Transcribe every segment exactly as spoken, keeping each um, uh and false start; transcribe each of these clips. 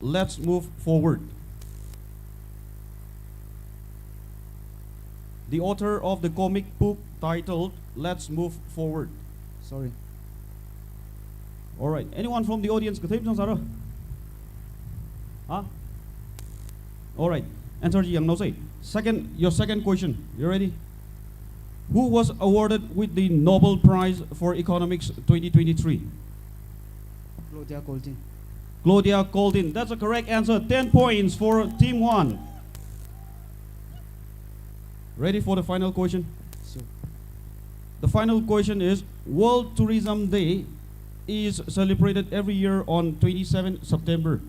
Let's Move Forward. The author of the comic book titled Let's Move Forward. Sorry. All right. Anyone from the audience? Kathei zang sāra? Huh? All right. Answer chi yangnaosei. Second, your second question. You ready? Who was awarded with the Nobel Prize for Economics twenty twenty-three? Claudia Goldin. Claudia Goldin. That's a correct answer. Ten points for team one. Ready for the final question? Sure. The final question is, World Tourism Day is celebrated every year on twenty-seventh September.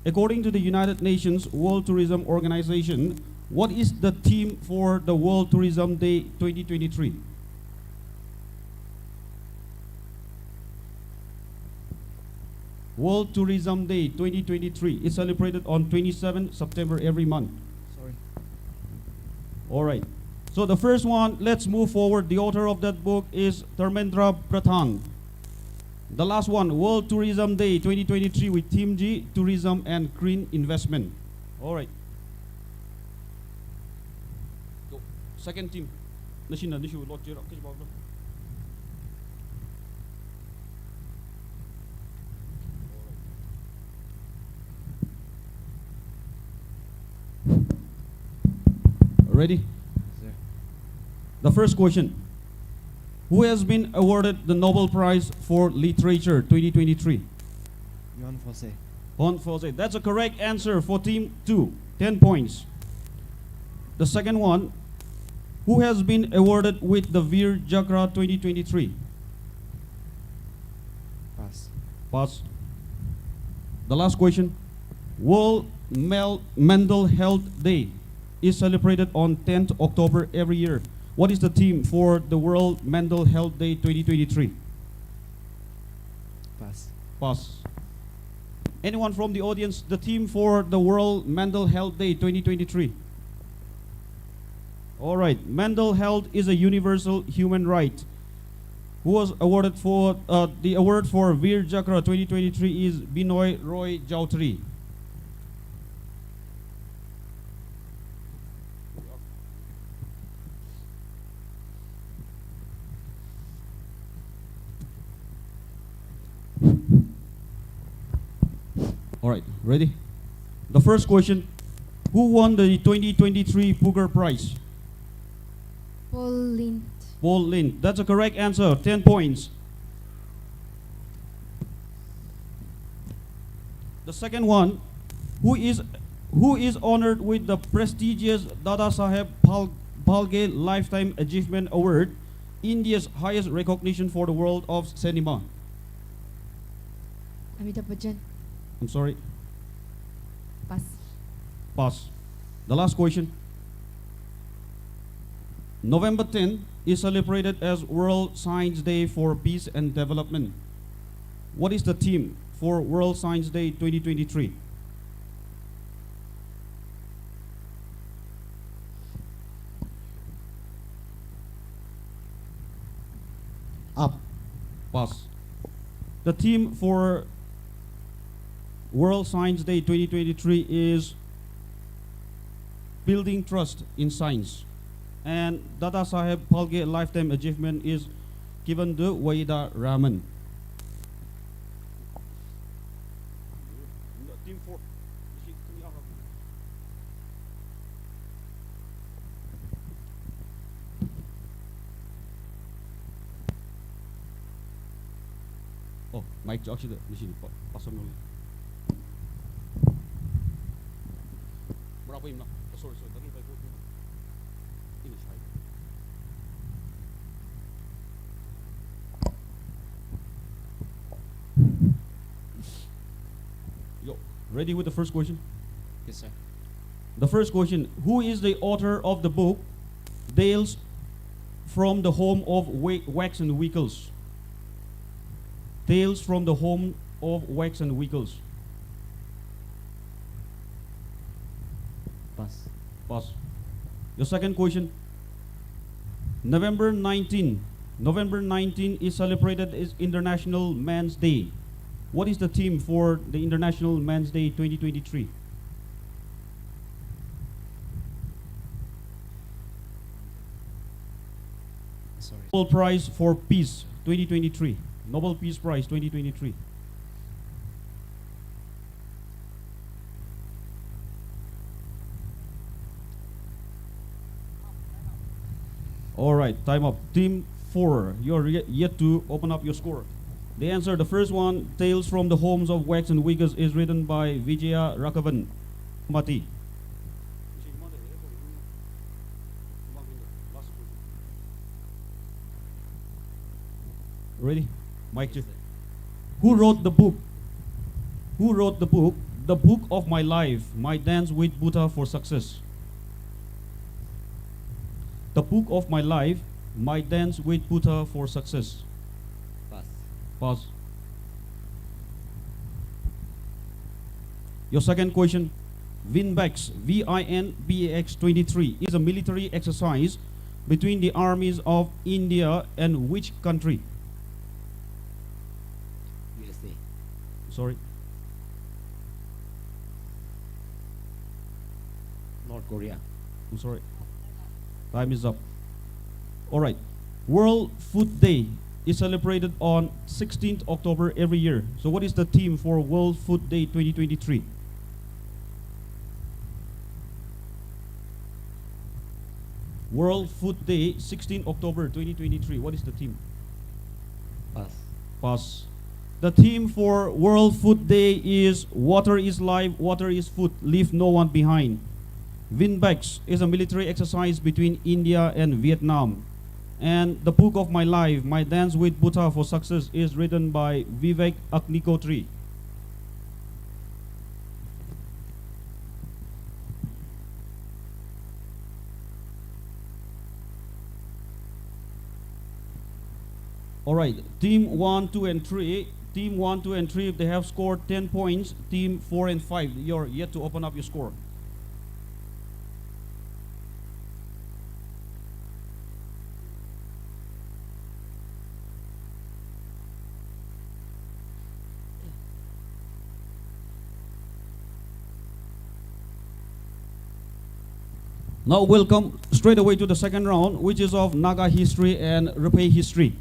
According to the United Nations World Tourism Organization, what is the theme for the World Tourism Day twenty twenty-three? World Tourism Day twenty twenty-three is celebrated on twenty-seventh September every month. Sorry. All right. So the first one, Let's Move Forward. The author of that book is Dharmendra Pradhan. The last one, World Tourism Day twenty twenty-three with theme chi, Tourism and Green Investment. All right. Yo, second team. Nashina nishu lot jira. Ready? Sir. The first question. Who has been awarded the Nobel Prize for Literature twenty twenty-three? Juan Fosse. Juan Fosse. That's a correct answer for team two. Ten points. The second one. Who has been awarded with the Veer Chakra twenty twenty-three? Pass. Pass. The last question. World Mel-, Mental Health Day is celebrated on tenth October every year. What is the theme for the World Mental Health Day twenty twenty-three? Pass. Pass. Anyone from the audience, the theme for the World Mental Health Day twenty twenty-three? All right. Mental health is a universal human right. Who was awarded for, uh, the award for Veer Chakra twenty twenty-three is Binoy Roy Chowdhury. All right, ready? The first question, who won the twenty twenty-three Booker Prize? Paul Lynde. Paul Lynde. That's a correct answer. Ten points. The second one, who is, who is honored with the prestigious Dada Saheb Phal-, Phalke Lifetime Achievement Award, India's highest recognition for the world of cinema? Amitabh Bachchan. I'm sorry. Pass. Pass. The last question. November ten is celebrated as World Science Day for Peace and Development. What is the theme for World Science Day twenty twenty-three? Up. Pass. The theme for World Science Day twenty twenty-three is Building Trust in Science. And Dada Saheb Phalke Lifetime Achievement is given to Veedarama. Team four. Oh, mic chi oxygen machine pa, pasam lo. Mura pa imna. Oh, sorry, sorry. Dani pa ko. Ini sai. Yo, ready with the first question? Yes, sir. The first question, who is the author of the book Tales from the Home of Wa-, Wax and Wiggles? Tales from the Home of Wax and Wiggles. Pass. Pass. Your second question. November nineteen. November nineteen is celebrated as International Men's Day. What is the theme for the International Men's Day twenty twenty-three? Sorry. Nobel Prize for Peace twenty twenty-three. Nobel Peace Prize twenty twenty-three. All right, time up. Team four, you're ye-, yet to open up your score. The answer, the first one, Tales from the Homes of Wax and Wigors, is written by Vijaya Raghavan. Mati. Ready? Mic check. Who wrote the book? Who wrote the book, The Book of My Life, My Dance with Buddha for Success? The Book of My Life, My Dance with Buddha for Success. Pass. Pass. Your second question, Vinbax, V I N B A X twenty-three, is a military exercise between the armies of India and which country? U S A. Sorry. North Korea. I'm sorry. Time is up. All right. World Food Day is celebrated on sixteenth October every year. So what is the theme for World Food Day twenty twenty-three? World Food Day, sixteenth October twenty twenty-three. What is the theme? Pass. Pass. The theme for World Food Day is "Water is life, water is food, leave no one behind." Vinbax is a military exercise between India and Vietnam. And The Book of My Life, My Dance with Buddha for Success, is written by Vivek Agnihotri. All right, team one, two, and three. Team one, two, and three, if they have scored ten points, team four and five, you're yet to open up your score. Now we'll come straight away to the second round, which is of Naga history and Rupei history.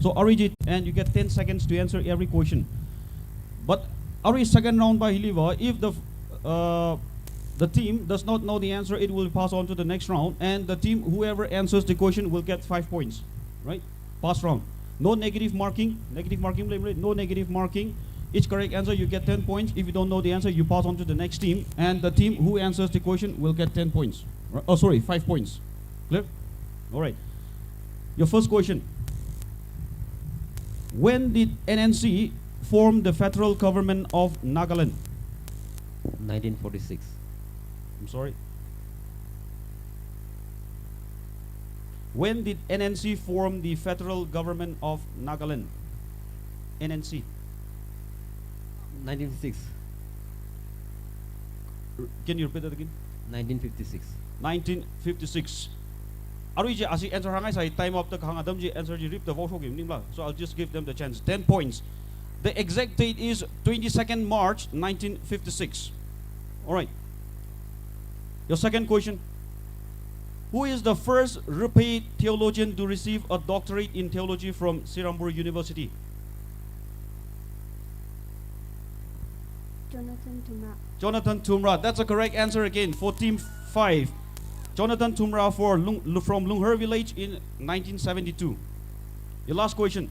So, arui chi, and you get ten seconds to answer every question. But arui second round pa hili va, if the, uh, the team does not know the answer, it will pass on to the next round, and the team, whoever answers the question, will get five points, right? Pass round. No negative marking, negative marking, blame rate, no negative marking. Each correct answer, you get ten points. If you don't know the answer, you pass on to the next team, and the team who answers the question will get ten points. Ri-, oh, sorry, five points. Clear? All right. Your first question. When did N N C form the federal government of Nagaland? Nineteen forty-six. I'm sorry. When did N N C form the federal government of Nagaland? N N C. Nineteen fifty-six. R-, can you repeat that again? Nineteen fifty-six. Nineteen fifty-six. Arui chi, ashi answer hāngngai sai time up da kahāng atam chi answer chi ripda vāshokki maningla. So I'll just give them the chance. Ten points. The exact date is twenty-second March nineteen fifty-six. All right. Your second question. Who is the first Rupei theologian to receive a doctorate in theology from Serampore University? Jonathan Thumra. Jonathan Thumra. That's a correct answer again for team five. Jonathan Thumra for Lung-, from Lungher village in nineteen seventy-two. Your last question.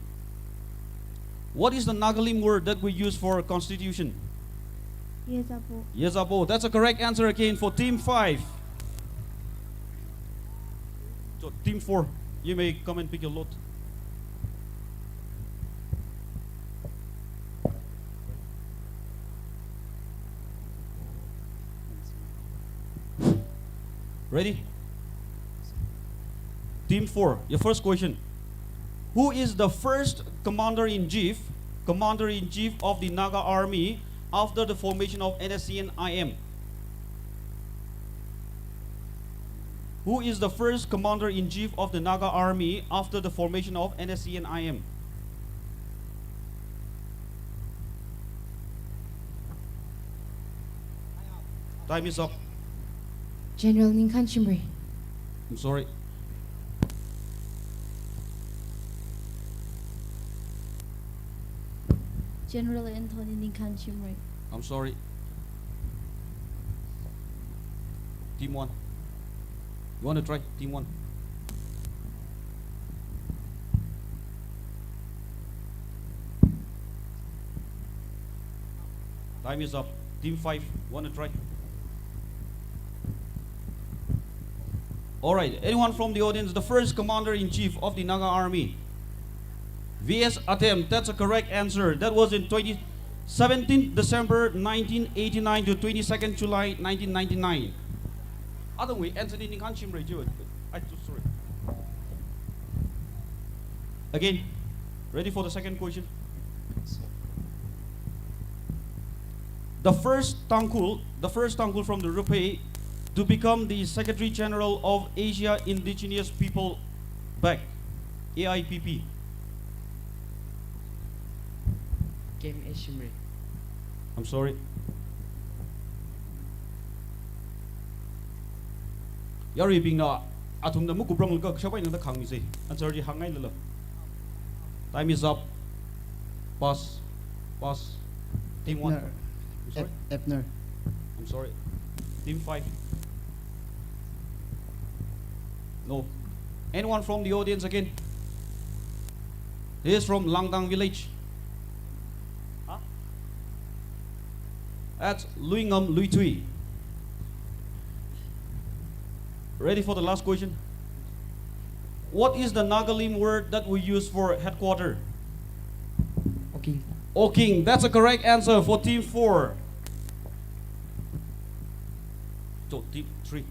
What is the Nagalim word that we use for constitution? Yezapo. Yezapo. That's a correct answer again for team five. So, team four, you may come and pick your lot. Ready? Team four, your first question. Who is the first commander-in-chief, commander-in-chief of the Naga Army after the formation of N S C N I M? Who is the first commander-in-chief of the Naga Army after the formation of N S C N I M? Time is up. General Ningkhan Shimray. I'm sorry. General Anthony Ningkhan Shimray. I'm sorry. Team one. You wanna try? Team one. Time is up. Team five, wanna try? All right, anyone from the audience, the first commander-in-chief of the Naga Army, V S Atem, that's a correct answer. That was in twenty, seventeenth December nineteen eighty-nine to twenty-second July nineteen ninety-nine. Other way, Anthony Ningkhan Shimray, do it. I, sorry. Again, ready for the second question? The first Tangkhul, the first Tangkhul from the Ruphe to become the Secretary General of Asia Indigenous People Pact, A I P P. Kem A Shimray. I'm sorry. Yaruibingna athumna makupranglakha kashap eina da hāngmisei. Answer chi hāngngailala. Time is up. Pass. Pass. Team one. Abner. I'm sorry. Ab-, Abner. I'm sorry. Team five. No. Anyone from the audience again? He is from Langdang village. Huh? That's Luingam Luitui. Ready for the last question? What is the Nagalim word that we use for headquarter? Oking. Oking. That's a correct answer for team four. So, team three.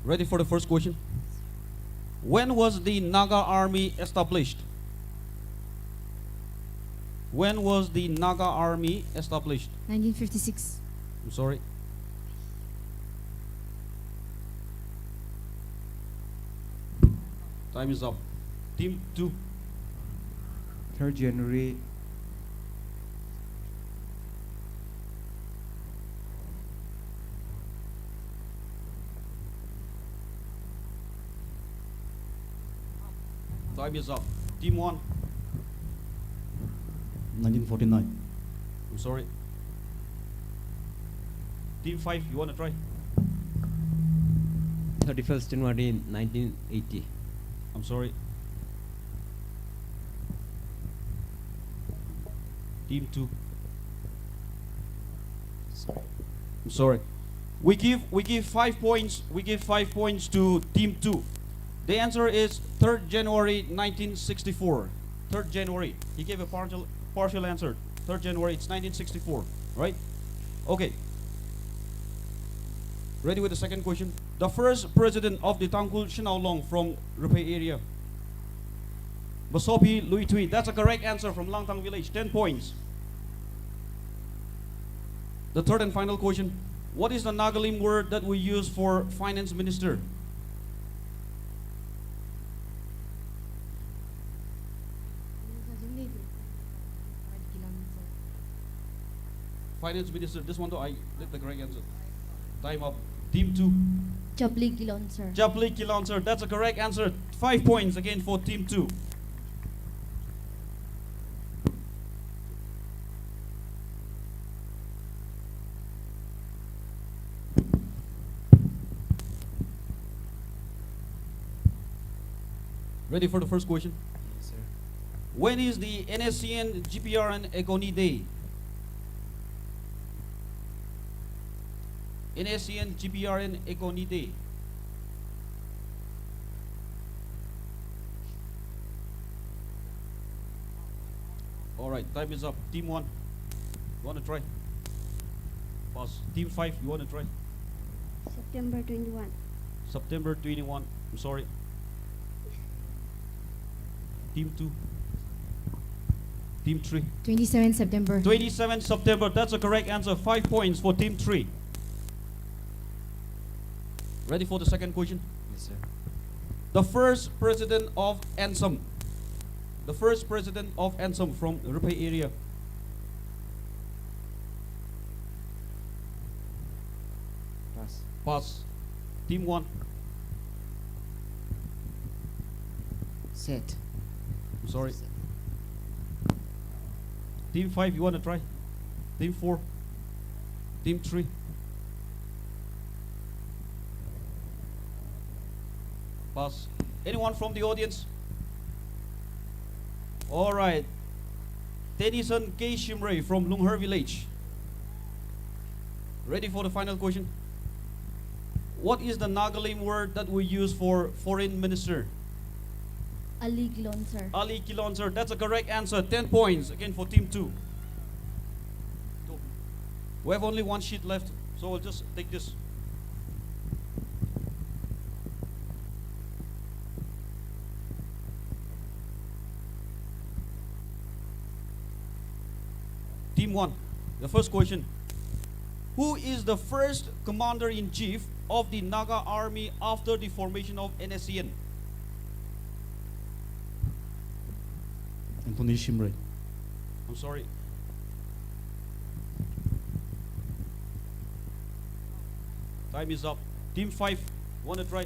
Ready for the first question? When was the Naga Army established? When was the Naga Army established? Nineteen fifty-six. I'm sorry. Time is up. Team two. Third January. Time is up. Team one. Nineteen forty-nine. I'm sorry. Team five, you wanna try? Thirty-first January nineteen eighty. I'm sorry. Team two. Sorry. I'm sorry. We give, we give five points, we give five points to team two. The answer is third January nineteen sixty-four. Third January. He gave a partial, partial answer. Third January, it's nineteen sixty-four, right? Okay. Ready with the second question? The first president of the Tangkhul Shanao Long from Ruphe area. Masopi Luitui. That's a correct answer from Langtang village. Ten points. The third and final question. What is the Nagalim word that we use for finance minister? Finance minister, this one though, I did the correct answer. Time up. Team two. Chapli Kilon, sir. Chapli Kilon, sir. That's a correct answer. Five points again for team two. Ready for the first question? Yes, sir. When is the N S C N G P R N Ekoni Day? N S C N G P R N Ekoni Day. All right, time is up. Team one, you wanna try? Pass. Team five, you wanna try? September twenty-one. September twenty-one. I'm sorry. Team two. Team three. Twenty-seven September. Twenty-seven September. That's a correct answer. Five points for team three. Ready for the second question? Yes, sir. The first president of ANSAM. The first president of ANSAM from Rupei area. Pass. Pass. Team one. Set. I'm sorry. Team five, you wanna try? Team four. Team three. Pass. Anyone from the audience? All right. Tennyson K Shimray from Lunghar village. Ready for the final question? What is the Nagalim word that we use for foreign minister? Alikilonsar. Alikilonsar. That's a correct answer. Ten points again for team two. We have only one sheet left, so we'll just take this. Team one, the first question. Who is the first commander-in-chief of the Naga Army after the formation of NSCN? Anthony Shimray. I'm sorry. Time is up. Team five, wanna try?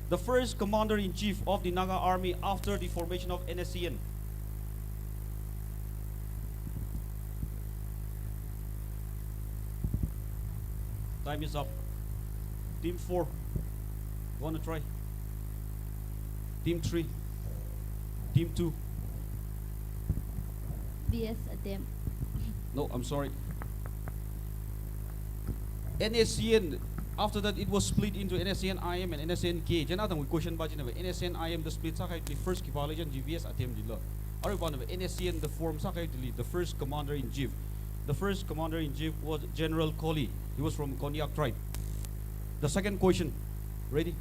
The first commander-in-chief of the Naga Army after the formation of NSCN. Time is up. Team four, wanna try? Team three. Team two. B S Atem. No, I'm sorry. NSCN, after that, it was split into NSCN I M and NSCN K. Chieina tangwui question pa china NSCN I M da split sākahai chili first khipā lei chieina V S Atem lei lo. Aruiva NSCN da form sākahai chili the first commander-in-chief. The first commander-in-chief was General Colley. He was from Konyak tribe. The second question. Ready?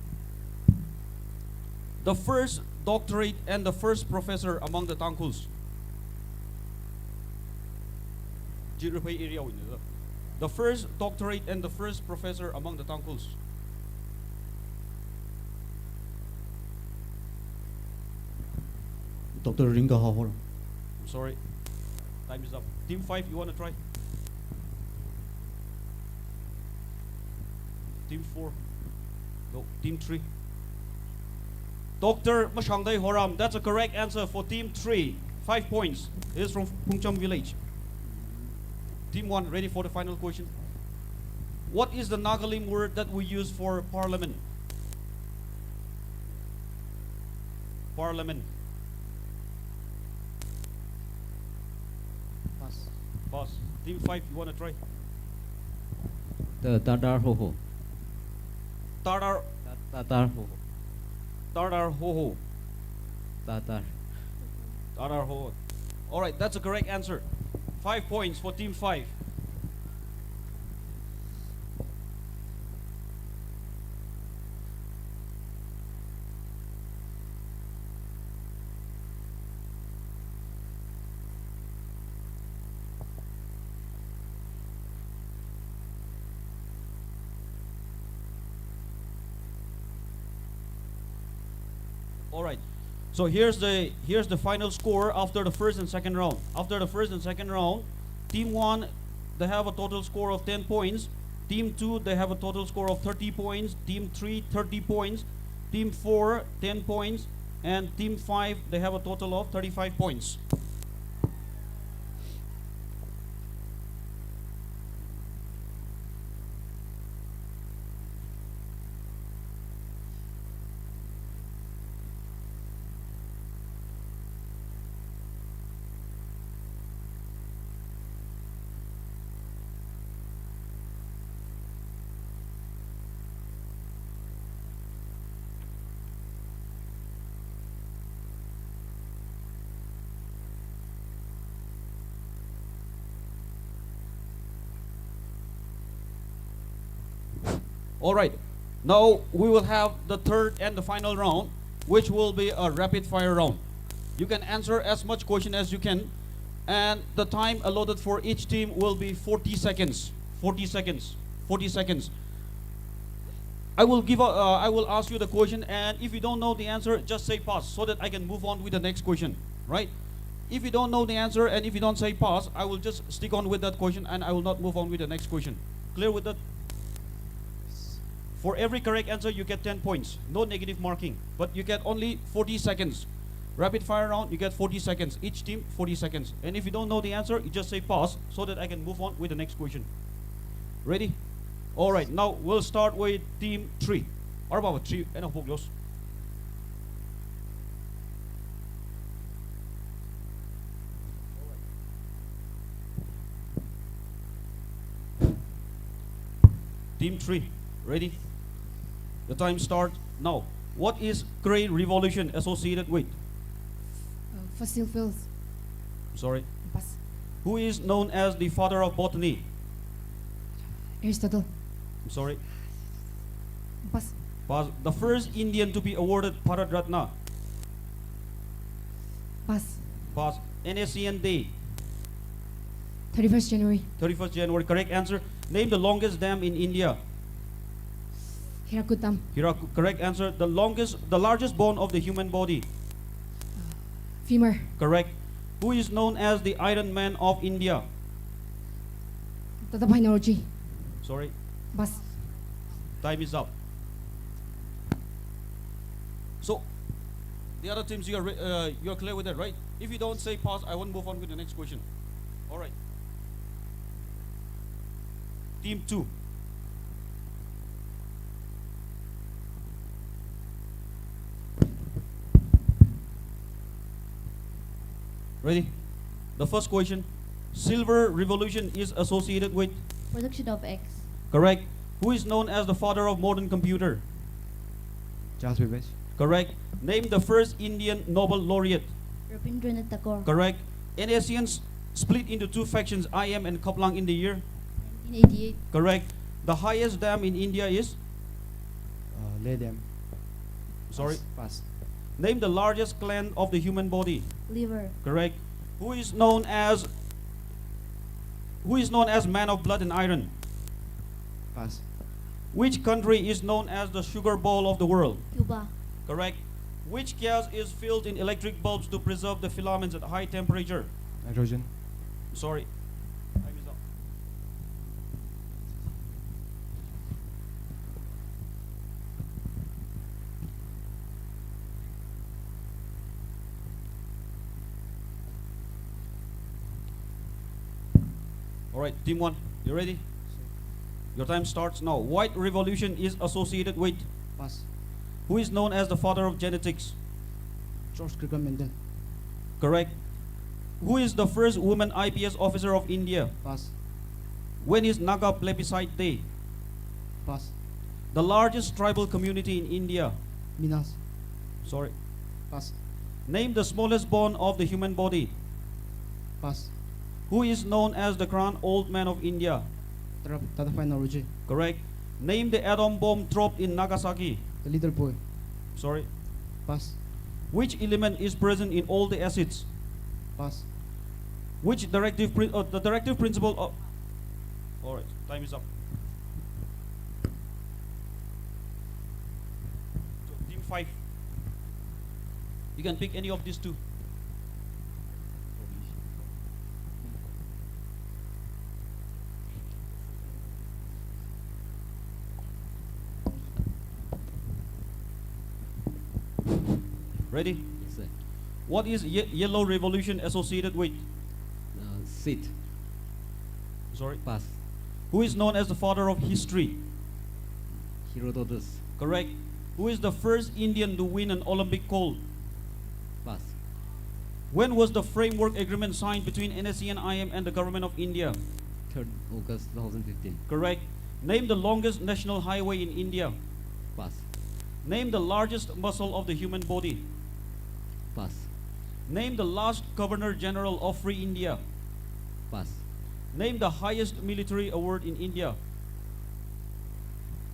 The first doctorate and the first professor among the Tangkhuls. Chi Rupei area wui ni. The first doctorate and the first professor among the Tangkhuls. Doctor Ringkahao Horam. I'm sorry. Time is up. Team five, you wanna try? Team four. No, team three. Doctor Mashangdai Horam. That's a correct answer for team three. Five points. He is from Phungcham village. Team one, ready for the final question? What is the Nagalim word that we use for parliament? Parliament. Pass. Pass. Team five, you wanna try? The Tatar Hoho. Tatar. Ta-, Tatar Hoho. Tatar Hoho. Tatar. Tatar Hoho. All right, that's a correct answer. Five points for team five. All right. So here's the, here's the final score after the first and second round. After the first and second round, team one, they have a total score of ten points. Team two, they have a total score of thirty points. Team three, thirty points. Team four, ten points. And team five, they have a total of thirty-five points. All right. Now we will have the third and the final round, which will be a rapid fire round. You can answer as much question as you can, and the time allotted for each team will be forty seconds. Forty seconds. Forty seconds. I will give a, uh, I will ask you the question, and if you don't know the answer, just say pass, so that I can move on with the next question, right? If you don't know the answer and if you don't say pass, I will just stick on with that question and I will not move on with the next question. Clear with that? For every correct answer, you get ten points. No negative marking, but you get only forty seconds. Rapid fire round, you get forty seconds. Each team, forty seconds. And if you don't know the answer, you just say pass so that I can move on with the next question. Ready? All right, now we'll start with team three. Arba three, and a book loss. Team three, ready? The time start now. What is Grey Revolution associated with? Uh, fossil fuels. Sorry. Pass. Who is known as the father of botany? Aristotle. I'm sorry. Pass. Pass. The first Indian to be awarded Bharat Ratna. Pass. Pass. N A C N Day. Thirty-first January. Thirty-first January. Correct answer. Name the longest dam in India. Hirakud Dam. Hirakud. Correct answer. The longest, the largest bone of the human body. Femur. Correct. Who is known as the Iron Man of India? Dadabhai Naoroji. Sorry. Pass. Time is up. So, the other teams, you are re- uh, you are clear with that, right? If you don't say pass, I won't move on with the next question. All right. Team two. Ready? The first question. Silver revolution is associated with. Production of eggs. Correct. Who is known as the father of modern computer? Charles Babbage. Correct. Name the first Indian Nobel laureate. Rabindranath Tagore. Correct. N A C N s- split into two factions, I M and Khaplang, in the year. Nineteen eighty-eight. Correct. The highest dam in India is. Uh, Leh Dam. Sorry. Pass. Name the largest gland of the human body. Liver. Correct. Who is known as who is known as man of blood and iron? Pass. Which country is known as the sugar bowl of the world? Cuba. Correct. Which gas is filled in electric bulbs to preserve the filaments at high temperature? Nitrogen. Sorry. Time is up. All right, team one, you ready? Your time starts now. White revolution is associated with. Pass. Who is known as the father of genetics? George Graham Mendel. Correct. Who is the first woman I P S officer of India? Pass. When is Naga Plebiscite Day? Pass. The largest tribal community in India. Minas. Sorry. Pass. Name the smallest bone of the human body. Pass. Who is known as the grand old man of India? Dada- Dadabhai Naoroji. Correct. Name the atom bomb dropped in Nagasaki. The Little Boy. Sorry. Pass. Which element is present in all the acids? Pass. Which directive prin- uh, the directive principle of. All right, time is up. So, team five. You can pick any of these two. Ready? Yes, sir. What is ye- yellow revolution associated with? Uh, seed. Sorry. Pass. Who is known as the father of history? Herodotus. Correct. Who is the first Indian to win an Olympic gold? Pass. When was the framework agreement signed between N S C N I M and the government of India? Third August two thousand fifteen. Correct. Name the longest national highway in India. Pass. Name the largest muscle of the human body. Pass. Name the last Governor General of Free India. Pass. Name the highest military award in India.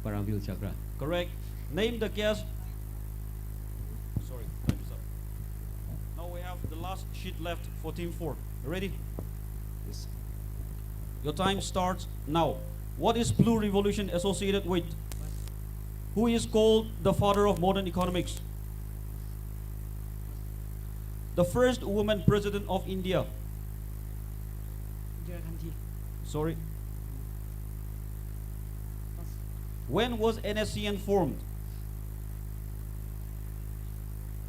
Paramvir Chakra. Correct. Name the gas. Sorry, time is up. Now we have the last sheet left for team four. You ready? Yes. Your time starts now. What is blue revolution associated with? Who is called the father of modern economics? The first woman president of India. Indira Gandhi. Sorry. Pass. When was N S C N formed?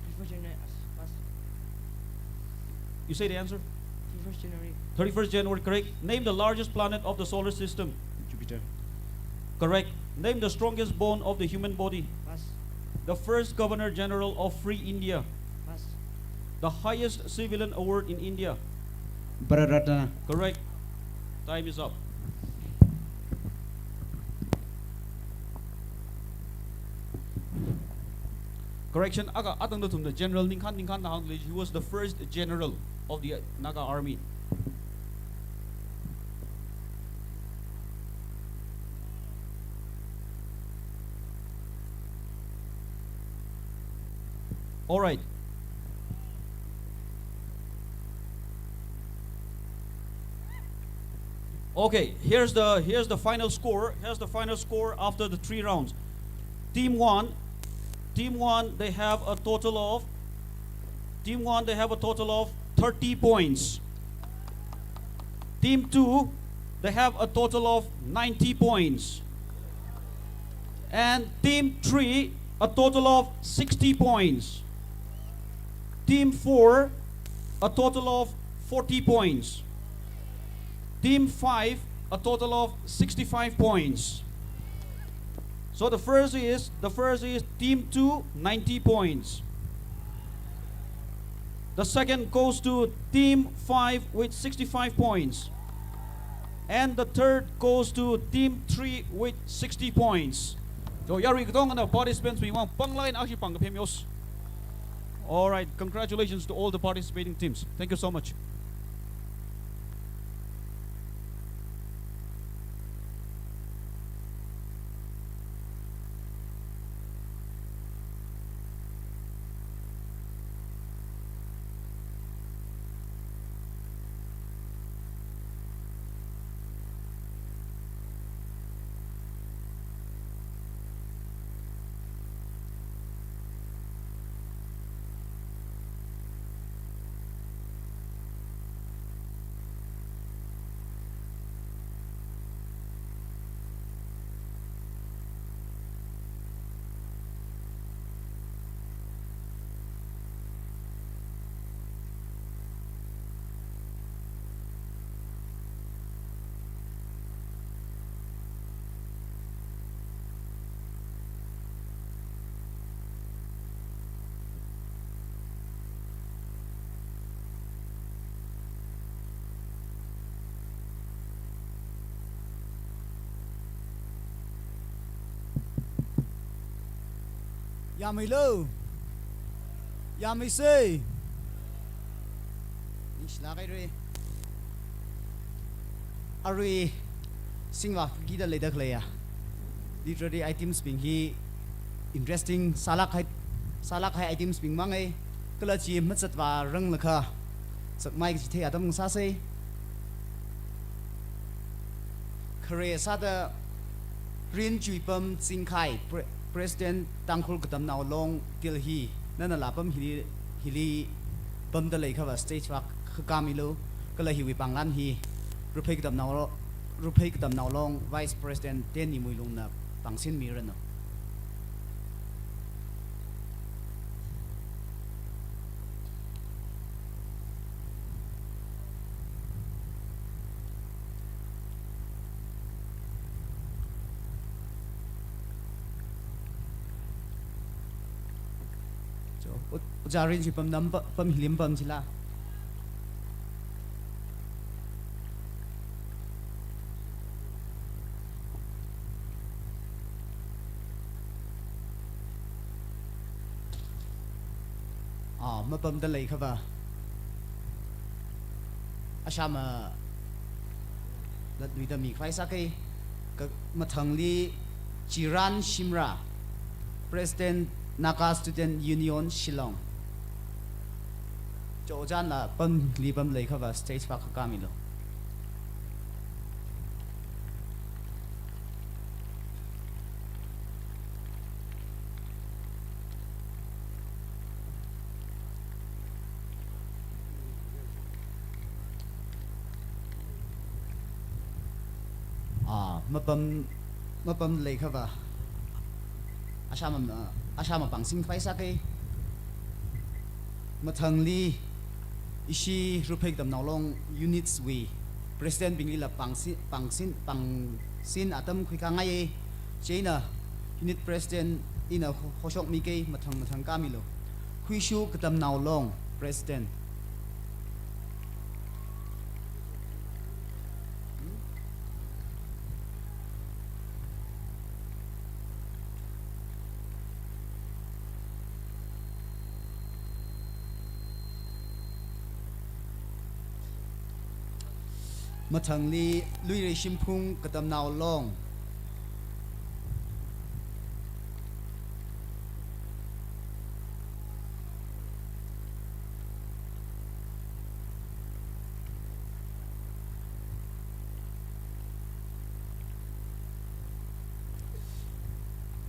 Twenty-first January. Pass. You say the answer? Twenty-first January. Thirty-first January, correct. Name the largest planet of the solar system. Jupiter. Correct. Name the strongest bone of the human body. Pass. The first Governor General of Free India. Pass. The highest civilian award in India. Bharat Ratna. Correct. Time is up. Correction, akha atang da thumda General Ningkhan Ningkhan da hāngli, he was the first general of the Naga army. All right. Okay, here's the, here's the final score. Here's the final score after the three rounds. Team one, team one, they have a total of, team one, they have a total of thirty points. Team two, they have a total of ninety points. And team three, a total of sixty points. Team four, a total of forty points. Team five, a total of sixty-five points. So the first is, the first is team two, ninety points. The second goes to team five with sixty-five points. And the third goes to team three with sixty points. So, yarui katongana participants bingwui vang pānglaga ashi pāng kaphemyos. All right, congratulations to all the participating teams. Thank you so much. Yāmilo. Yāmisa. Ningshilāk haira. Arui singvā kida leida khaleiya literary items bing hi interesting sālāk hai, sālāk hai items bing mangai, kala chi mazatvā rānglakha sakmai kaji thei atam ngasāsai. Khare sāda Rinchui pam Chingkhai, Pre-, President Tangkhul Katamnao Long Delhi, nanala pam hili, hili pamda leikhava stage vak khakāmilo, kala hiwui pānglan hi Ruphei Katamnao Lo-, Ruphei Katamnao Long Vice President Tenni Muilungna pāngsinmiranu. So, o-, ojā Rinchui pamna pa-, pam hili mapam chila. Ah, mapamda leikhava. Ashama latluida mikhavai sākei, ka-, mathangli Chiran Shimra, President Naga Student Union Shillong. Cho ojānla pamli pam leikhava stage vak khakāmilo. mapam, mapam leikhava, ashā ma, ashā mapāngsin khavai sākei. Mathangli ishi Ruphei Katamnao Long units wui president binglila pāngsin, pāngsin, pāngsin atam khuikhangai. Chieina unit president ina ho-, hoshokmikei, mathang mathang kāmilu. Huishu Katamnao Long president. Mathangli Luirei Shimphung Katamnao Long.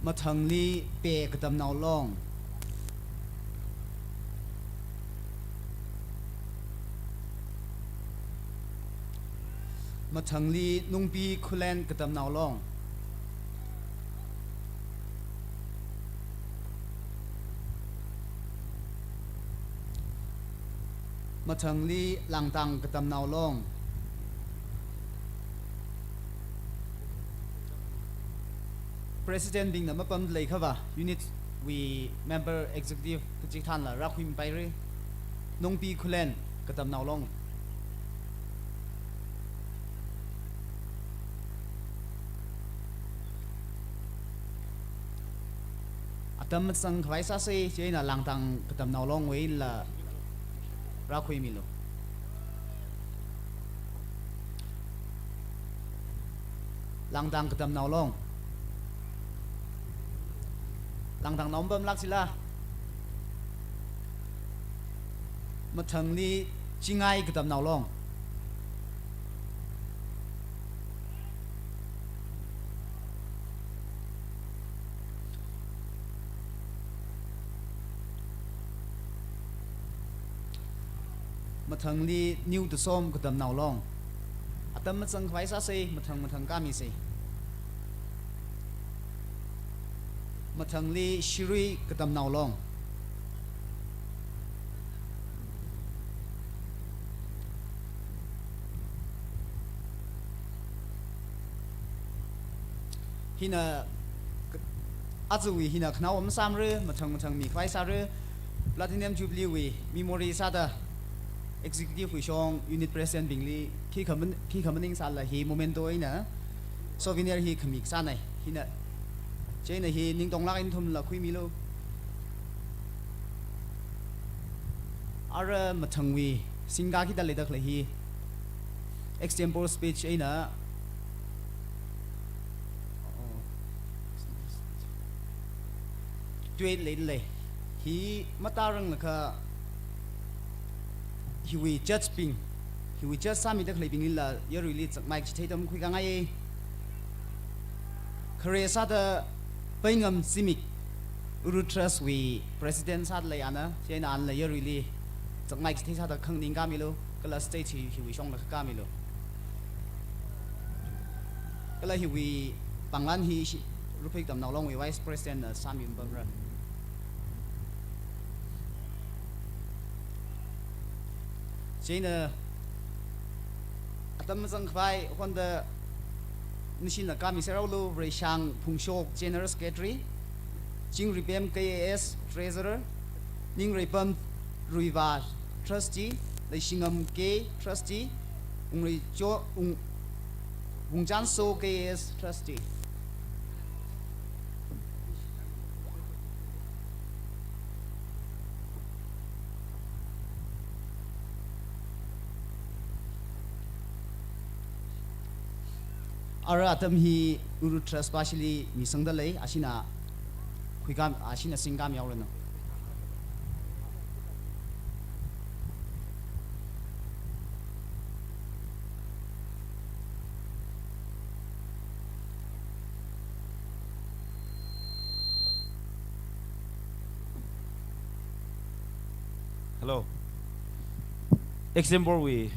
Mathangli Pe Katamnao Long. Mathangli Nungpi Khullen Katamnao Long. Mathangli Langtang Katamnao Long. President bingna mapam leikhava, unit wui member executive kachikathānla rākhuimipaira. Nungpi Khullen Katamnao Long. Atam mazang khavai sāsei, chieina Langtang Katamnao Long wuila rākhuimilu. Langtang Katamnao Long. Langtang nao mapamlāk sila. Mathangli Chingai Katamnao Long. Mathangli New Tusom Katamnao Long. Atam mazang khavai sāsei, mathang mathang kāmisei. Mathangli Shirui Katamnao Long. Hina, ajawui hina khanao masāmara, mathang mathang mikhavai sāra. Platinum Jubilee wui memory sāda executive wui shong unit president bingli khikha man-, khikha maningsāla hi memento eina souvenir hi khami kasānei. Hina, chieina hi ningtonglāk eina nathumla khuimilu. Ara mathangwui singkā kida leida khalei hi extempore speech eina, oh, tuet leilei. Hi matāranglakha hiwui judge bing, hiwui judge sāmida khaleibinglila yaruili chakmai kachithei atam khuikhangai. Khare sāda Paingam Zimik, Uru Trust wui president sāda lei ana, chieina anala yaruili chakmai kachithei sāda khangning kāmilu, kala stage hi, hiwui shongla kāmilu. Kala hiwui pānglan hi ishi Ruphei Katamnao Longwui vice president na sāmi mapamra. Chieina atam mazang khavai honda nishina kāmi serhaolu. Reishang Phungshok, General Secretary, Chingripem K A S, Treasurer, Ningreipam Ruiva, Trustee, Leishingam K, Trustee, Ungreicho, Ung, Ungchanso K A S, Trustee. Ara atam hi Uru Trust pāshili misangda lei, ashina khuikam, ashina singkam yaoranu. Hello. Extempore wui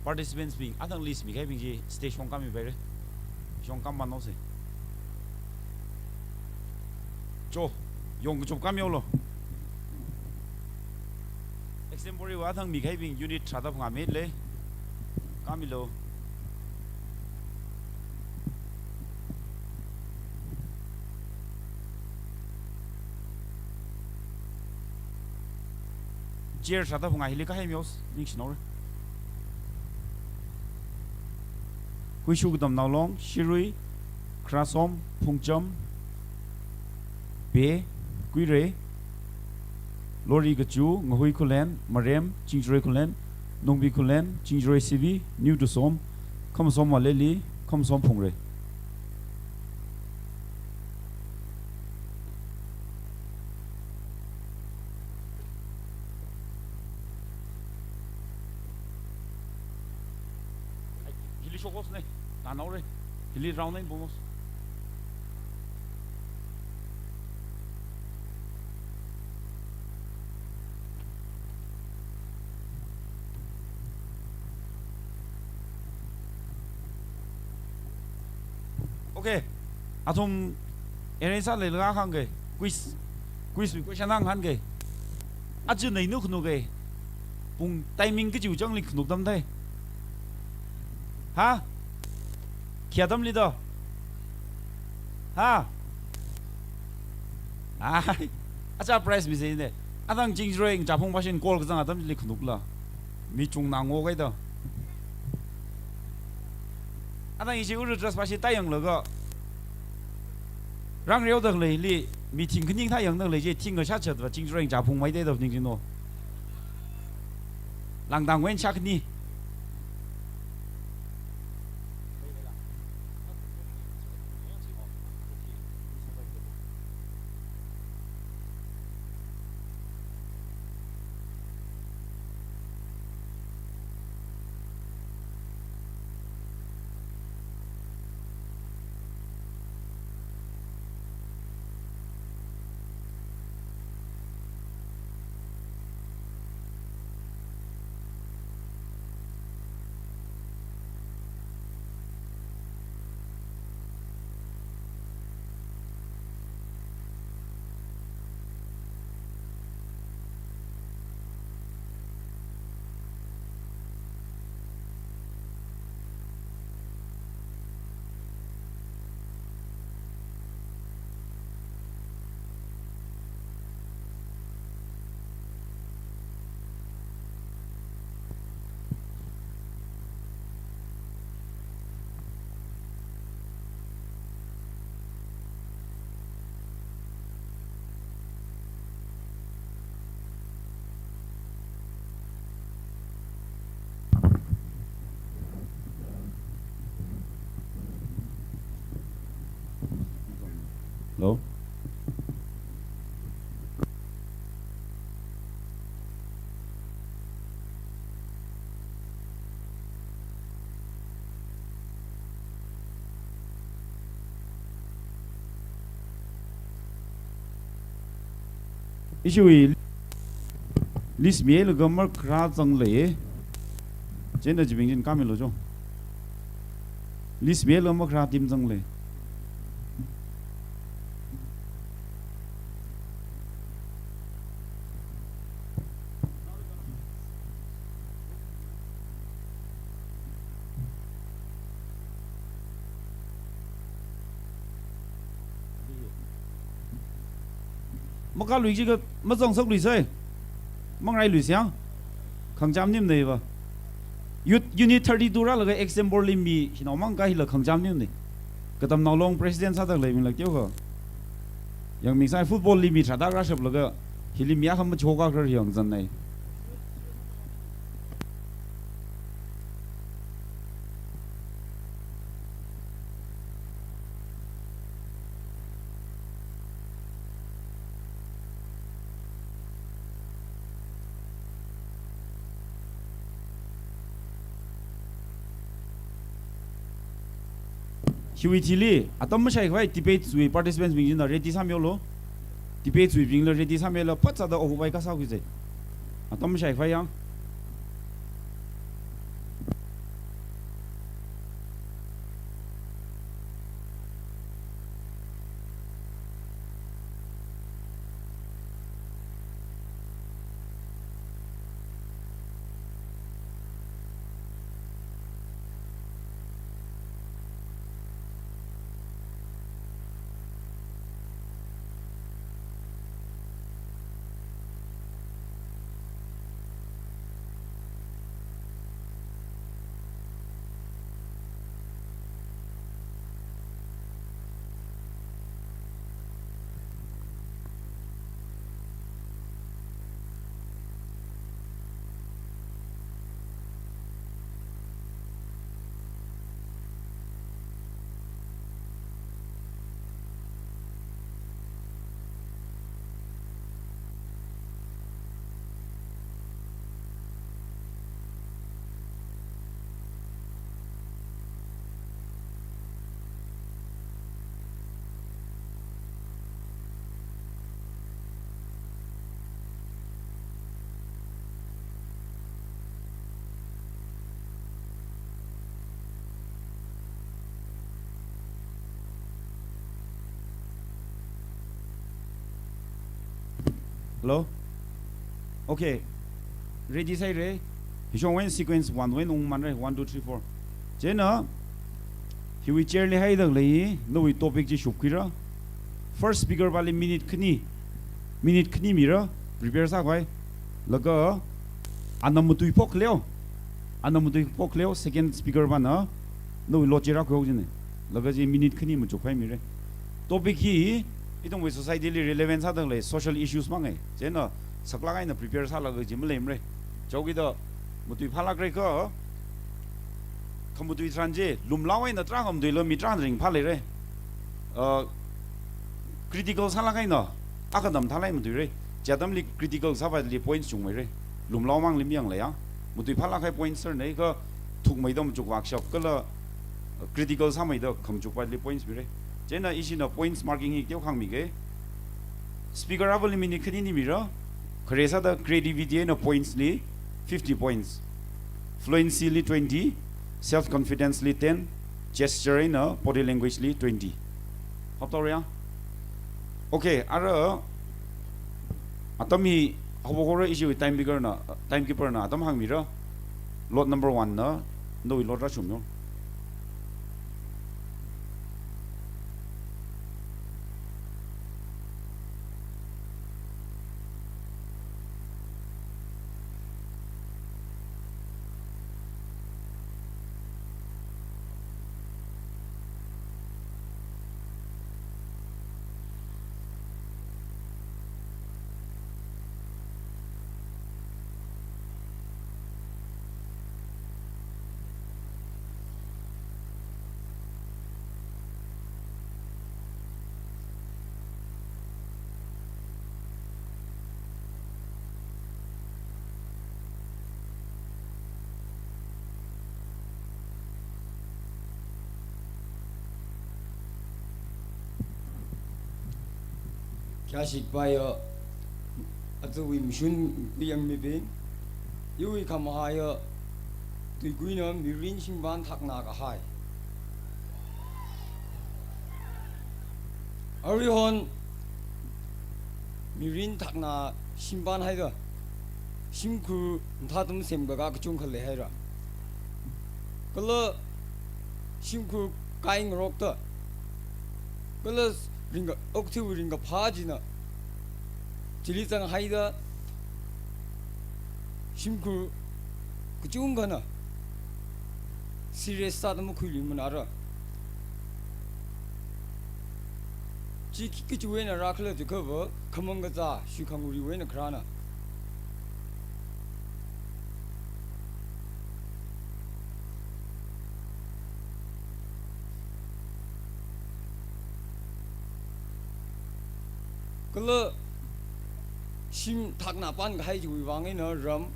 Participants bing, athang list mikahaibing chi stage shong kami paire. Shong kam manose. Cho, yong kachuk kami olo. Extempore wui athang mikahaibing unit tharāda phangā mile. Kamilo. Chair tharāda phangā hili kahai mios, ningshinaore. Huishu, Katamnao Long, Shirui, Kharasom, Phungcham, Be, Kuirei, Lori Kachu, Ngahui Khullen, Marem, Chingjaroi Khullen, Nungbi Khullen, Chingjaroi Sibi, New Tusom, Khamasom Waleli, Khamasom Phungrei. Hili shokos ne, tanaore, hili round nine bomos. Okay. Athum arrange sāleilaga hāngke. Quiz. Quiz question hāngke. Aja neina khanuk ke. Pung timing kachiwui changli khanuk tamthei. Ha? Khi atamli do? Ha? Ai, aja prize misei ne. Athang Chingjaroi Ngachāphung Pashin call kazang atamli khanukla. Mi chungna ngokaida. Athang ishi Uru Trust pashi tayanglaga. Rāngreo da leili, mi thing khani thayang da lei chi, thing kashā chatva Chingjaroi Ngachāphung maida da ning jino. Langdang wen shakni. Hello? Ishiwui list milaga makharā zangleiye. Chieina chibing china khamilo cho. List milaga makharā team zanglei. Makālui jiakha mazangsaklui sai. Mangrailuisai yang. Khangacham nim neiva. Youth Unit thirty-two rālaga extempore li mi hinaomang kahila khangacham nim nei. Katamnao Long president sāda leimila kyo kha. Yangmi sai football li mi tharāda rāshaplaga hili mi akha machoka kharar yangzan nei. Hiwui thili, atam mashaikhavai debate wui participants bing china ready sāmilu. Debate wuibingla ready sāmila phatsāda occupy kasā khuisei. Atam mashaikhavai yang. Hello? Okay. Ready sāhaira. Hishong wui eina sequence one wui eina ungmanra. One, two, three, four. Chieina, hiwui chair li haida lei, nawui topic chi shupkhuira. First speaker pali minute khani, minute khani mira, prepare sākhavai. Laga, ana matuiphok leo. Ana matuiphok leo, second speaker pana, nawui lo chi rākhuihaoki jina. Laga chi minute khani machuk phai mira. Topic hi, ithumwui society li relevant sāda lei, social issues mangai. Chieina, saklāk eina prepare sālaga chi maleimara. Chaokida, matuiphālākra kha, khamatui tharan chi, lumlao eina tarākha matuilo mi tarākha ringphā leira. Uh, critical sālāk eina, akha dam thalai matuira. Chi atamli critical sāpali points chungmeira. Lumlao mangli mayangla ya. Matuiphālāk kahai points sārna kha thukmeida machuk workshop kala, uh, critical sāmeida khamachukpali points mira. Chieina ishina points marking hi teokha hāngmiga. Speaker apali minute khani ni mira. Khare sāda creativity eina points li fifty points. Fluency li twenty, self confidence li ten, gesture eina body language li twenty. Haptaora ya? Okay, ara atam hi haophokra, ishiwui time keeper na, time keeper na atam hāngmira. Lot number one na, nawui lot rāshungmilu. Khayāshik paiya, aruiwui mashun kuyang mibing, iwui khamahaiya, tuikuina mirin shimpan thakna kahai. Aruihon mirin thakna shimpan haida, shimkhur mathāda masemkakā kachungkha leihaira. Kala shimkhur kai ngarokta, kala ringka, okathui ringkaphā china chili zanghaida, shimkhur kachungkhana serious sāda makhuiluimanara. Chi khi, khichiwui eina rākhala jiakhava, khamang kazā, shuikhanguri wui eina kharāna. Kala shim thakna pan kahai chiwui vang eina ram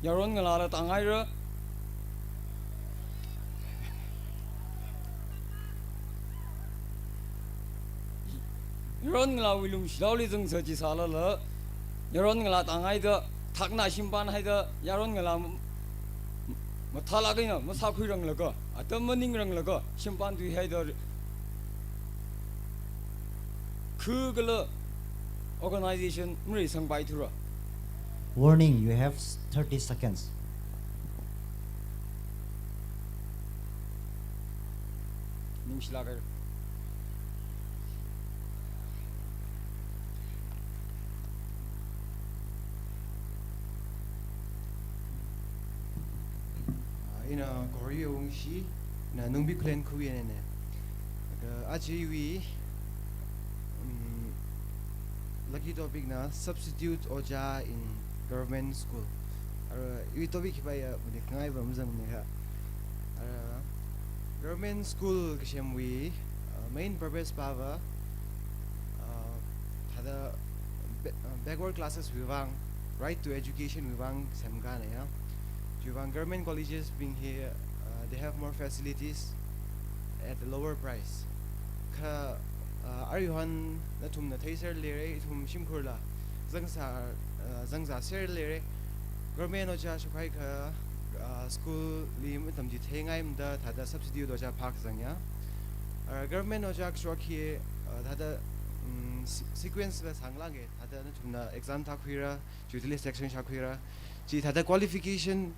yaron ngalāla tānghaira. Yaron ngalāwui lungshithaoli zangsa chi sālala, yaron ngalā tānghaida, thakna shimpan haida, yaron ngalā m-, mathālāk eina masākhuiranglaga, atam maningranglaga, shimpan tuihaida, khu kala organization mareisangpaithura. Warning, you have thirty seconds. Ningshilāka. Ah, ina Korea Wungshi, ina Nungbi Khullen Khuyena. Ka aja iwui, um, lucky topic na substitute ojā in government school. Ara iwui topic hi paiya, mani khangai ba mazangmana kha. Ara government school kasemwui, uh, main purpose pava, uh, thāda ba-, uh, backward classes wui vang, right to education wui vang semkana ya. Chiwui vang government colleges bing hi, uh, they have more facilities at a lower price. Kha, uh, aruihon nathumna theiser leira, ithum shimkhurla zangsa, uh, zangsa ser leira. Government ojā shaphaikha, uh, school li matamchitheingaimada thāda substitute ojā phākazang ya. Uh, government ojā kashok hi, uh, thāda, um, se-, sequence va sānglānge, thāda nathumna exam thākhuira, chiwuili selection shākhuira, chi thāda qualification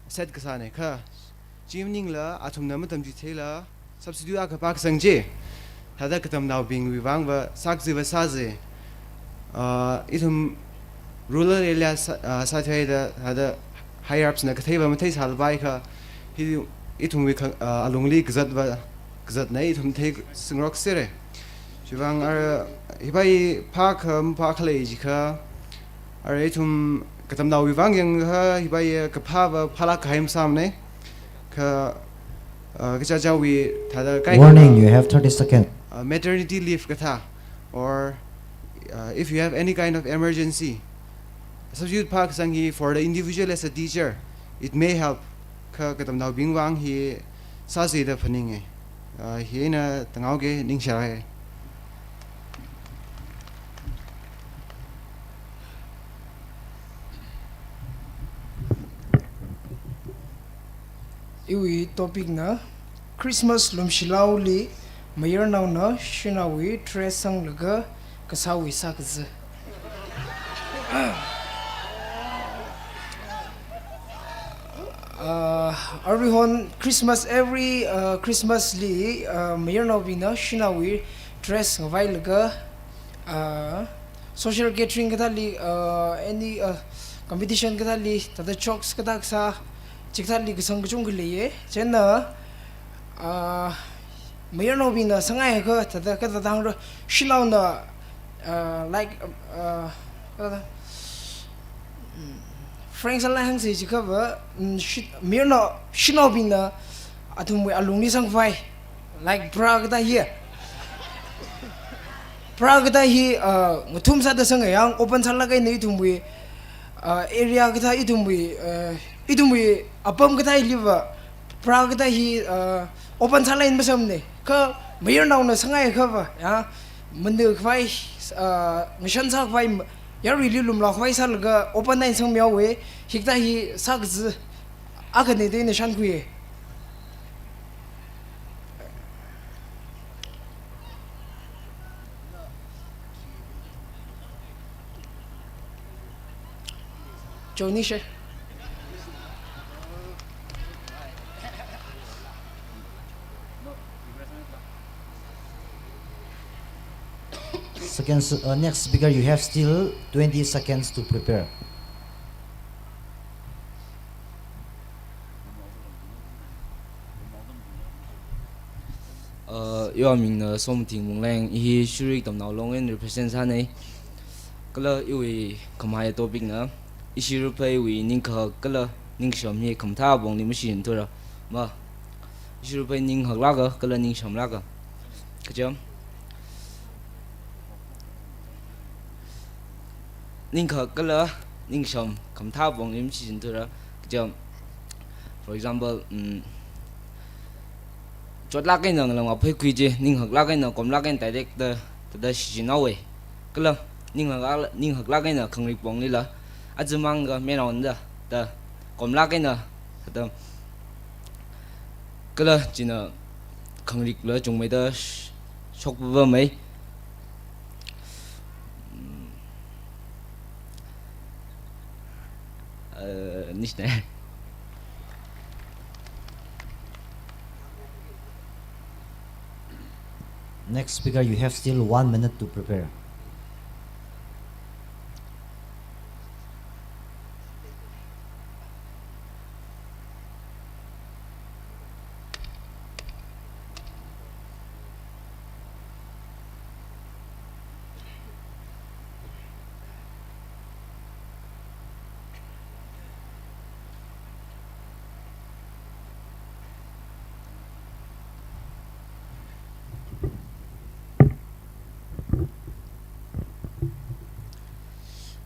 set kasāne kha, chi maningla athumna matamchitheila, substitute akha pākasang chi, thāda katamnaobingwui vangva sākazi va sāzi. Ah, ithum rural area sā, ah, sāthuida, thāda higher ups na kathei va matheisālapai kha, hi ithumwui khang, ah, alungli kazat va, kazatna ithum theisingrok sere. Chivang ara, hipai phākha, maphākha lei jiakha, ara ithum katamnaowui vang yangakha, hipai kaphā va phālāk kahai masāmane. Kha, uh, kachichāwui thāda kai Warning, kha, you have thirty seconds. Uh, maternity leave kathā, or, uh, if you have any kind of emergency, substitute phākasang hi for the individual as a teacher, it may help. Kha katamnaobing vang hi sāzida phaninge. Uh, hina tangau ke ningshāe. Iwui topic na Christmas lumshilaoli mayarnaona shanaowui dress sanglaga kasāwui sākazi. Uh, every hon Christmas, every, uh, Christmas li, uh, mayarnaobingna shanaowui dress ngavailaga, uh, social gathering kathāli, uh, any, uh, competition kathāli, thāda jokes kathā kasā, chikathāli kasang kachungkha leiye. Chieina, uh, mayarnaobingna sangaiakha, thāda kathāda hāngra, shanaona, uh, like, uh, kathāda, mm, frank sālāk hāngsa jiakha va, mm, shi-, mayarnao, shanaobingna athumwui alungli sangkhavai, like, bra kathā hi. Bra kathā hi, uh, ngathum sāda sangayang, open sālāk eina ithumwui, uh, area kathā ithumwui, uh, ithumwui apam kathā hiliva, bra kathā hi, uh, open sālāk eina masamne. Kha mayarnaona sangaiakha va, ya, manakhavai, uh, ngashan sākhavai, yaruili lumlaokhavai sālaga open eina sangmihaowe, hikathā hi sākazi akhane da ina shānkhuiye. Johnny she. Second, uh, next speaker, you have still twenty seconds to prepare. Uh, iwui mingna Somthing Mungleng, i hi Shirui Katamnao Long eina represent sānei. Kala iwui khamahai topic na, ishi Rupheiwui ningkhak kala ningsham hi khamathā pongli mashichinthura. Ma, ishi Ruphei ninghaklāka kala ningshamlāka. Kacham. Ningkhak kala ningsham khamathā pongli mashichinthura. Kacham, for example, mm, chotlāk eina ngalam apheikhui chi, ninghaklāk eina, komlāk eina direct da, thāda shichinhaowe. Kala ninghak-, ninghaklāk eina khangarik ponglila, aja mang kha mena onda, da, komlāk eina, thāda, kala china khangarikla chungmeida sh-, shokpamei. Uh, nishna. Next speaker, you have still one minute to prepare.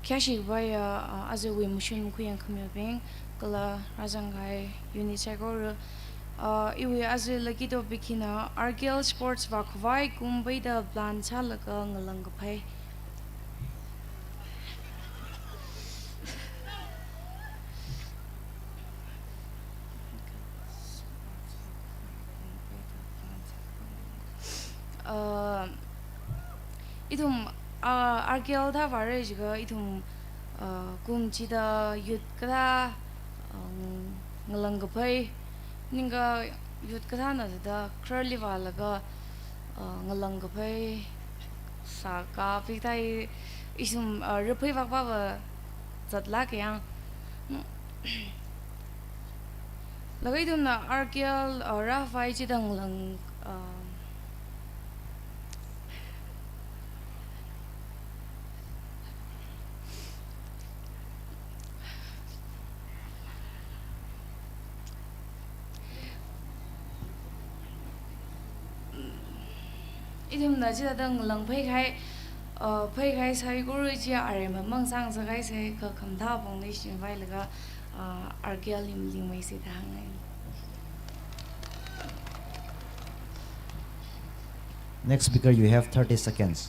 Khayāshi khavai, ah, ah, ajawui mashun makhuiyang khamiyabing, kala rāzangkahai unit saikora, ah, iwui aja lucky topic hina R K L Sports vākhavai kum peida plan sālaga ngalāngkapai. Uh, ithum Ah, R K L thā vāra jiakha ithum, ah, kum chida youth kathā, ah, ngalang kaphai, ningkha youth kathāna thāda khararli vālaga, ah, ngalang kaphai sākapi thai ithum, ah, raphai vākpa va zatlāka yang. Laga ithumna R K L, ah, rāvai chida ngalang, ah, ithumna chithāda ngalang phaikahai, uh, phaikahai saikora chi aremma mang sāngasakhaisa, kha khamathā apongli shimvailaga, uh, R K L li malingmeisa da hāngngai. Next speaker, you have thirty seconds.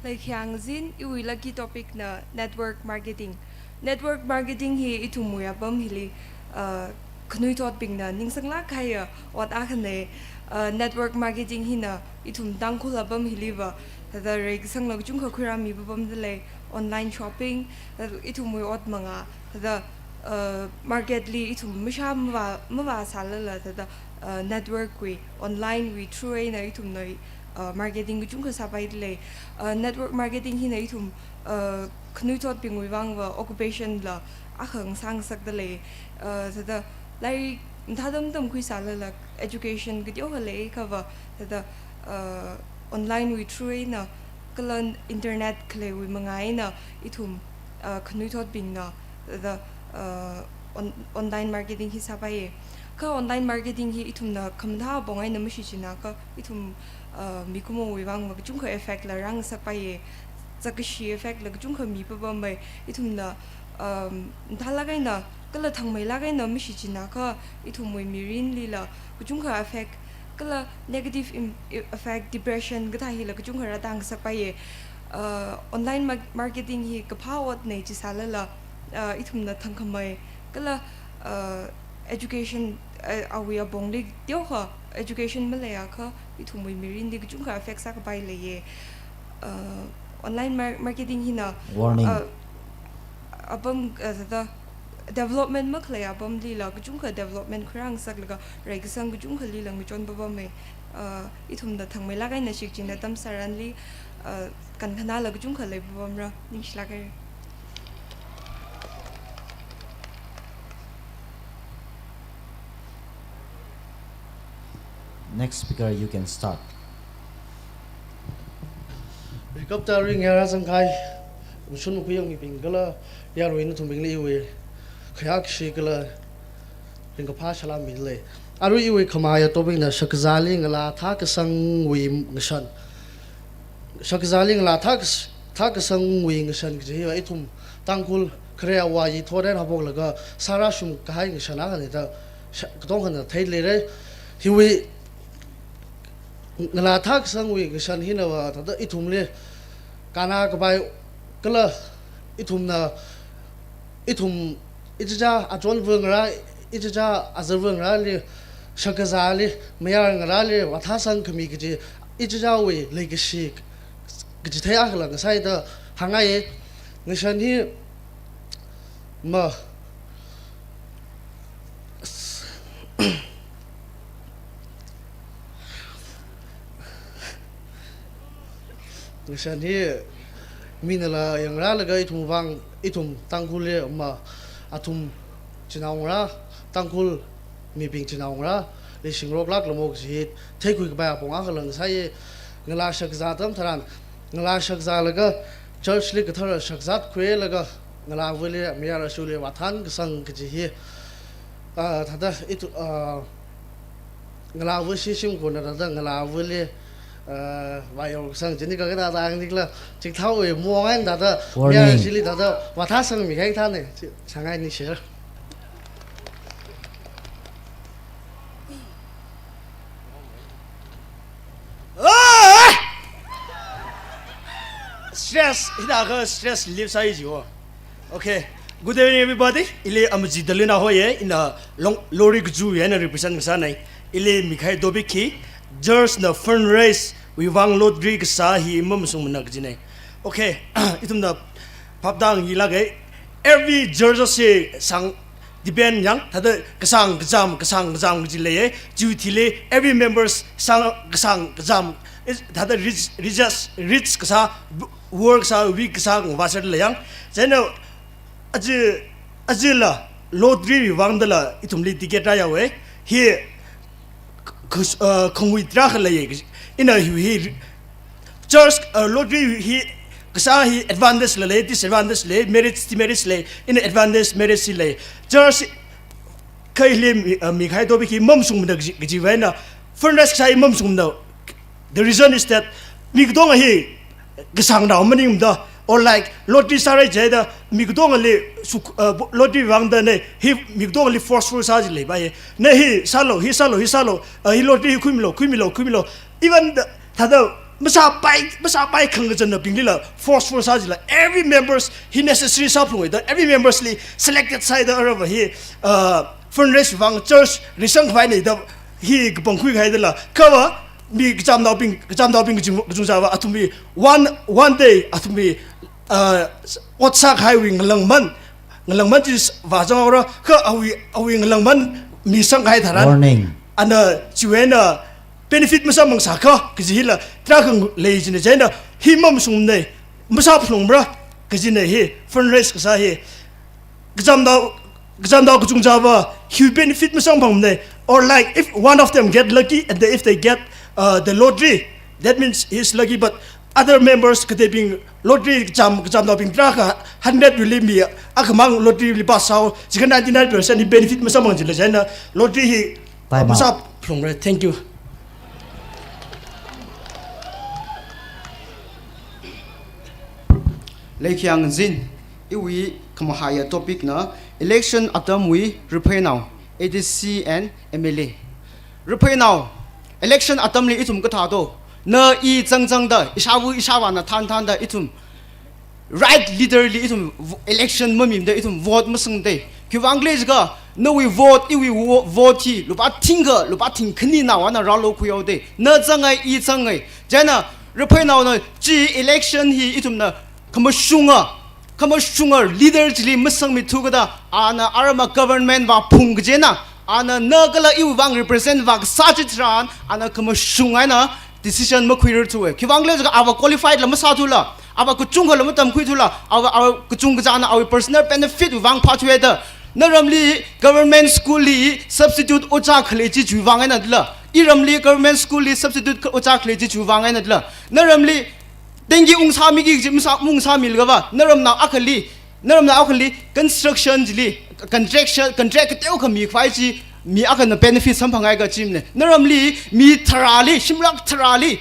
Leikhiang zin, iwui lucky topic na network marketing. Network marketing hi ithumwui apam hili, uh, khanuithotbingna ningsanglāk kahaiya ot akhana. Uh, network marketing hina ithum Tangkhul apam hiliva thāda reikasangla kachungkha khuirāmi papamda lei, online shopping, thāda ithumwui ot manga, thāda, uh, market li ithum mashā mavā, mavāsālala thāda, uh, network wui, online wui through eina ithumna, uh, marketing kachungkha sāpaida lei. Uh, network marketing hina ithum, uh, khanuithotbingwui vangva occupation la akha ngasāngasakda lei. Uh, thāda lairik mathāda matamkhuisālala education kateokha leiakhava thāda, uh, online wui through eina kala internet khaleiwui manga eina ithum, uh, khanuithotbingna thāda, uh, on-, online marketing hi sāpaiya. Kha online marketing hi ithumna khamathā apong eina mashichinakha ithum, uh, mikumowui vangva kachungkha effect la rāngasakpaiya. Zakkashi effect la kachungkha mi papampai. Ithumna, um, mathālāk eina kala thangmeilāk eina mashichinakha ithumwui mirinlila kachungkha effect, kala negative im-, i-, effect, depression kathā hila kachungkha rātāngasakpaiya. Uh, online mar-, marketing hi kaphā otna chisālala, uh, ithumna thangkhamei, kala, uh, education, uh, awui apongli teokha education maleiakha ithumwui mirinli kachungkha effect sākapai leiya. Uh, online mar-, marketing hina, warning, uh, apam, uh, thāda development makhalei apamlila kachungkha development khuirāngasaklaga reikasang kachungkhalila ngachon papamhai. Uh, ithumna thangmeilāk eina shichin atam tharanli, uh, kankhanāla kachungkha leipapamra, ningshilāk haira. Next speaker, you can start. Rikapta ringya rāzangkahai, mashun makhuiyang mibing kala yarui nathumbingli iwui khayākashi kala ringkaphā salām mida lei. Arui iwui khamaya topic na shakazāli ngalā thākasangwui ngashan. Shakazāli ngalā thākas-, thākasangwui ngashan kaji hiva ithum Tangkhul khare awā yithoren haophoklaga sārāshum kahai ngashan akhana da sha-, katongkhana theileira. Hiwui ngalā thākasangwui ngashan hinava thāda ithumli kannā kapai kala ithumna, ithum ichichā achonva ngarā, ichichā azarva ngarāli, shakazāli, mayar ngarāli vāthāsang khami kaji ichichāwui leikashi kachithei akhala ngasai da hāngngai. Ngashan hi ma Ngashan hi minala yangrālaga ithum vang, ithum Tangkhulli ma athum chinaongarā, Tangkhul mibing chinaongarāli shingaroklāklamo kaji hi theikhui kapai apong akhala ngasai. Ngalā shakazā atam tharan, ngalā shakazālaga church li kathara shakazātkhuilaga ngalāvali mayar ashuli vāthankasang kaji hi, ah, thāda ithu-, ah, ngalāva shishim kona thāda ngalāvali, ah, vāyorkasang chini kakathāda angnikla chithāwui mong eina thāda, warning, mayar ashili thāda vāthāsangmikahai thāna, chi-, shangai ni share. Stress, hithākha stress relief sāi jiwo. Okay. Good evening, everybody. Ili Amaji Dalina hoye, ina long, lorry kazui eina represent kasānei. Ili mikahai topic hi, church na fundraise wui vang lottery kasā hi mamashungmana kajinei. Okay, ithumna phaptāngi lāke. Every church se sang depend yang, thāda kasang kacham, kasang kacham kaji leiye, chiwui thili every members sang kasang kacham, is thāda rich, richest, rich kasā, poor kasā, weak kasā, ngavāser lei yang. Chieina aja, ajala lottery wui vangdala ithumli ticket rāyaowe. Hi khas-, uh, khangui tarākha leiye. Ina hi, hi church, uh, lottery hi kasā hi advantage la lei, disadvantage lei, merit, demerit lei, ina advantage, merit hi lei. Church kha hili mi, uh, mikahai topic hi mamashungmana kaji, kajiwui eina fundraise kasā hi mamashungmana. The reason is that mi katonga hi kasang rao maningmada, or like lottery sārai jida mi katongali suk, uh, lottery vangda nei hi mi katongali forceful sā ji leipaiye. Nei hi sālu, hi sālu, hi sālu, uh, hi lottery hi khuimilu, khuimilu, khuimilu. Even the, thāda masāpai, masāpai khangachannabinglila forceful sā jila. Every members hi necessary sāphalunga da, every members li selected sāida aruiva hi, uh, fundraise vang church risang khavai nei da hi kapangkhui kahaidala. Kha va mi kachamnaobing, kachamnaobing kachung, kachungchāva athumwui one, one day athumwui, uh, ot sākahaiwui ngalāngman, ngalāngman chi vāzang haora, kha awui, awui ngalāngman misang kahai tharan. Warning. Ana chiwui eina benefit masamphang sākha, kaji hila tarākha lei jina. Chieina hi mamashungmanei, masāphalungmara, kajinei hi fundraise kasā hi. Kachamnao, kachamnao kachungchāva hi benefit masamphangmanei. Or like, if one of them get lucky and if they get, uh, the lottery, that means he's lucky. But other members kateibing lottery kacham, kachamnaobing tarākha hundred wui li mi akhamang lottery li pass sāo, chikha ninety-nine percent hi benefit masamphang jila. Chieina lottery hi, uh, Time out. Masāphalungra. Thank you. Leikhiang zin, iwui khamahaiya topic na election atamwui ripheinao, A D C and M L A. Ripheinao, election atamli ithum kathā to, na i zangzangda, ishāva ishāvāna thanthanda ithum right leader li ithum vo-, election mamimada ithum vote masangdei. Khiwuivang khala jiakha, nawui vote, iwui vo-, vote hi lupā thingkha, lupā thingkhani naowa na rālu khuihaodei. Na zangai, i zangai. Chieina ripheinaona chi election hi ithumna khamashunga, khamashunga leader chili masangmithu kajida, ana arama government vāphung kajina, ana na kala iwui vang represent vākasā chitharan, ana khamashung eina decision makhuirarthuwe. Khiwuivang khala jiakha ava qualified la masāthula, ava kachungkha la matamkhuithula, ava, ava kachungkha china awui personal benefit vang phāthuida. Naramli government school li substitute ojā khalei chi chiwui vang eina dala. Iramli government school li substitute ojā khalei chi chiwui vang eina dala. Naramli dengue ungsāmiki kaji masā, maungsāmilaga va, naramnao akhali, naramnao akhali construction chili, contraction, contract kateokha mikhavai chi, mi akhana benefit samphangngaiakha chimane. Naramli mi tharāli, shimlak tharāli,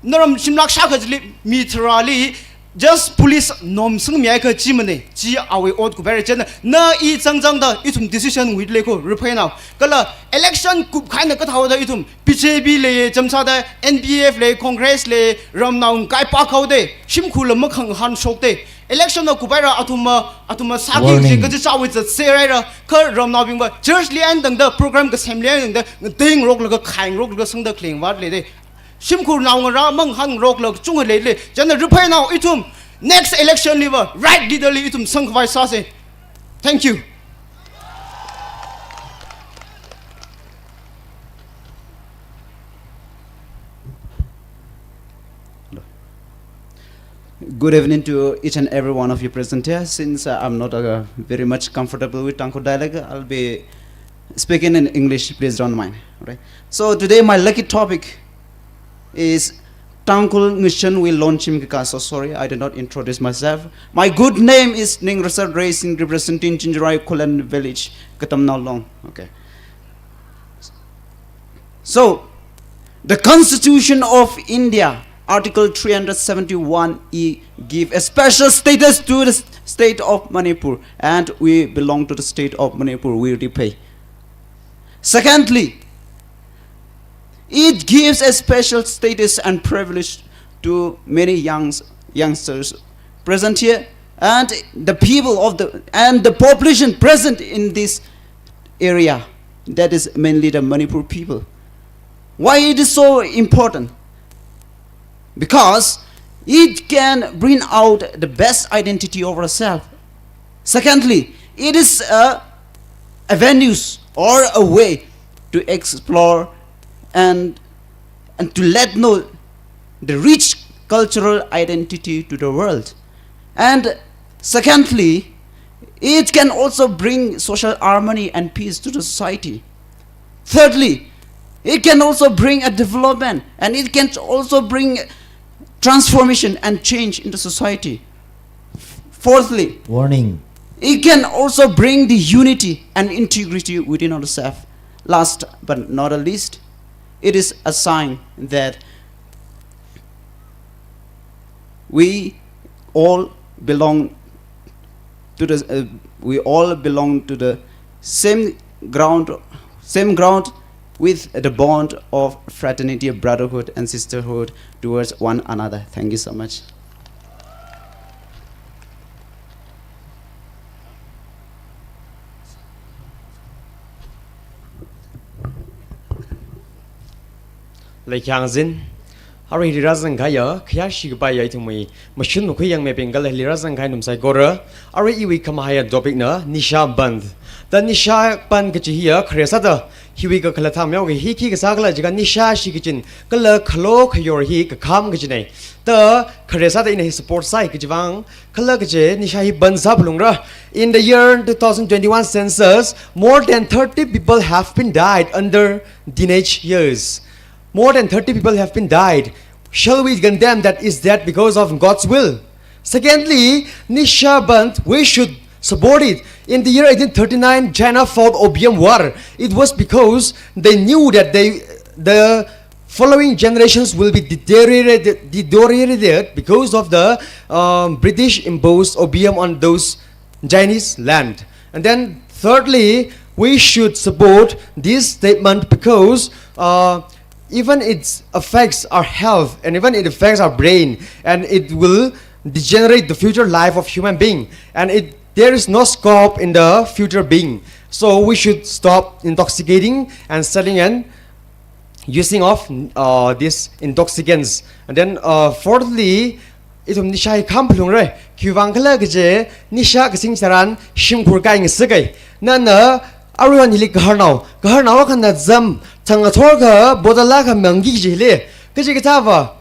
naram shimlak shākha chili mi tharāli just police norm sangmiakha chimane. Chi awui ot kupaira. Chieina na i zangzangda ithum decision nguidalei ko, ripheinao. Kala election kupkahai eina kathāda ithum B J P lei, chāmsāda N P F lei, Congress lei, ramnao ngaipak haodei, shimkhurla makhangahān shokdei. Election na kupaira, athumva, athumva sāki kaji, Warning. Kachichāwui zatserhaira, kha ramnaobingva church li eina tangda, program kasemli eina tangda, ngateirok laga khairok laga sangda khalei vātleidei. Shimkhurnao ngarā mangahānrok laga kachungkha leilei. Chieina ripheinao ithum next election liva right leader li ithum sangkhavai sāsei. Thank you. Good evening to each and every one of you present here. Since, uh, I'm not, uh, very much comfortable with Tangkhul dialect, I'll be speaking in English. Please don't mind. Right? So today my lucky topic is Tangkhul ngashanwui lonchim kaka. So sorry, I did not introduce myself. My good name is Ningrasar Reising, representing Chinjirai Khullen village, Katamnao Long. Okay. So, the Constitution of India, Article three hundred seventy-one E, give a special status to the s-, state of Manipur, and we belong to the state of Manipur, we repay. Secondly, it gives a special status and privilege to many young youngsters present here, and the people of the, and the population present in this area, that is mainly the Manipur people. Why it is so important? Because it can bring out the best identity of ourselves. Secondly, it is a avenues or a way to explore and, and to let know the rich cultural identity to the world. And secondly, it can also bring social harmony and peace to the society. Thirdly, it can also bring a development, and it can also bring transformation and change in the society. Fourthly, warning, it can also bring the unity and integrity within ourselves. Last but not the least, it is a sign that we all belong to the, uh, we all belong to the same ground, same ground with the bond of fraternity, brotherhood, and sisterhood towards one another. Thank you so much. Leikhyāngzin, arui hili rāzangkahaiya, khayāshi kapaiya ithumwui mashun makhui yangmibing kala hili rāzangkahai nathum saikora, arui iwui khamahaiya topic na Nisha Bandh. Da Nisha Bandh kachi hiya khare sāda, hiwui kakhalat thang mayao kahi khi kasā khala jiakha nisha shikachin, kala khalo khayor hi kakham kachina. Da khare sāda ina hi support sāi kachi vang, kala kaje nisha hi bandh sāphalungra. In the year two thousand twenty-one census, more than thirty people have been died under teenage years. More than thirty people have been died. Shall we condemn that? Is that because of God's will? Secondly, Nisha Bandh, we should support it. In the year eighteen thirty-nine, China fought Opium War. It was because they knew that they, the following generations will be deteriorated, deteriorated because of the, um, British imposed opium on those Chinese land. And then thirdly, we should support this statement because, uh, even it affects our health and even it affects our brain, and it will degenerate the future life of human being, and it, there is no scope in the future being. So we should stop intoxicating and selling and using of, uh, these intoxicants. And then, uh, fourthly, ithum nisha hi khamphalungra. Khiwui vang khala kaje, nisha kasing tharan shimkhur kai ngasakai. Nana, aruihon hili kaharnao, kaharnao akhana zam, thang athor akha, bottle akha mangki kaji hili. Kaji kathāva?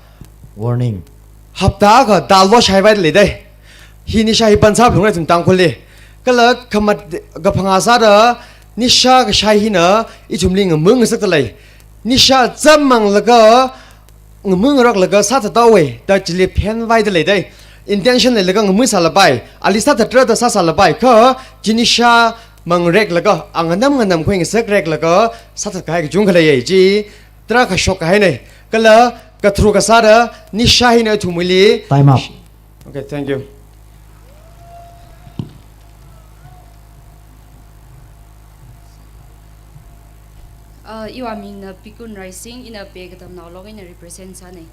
Warning. Hapta akha dal lo shaivaida leidai. Hi nisha hi bandh sāphalungra ithum Tangkhulli. Kala khamat kaphangā sāda nisha kashai hina ithumli ngamung ngasakta lei. Nisha zammanglaga ngamung ngaroklaga sāthathaowa da chili phenvaida leidai. Intention leilaga ngamui sālapai, ali sāthatra da sāsālapai, kha chi nisha mangreklaga, anganam nganam khuingasakreklaga sāthatkahai kachungkha leiya chi, tarākha shokkahaina. Kala katharu kasāda nisha hina ithumwuili. Time up. Okay, thank you. Uh, iwui mingna Pikun Raising, ina Pe Katamnao Long eina represent sāna.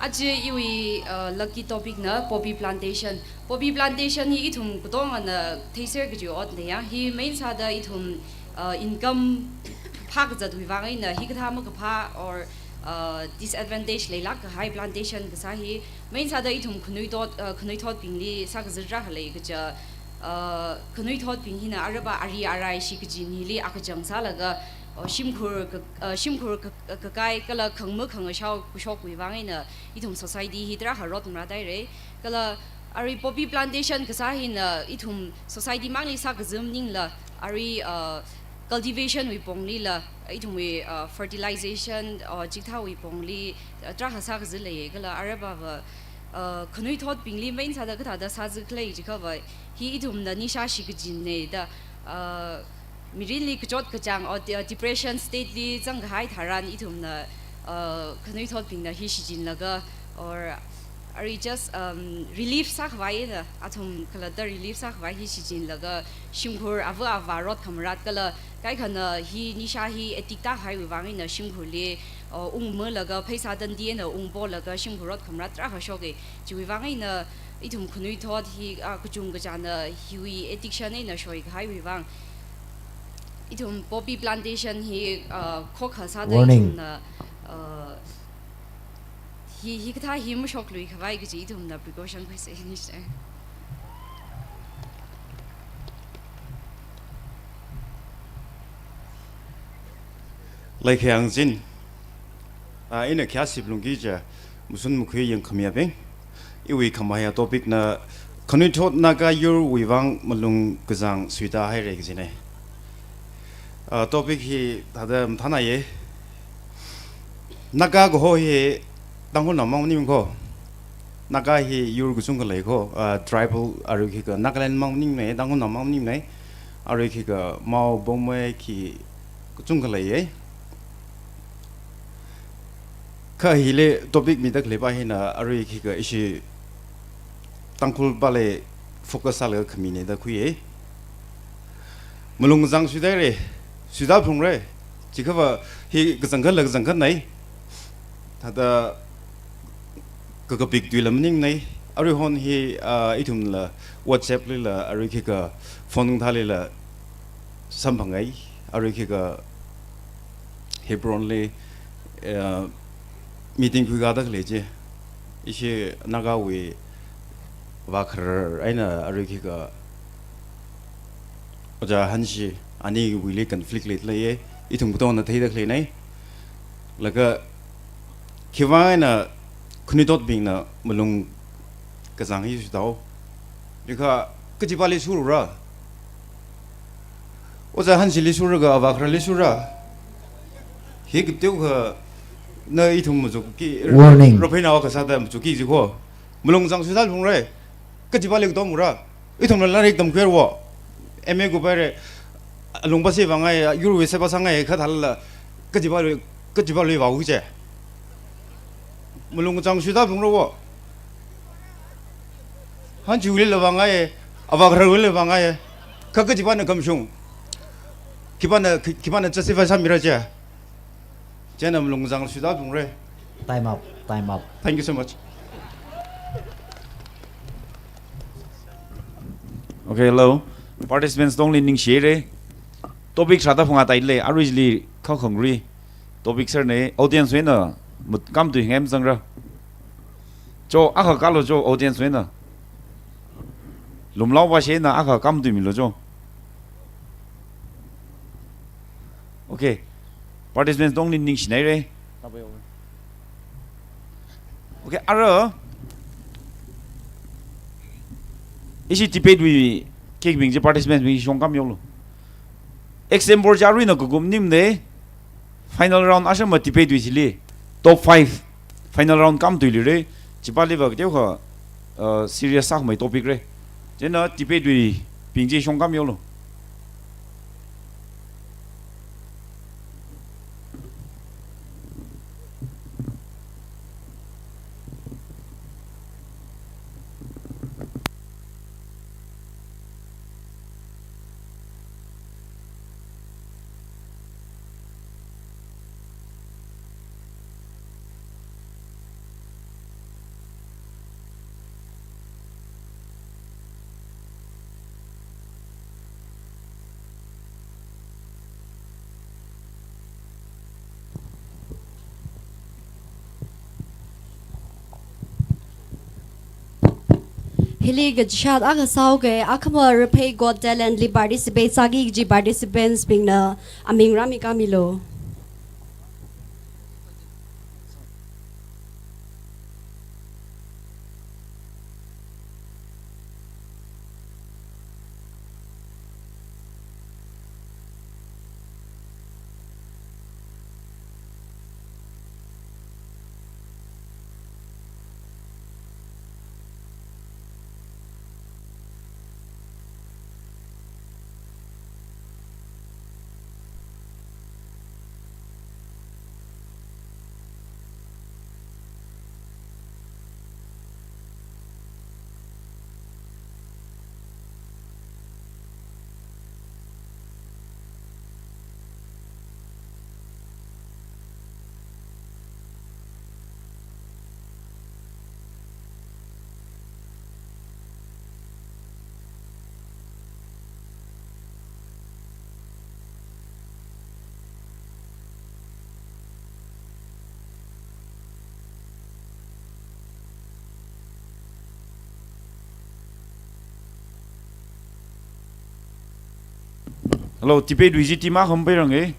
Aja iwui, uh, lucky topic na poppy plantation. Poppy plantation hi ithum katongana theiser kaji otna ya. Hi main sāda ithum, uh, income phākazatwui vang eina hikathā makaphā or, uh, disadvantage leilāk kahai plantation kasā hi main sāda ithum khanuithot, uh, khanuithotbingli sākazat rākhalei kaja, uh, khanuithotbing hina aruiva ari arai shikachin hili akachang sālaga, uh, shimkhur ka, uh, shimkhur ka, ka, kakai kala khangma khangashao kashokwui vang eina ithum society hi tarākha rot marādaira. Kala arui poppy plantation kasā hina ithum society mangli sākazat maningla, arui, uh, cultivation wui ponglila, ithumwui, uh, fertilization, uh, chikathāwui pongli, uh, tarākha sākazat leiya kala aruivava, uh, khanuithotbingli main sāda kathāda sāzat khalei jiakhava, hi ithumna nisha shikachinna da, uh, mirinli kachot kachāng or de-, depression state li zangkahai tharan ithumna, uh, khanuithotbingna hi shichinlaga or arui just, um, relief sākhavai da, athum khalatta relief sākhavai hi shichinlaga shimkhur ava ava rot khamarat kala kaikhana hi nisha hi addict tākahaiwui vang eina shimkhurli, uh, ungmalaga pheisā tandi eina ungpolaga shimkhur ot khamrat tarākha shoka. Chiwui vang eina ithum khanuithot hi, uh, kachungkachāna hiwui addiction eina shoikahaiwui vang ithum poppy plantation hi, uh, khokkha sāda Warning. ithumna, uh, hi, hikathā hi mashoklui khavai kaji ithumna precaution khuisa ni sai. Laikhayang zin, ah, ina khayā sip lungki ja, musun mukhui yangkhamiabing. Iwui khamahaiya topic na khanuithot Naga yurwui vang malung kazang suita haira kajina. Ah, topic hi thāda mathānāya. Naga kaho hi Tangkhulnao mang maning ko. Naga hi yur kachungkha lei ko, ah, tribal arui khikha Nagaland mang maningmana, Tangkhulnao mang maningmana, arui khikha Mao, Poumai khi kachungkha leiya. Kha hili topic mida khaleipa hina arui khikha ishi Tangkhulpali focus sālaga khamina da khuiya. Malung kazang suita haira, suita phungra. Chikhava hi kazangkhatla kazangkhatna. Thāda kakapik tuila maningna. Aruihon hi, ah, ithumla WhatsApp lila, arui khikha phone thālila samphanga. Arui khikha Hebron li, eh, meeting khuikada khalei chi. Ishi Nagawui vākhar eina arui khikha Ojā Hanshi aniwuili conflict leilei, ithum katongna theida khaleina. Laga khiwui vang eina khanuithotbingna malung kazang hi suitao. Yukha kachipāli surra. Ojā Hanshili suraga avākhararli sura. Hi kateokha na ithum machuki. Warning. Ropheinaova kasāda machuki jiko. Malung kazang suita phungra. Kachipāli katongra. Ithumla lairik tamkhuihaira. M A kuphaira. Alungpasi vāngai, yurwui seba sāngai kha thālala. Kachipāli, kachipāli vāu che. Malung kazang suita phungra. Hanshiwuilila vāngai, avākhararwuilila vāngai. Kha kachipāna khamashung. Khipāna, khipāna justify sāmira che. Chieina malung kazang suita phungra. Time up, time up. Thank you so much. Okay, hello. Participants tongli ningshihaira. Topic sāda phunga tailei, aruili kha khangri. Topic sir ne, audience wui eina mut kam tui ngam zangra. Cho, akha kalo cho, audience wui eina. Lumlaopa shina akha kam tuimilu cho. Okay. Participants tongli ningshinaira. Okay, ara. Ishi debate wui khikbing chi participants bing shong kam yolo. Example chi aruina kakum nimne. Final round ashama debate wui chili top five final round kam tuilira. Chipāli vā kateokha, uh, serious sākhamei topic ra. Chieina debate wuibing chi shong kam yolo. Hili kachishat akha sāuka, akhama Raphei Got Talent li participate sāki kaji participants bingna aming rāmi kamilu. Lo, debate wui chi team akha mapeiranga.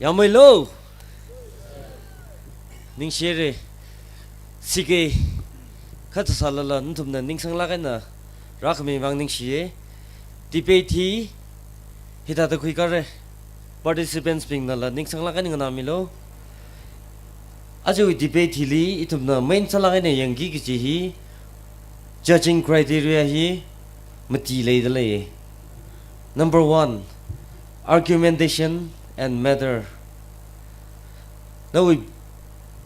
Yangmeilo. Ningshire. Sike. Kha thāsālala nathumna ningsanglāk eina rākhami vang ningshiye. Debate hi hithāda khuikare. Participants bingnala ningsanglāk eina nganāmilo. Ajawui debate hili ithumna main sālāk eina yangki kaji hi, judging criteria hi mati leida lei. Number one, argumentation and matter. Nawui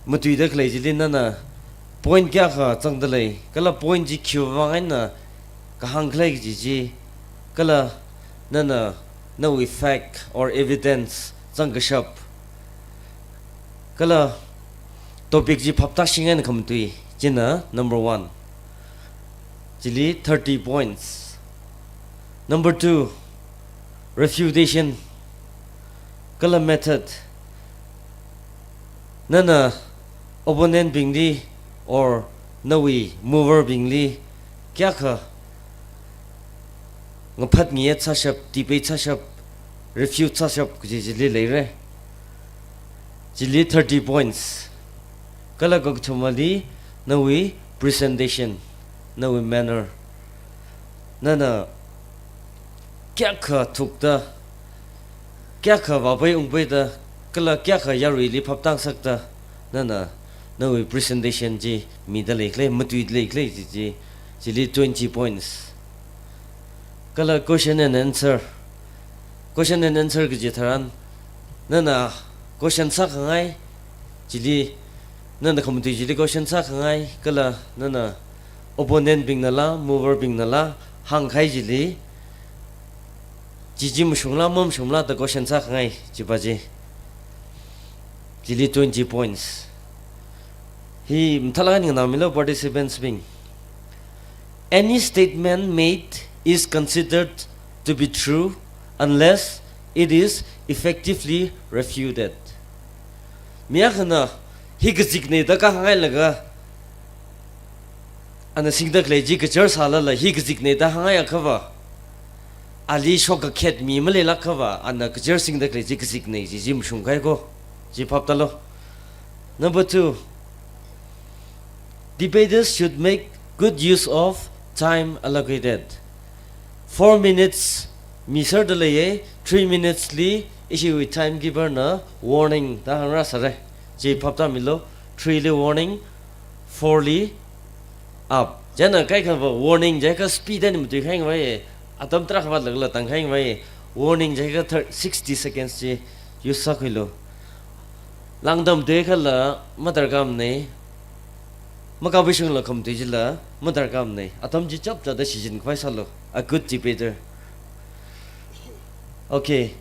matuida khalei chili nana point kayākha zangda lei, kala point chi khiwui vang eina kahāng khalei kaji chi, kala nana nawui fact or evidence zangkashap, kala topic chi phaptāshing eina khamatui, china number one. Chili thirty points. Number two, refutation, kala method. Nana opponent bingli or nawui mover bingli kayākha ngaphat ngayet sāshap, debate sāshap, refute sāshap kaji chili leire. Chili thirty points. Kala kakathumali nawui presentation, nawui manner. Nana kayākha thukta, kayākha vāpei ungpeida, kala kayākha yaruili phaptāngasakta, nana nawui presentation chi mida leikhalei, matuida leikhalei chi, chi, chili twenty points. Kala question and answer. Question and answer kaji tharan, nana question sākhangai, chili nana khamatui chili question sākhangai, kala nana opponent bingnala, mover bingnala hāngkahai chili Chi chi mashungla mamashungla da question sākhangai chipa chi. Chili twenty points. Hi mathālāk eina nganāmilo participants bing. Any statement made is considered to be true unless it is effectively refuted. Mi akhana hi kazikne da kahāngngailaga, ana singda khalei chi kachar sālala hi kazikne da hāngngai akhava, ali shokkakhet mi maleilāk akhava, ana kachar singda khalei chi kazikne chi chi mashungkahai ko. Chi phaptālo. Number two, debaters should make good use of time allocated. Four minutes miserda leiye, three minutes li ishiwui timekeeper na warning da hāngrāsāra. Chi phaptāmilo, three li warning, four li up. Chieina kaikhava warning jiakha speed eina matuikahai ngavai, atam tarākha vātlākla tāngkahai ngavai. Warning jiakha thir-, sixty seconds chi use sākhuilu. Lāngda matuikhala madarkarmane, makapui shungla khamatui chila madarkarmane, atam chi chapchāda shichinkhavai sālu. A good debater. Okay.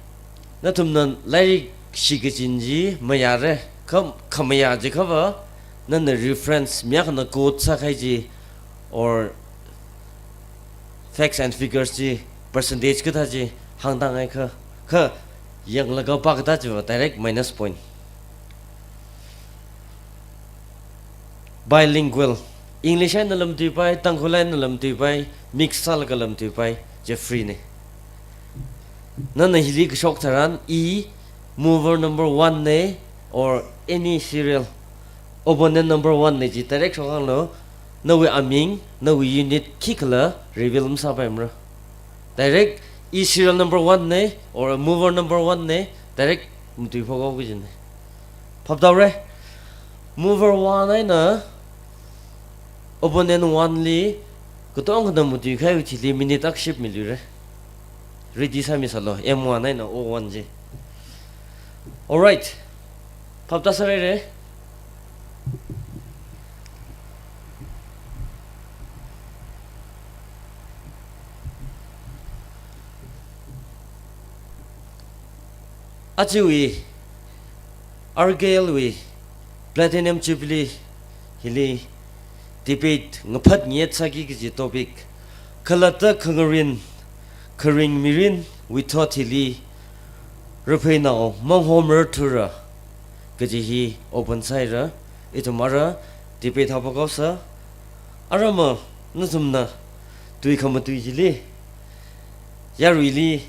Nathumna lairik shikachin chi mayāra, kha, khamayā jiakhava, nana reference, mi akhana quote sākahai chi, or facts and figures chi, percentage kathā chi hāngtāngai kha, kha yanglaga pā kathā chiva direct minus point. Bilingual. English eina lamatuipai, Tangkhul eina lamatuipai, mix sālaga lamatuipai, chi free ne. Nana hili kashok tharan, E, mover number one ne, or any serial opponent number one ne chi direct shokhanglu, nawui aming, nawui unit khikhala reveal masāpaimara. Direct E serial number one ne, or mover number one ne, direct matuiphok haoki kajina. Phaptāhaora? Mover one eina opponent one li katongkhana matuikahaiwui thili minute akha ship miluira. Ready sāmisālu, M one eina O one chi. Alright. Phaptāsāhaira. Ajawui, R K L wui Platinum Jubilee hili debate ngaphat ngayet sāki kaji topic, khalatta khangarin, kharing mirinwui thot hili rapheinao manghomrar thura kaji hi open sāhaira. Ithum ara debate haophok haosa. Ara ma nathumna tui khamatui chili, yaruili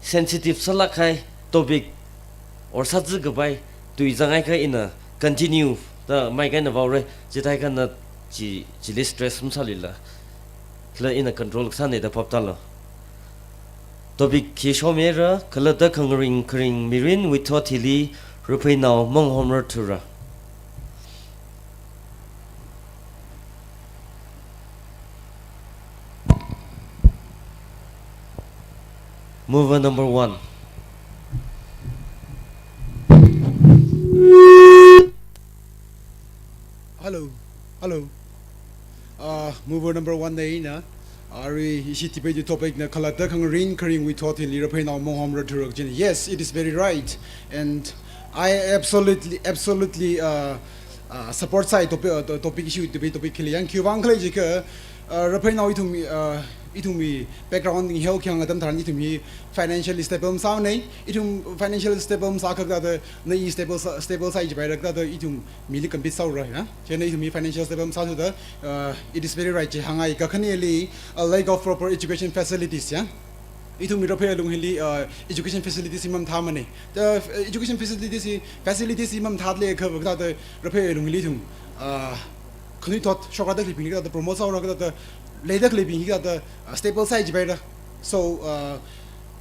sensitive sālāk kahai topic or sāzā kapai tui zanghaiakha ina continue da maik eina vaora, chithākha na chi, chili stress masāluila. Kala ina control kasāne da phaptālu. Topic hi shomira, khalatta khangarin kharing mirinwui thot hili rapheinao manghomrar thura. Mover number one. Hello. Hello. Uh, mover number one na ina. Arui ishi debate topic na khalatta khangarin kharingwui thot hili rapheinao manghomrar thura kajina. Yes, it is very right. And I absolutely, absolutely, uh, uh, support sāi topic, uh, to-, topic issue, debate topic hili. Yang khiwuivang khala jiakha, uh, rapheinao ithum, uh, ithumwui background hi heo khayang atam tharan ithum hi financially stable masāmane. Ithum financially stable masākha kathāda na i stable sā, stable sāi jipaira kathāda ithum mili compete sāhaora, ya. Chieina ithum hi financial stable masāthuda, uh, it is very right chi hāngngai. Kakhaneli, a lack of proper education facilities, ya. Ithumwui raphei alung hili, uh, education facilities hi mamathāmane. The, uh, education facilities hi, facilities hi mamathāda leiakha kathāda raphei alung hili ithum, uh, khanuithot shokrada khaleibing kathāda promote sāhaora, kathāda leida khaleibing hi kathāda, uh, stable sāi jipaira. So, uh,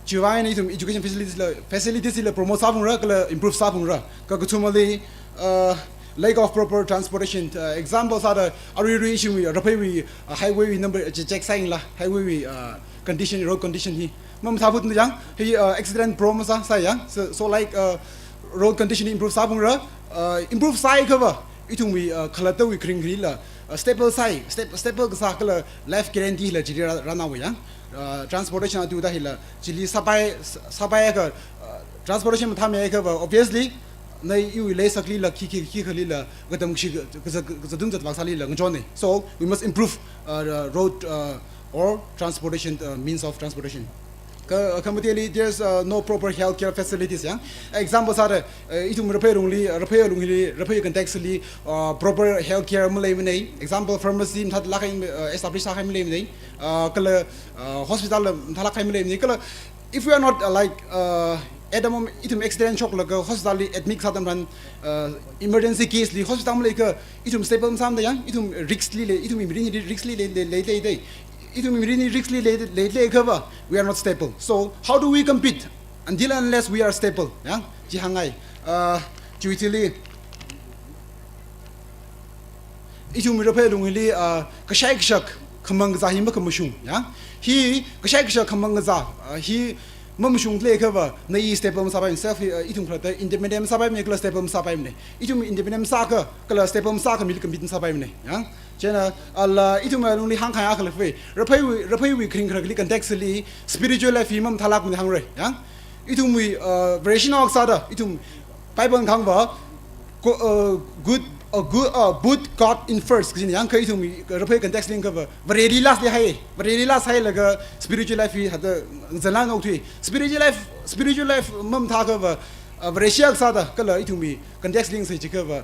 chiwuivang eina ithum education facilities la, facilities la promote sāphungra, kala improve sāphungra. Kakathumali, uh, lack of proper transportation. Uh, example sāda, aruirui ishiwui, rapheiwui, uh, highway wui number, uh, check sāyangla, highway wui, uh, condition, road condition hi mamathāphut yang, hi, uh, accident prone masā, sāya. So, so like, uh, road condition improve sāphungra, uh, improve sāiakhava, ithumwui, uh, khalattawui kharing kharila, Uh, stable sāi, step-, stable kasā kala life guarantee hila chili rā-, rānao ya. Uh, transportation atu da hila chili sāpai, sāpai ka, uh, transportation mathāmei ka va, obviously, na iwui leisakli la, khi, khi, khi khali la, katam shi, kaza, kaza dun zat vak sāli la, ngachon ne. So, we must improve, uh, the road, uh, or transportation, uh, means of transportation. Ka, kamateli, there's, uh, no proper healthcare facilities, ya. Example sāda, uh, ithum Raphei lungli, Raphei lungli, Raphei context li, uh, proper healthcare maleimanei. Example, pharmacy mathālāk kahai, uh, establish sākahai maleimanei. Uh, kala, uh, hospital mathālāk kahai maleimanei. Kala, if we are not, uh, like, uh, at the moment, ithum accident shoklaga hospital li admit sāda tharan, uh, emergency case li hospital maleikha, ithum stable masāmada ya, ithum risk li lei, ithum mirin risk li lei, lei, lei, lei, lei. Ithum mirin risk li lei, lei, lei ka va, we are not stable. So, how do we compete until and unless we are stable? Ya, chi hāngngai. Uh, chiwui thili, ithum Raphei lungli, uh, kashai kashak, khamang kazā hi makhamashung, ya. Hi kashai kashak khamang kazā, uh, hi mamashung lei ka va, na i stable masāpai, self, uh, ithum kharata independent masāpaimanei, kala stable masāpaimanei. Ithum independent masākha, kala stable masākha mili compete masāpaimanei, ya. Chieina, ala, ithum lungli hāngkahai akha lei. Rapheiwui, Rapheiwui kharing kharakli context li, spiritual life hi mamathālākmanei hāngra, ya. Ithumwui, uh, Vareshinao sāda, ithum Bible kahāng va, go-, uh, good, uh, good, uh, put God in first, kajina ya, kha ithumwui, uh, Raphei context li ka va, Vareli last li hai, Vareli last hailaga spiritual life hi hithāda zanlāk ngaokthui. Spiritual life, spiritual life mamathā ka va, uh, Vareshi akha sāda, kala ithumwui context li sai chi ka va,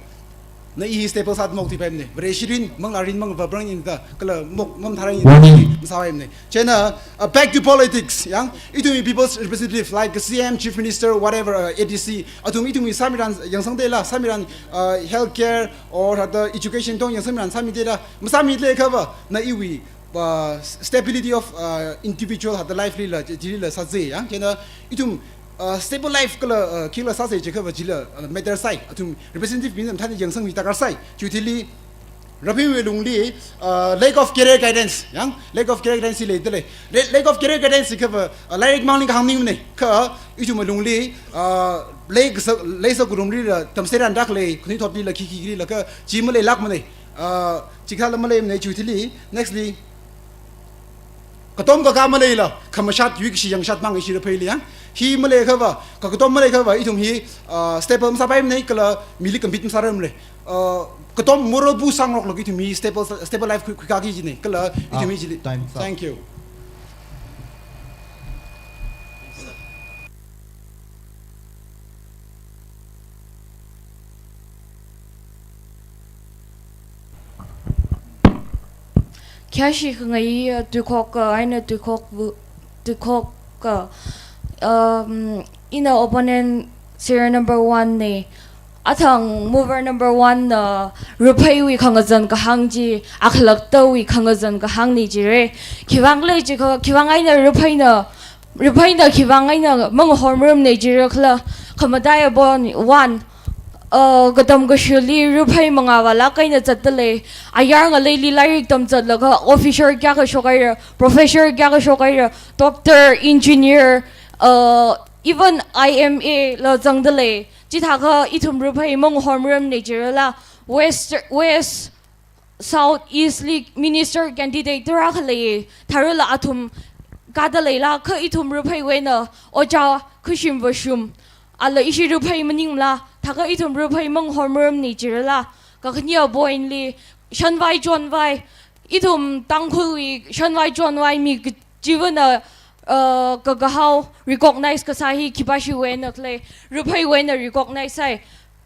na i stable sāda maokthuipaimanei. Vareshi rin, manglā rin, mang va brang in da, kala mok, mamathā rin in da, masāpaimanei. Chieina, uh, back to politics, ya. Ithumwui people's representative, like C M, Chief Minister, whatever, uh, A D C. Athum ithumwui sāmiran yangsangdala, sāmiran, uh, healthcare, or hithāda education tong yangsangmiran sāmidala, masāmi lei ka va, na iwui, uh, stability of, uh, individual hithāda life li la, chili la sāzai ya. Chieina ithum, uh, stable life kala, uh, khila sāzai chi ka va chila, uh, matter sāi. Athum representative bing mathāna yangsangmi darkar sāi. Chiwui thili, Rapheiwui lungli, uh, lack of career guidance, ya. Lack of career guidance hi leidalei. La-, lack of career guidance hi ka va, uh, lairik mangli kahāng maningmanei. Kha, ithum lungli, uh, lei kasa-, leisa kurumli la, tamseiran dak lei, khanuithotli la, khi, khi, khili la kha, chi maleilākmanei. Uh, chikathā la maleimanei chiwui thili, next li. Katom kakā maleila, khamashat yuikashi yangshat mang ishi Rapheili ya. Hi malei ka va, ka katom malei ka va, ithum hi, uh, stable masāpaimanei, kala mili compete masārarmanei. Uh, katom moral bu sangrok lagi ithum hi stable, stable life khui, khuikaki jinei, kala ithum hi Ah, chili. Time is up. Thank you. Khayāshi khangai, uh, tuikhok, uh, eina tuikhok bu-, tuikhok, uh, um, ina opponent serial number one nei. Athang mover number one na Rapheiwui khangazan kahāng chi, akhalaktāwui khangazan kahāng nei jire. Khivang lei jiakha, khivang eina Rapheina, Rapheina khivang eina mangahormaram nei jire khala, khamataiya point one, uh, katam kashili Raphei mangā vālāk eina zatdalei, ayar ngaleili lairik tamzatlaga officer kayākha shokhaira, professor kayākha shokhaira, doctor, engineer, uh, even I M A la zangdalei, chithākha ithum Raphei mangahormaram nei jirala, West, West, South East li minister candidate tarākha lei, tharala athum kādaleila, kha ithum Rapheiwui eina ojā khuishim vāshim. Ala ishi Raphei maningla, thākha ithum Raphei mangahormaram nei jirala, kakhane point li, shanvai chonvai, ithum Tangkhulwui shanvai chonvai mi kachivana, uh, kakahao recognize kasā hi khipāshiwui eina khalei, Rapheiwui eina recognize sāi.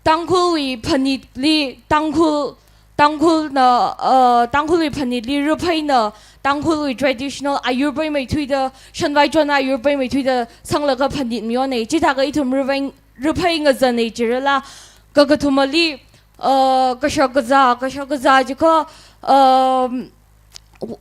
Tangkhulwui phanitli, Tangkhul, Tangkhulna, uh, Tangkhulwui phanitli Rapheina, Tangkhulwui traditional ayur paimeithuida, shanvai chon ayur paimeithuida, sanglaga phanit mayonei. Chithākha ithum Raphei, Raphei ngazan nei jirala, kakathumali, uh, kashak kazā, kashak kazā jiakha, um,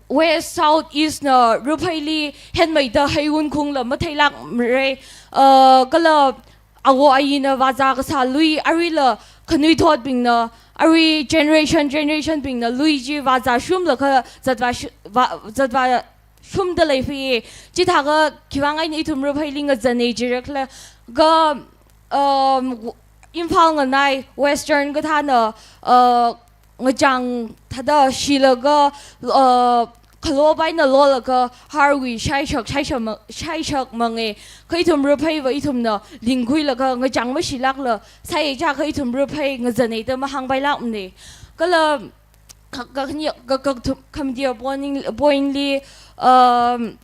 West, South, East na Rapheili henmeida heiwun khungla matheilākmare, uh, kala awo ayina vāzā kasā lui, aruila khanuithotbingna, arui generation, generation bingna lui chi vāzāshumlaga zatvā shu-, vā-, zatvāshumdalei phi, chithākha khivang eina ithum Rapheili ngazan nei jire khala, ka, um, Imphal nganai, Western kathāna, uh, ngachang thāda shilaga, uh, khalo baina lolaga harwui shaishak, shaishak ma-, shaishak mange. Kha ithum Rapheiva ithumna lingkhuilaga ngachang mashilākla, sāya chiakha ithum Raphei ngazanei da mahāngpailākmane. Kala ka, ka, khani-, ka, ka, thum, khamatiya point, point li, um,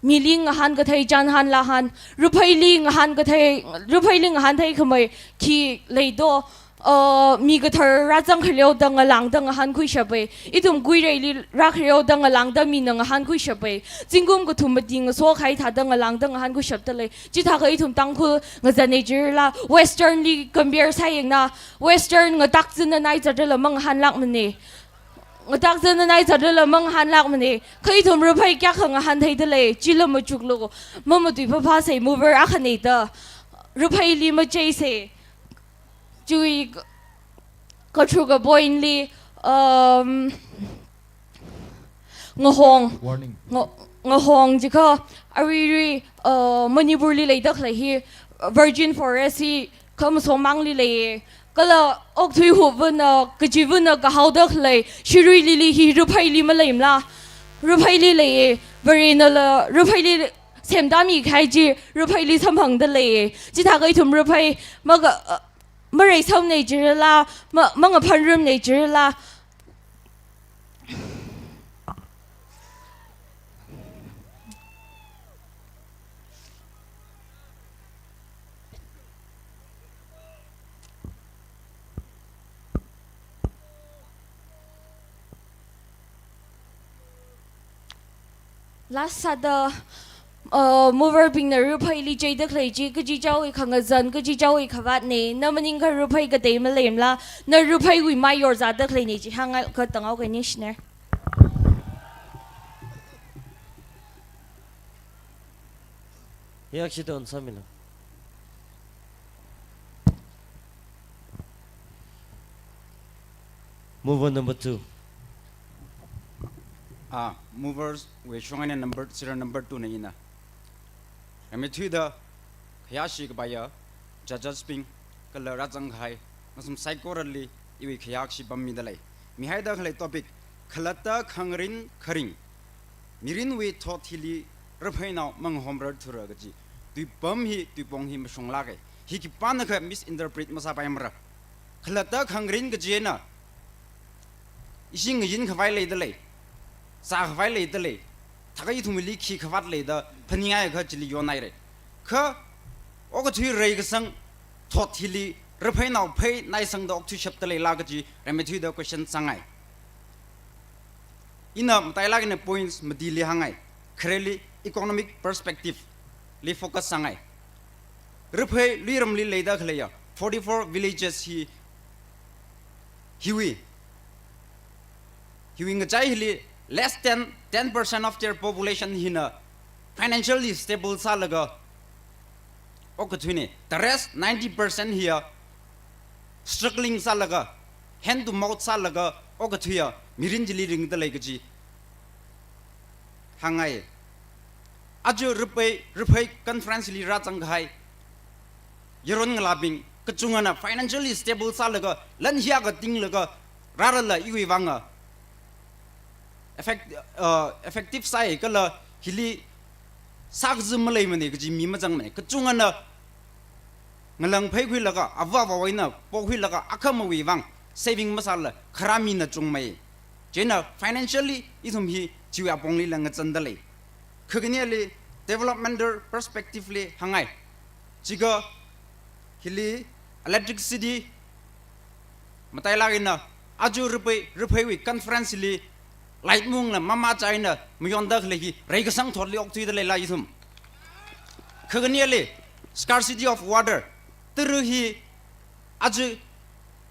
mili ngahān kathei chānhānla hān, Rapheili ngahān kathei, Rapheili ngahān theikhamei khi leido, uh, mi kathar rāzang khaleo da ngalāngda ngahānkhuishapa. Ithum Kuireili rākhaleo da ngalāngda mina ngahānkhuishapa. Zingkum kathum mati ngaso kahai thāda ngalāngda ngahānkhuishapda lei. Chithākha ithum Tangkhul ngazanei jirala, Western li compare sāyangna, Western ngatakzin nanai zatrala mangahānlākmane. Ngatakzin nanai zatrala mangahānlākmane. Kha ithum Raphei kayākha ngahāntheida lei, chila machuklu, mamatui phāphāsei, mover akhane da. Rapheili macheisei. Chiwui ka-, katharuka point li, um, ngahong. Warning. Nga-, ngahong jiakha aruirui, uh, Manipurli leida khalei hi, uh, virgin forest hi khamasomangli lei. Kala okthui hupvana, kachivana kahaoda khalei shiruilili hi Rapheili maleimala? Rapheili lei. Varenala Rapheili semda mikahai chi Rapheili samphangda lei. Chithākha ithum Raphei maga, uh, mareisamnei jirala, ma, mangaphanrumnei jirala. Last sāda, uh, mover bingna Rapheili cheida khalei chi, kachichāwui khangazan, kachichāwui khavātne, na maningakha Raphei katei maleimala, na Rapheiwui mai yorzāda khaleine chi hāngngai, kha tangau kani shiner. Yak shi don samila. Mover number two. Ah, movers wui shong eina number, serial number two na ina. Rimeithuida khayāshi kapaiya judges bing, kala rāzang kahai, masum saikorali iwui khayāshi pammida lei. Mihaida khalei topic, khalatta khangarin kharing. Mirinwui thot hili Rapheinao mangahomrarthura kaji. Tuipam hi, tuipong hi mashunglāke. Hi khipānakha misinterpret masāpaimara. Khalatta khangarin kajina, ishi ngayin khavai leida lei, zā khavai leida lei, thākha ithumli khi khavāt leida phaningaiakha chili yonhaire. Kha okathui reikasang thot hili Rapheinao phei naisangda okthuishapda leila kaji rimeithuida question sāngai. Ina matailāk eina points matili hāngngai. Khareli economic perspective li focus sāngai. Raphei luiramli leida khaleiya forty-four villages hi, hiwui, hiwui ngachai hili less than ten percent of their population hina financially stable sālaga okathuine. The rest ninety percent hiya struggling sālaga, hand to mouth sālaga okathuiya mirin chili ringda lei kaji hāngngai. Aja Raphei, Raphei conference li rāzang kahai yaron ngalābing kachungana financially stable sālaga, lan hiyākha tinglaga rārala iwui vanga effect-, uh, effective sāi kala hili sākazi maleimane kaji mi mazangmane. Kachungana ngalang pheikhuilaga, ava avā eina pokhuilaga, akhamawui vang saving masāla kharā mina chungmei. Chieina financially ithum hi chiwui apongli la ngazanda lei. Khakhaniali developmental perspective li hāngngai. Chikha hili electricity matailāk eina aja Raphei, Rapheiwui conference li light mungla mama chaina mayonda khalei hi reikasang thotli okthuida leila ithum. Khakhaniali scarcity of water. Tara hi aja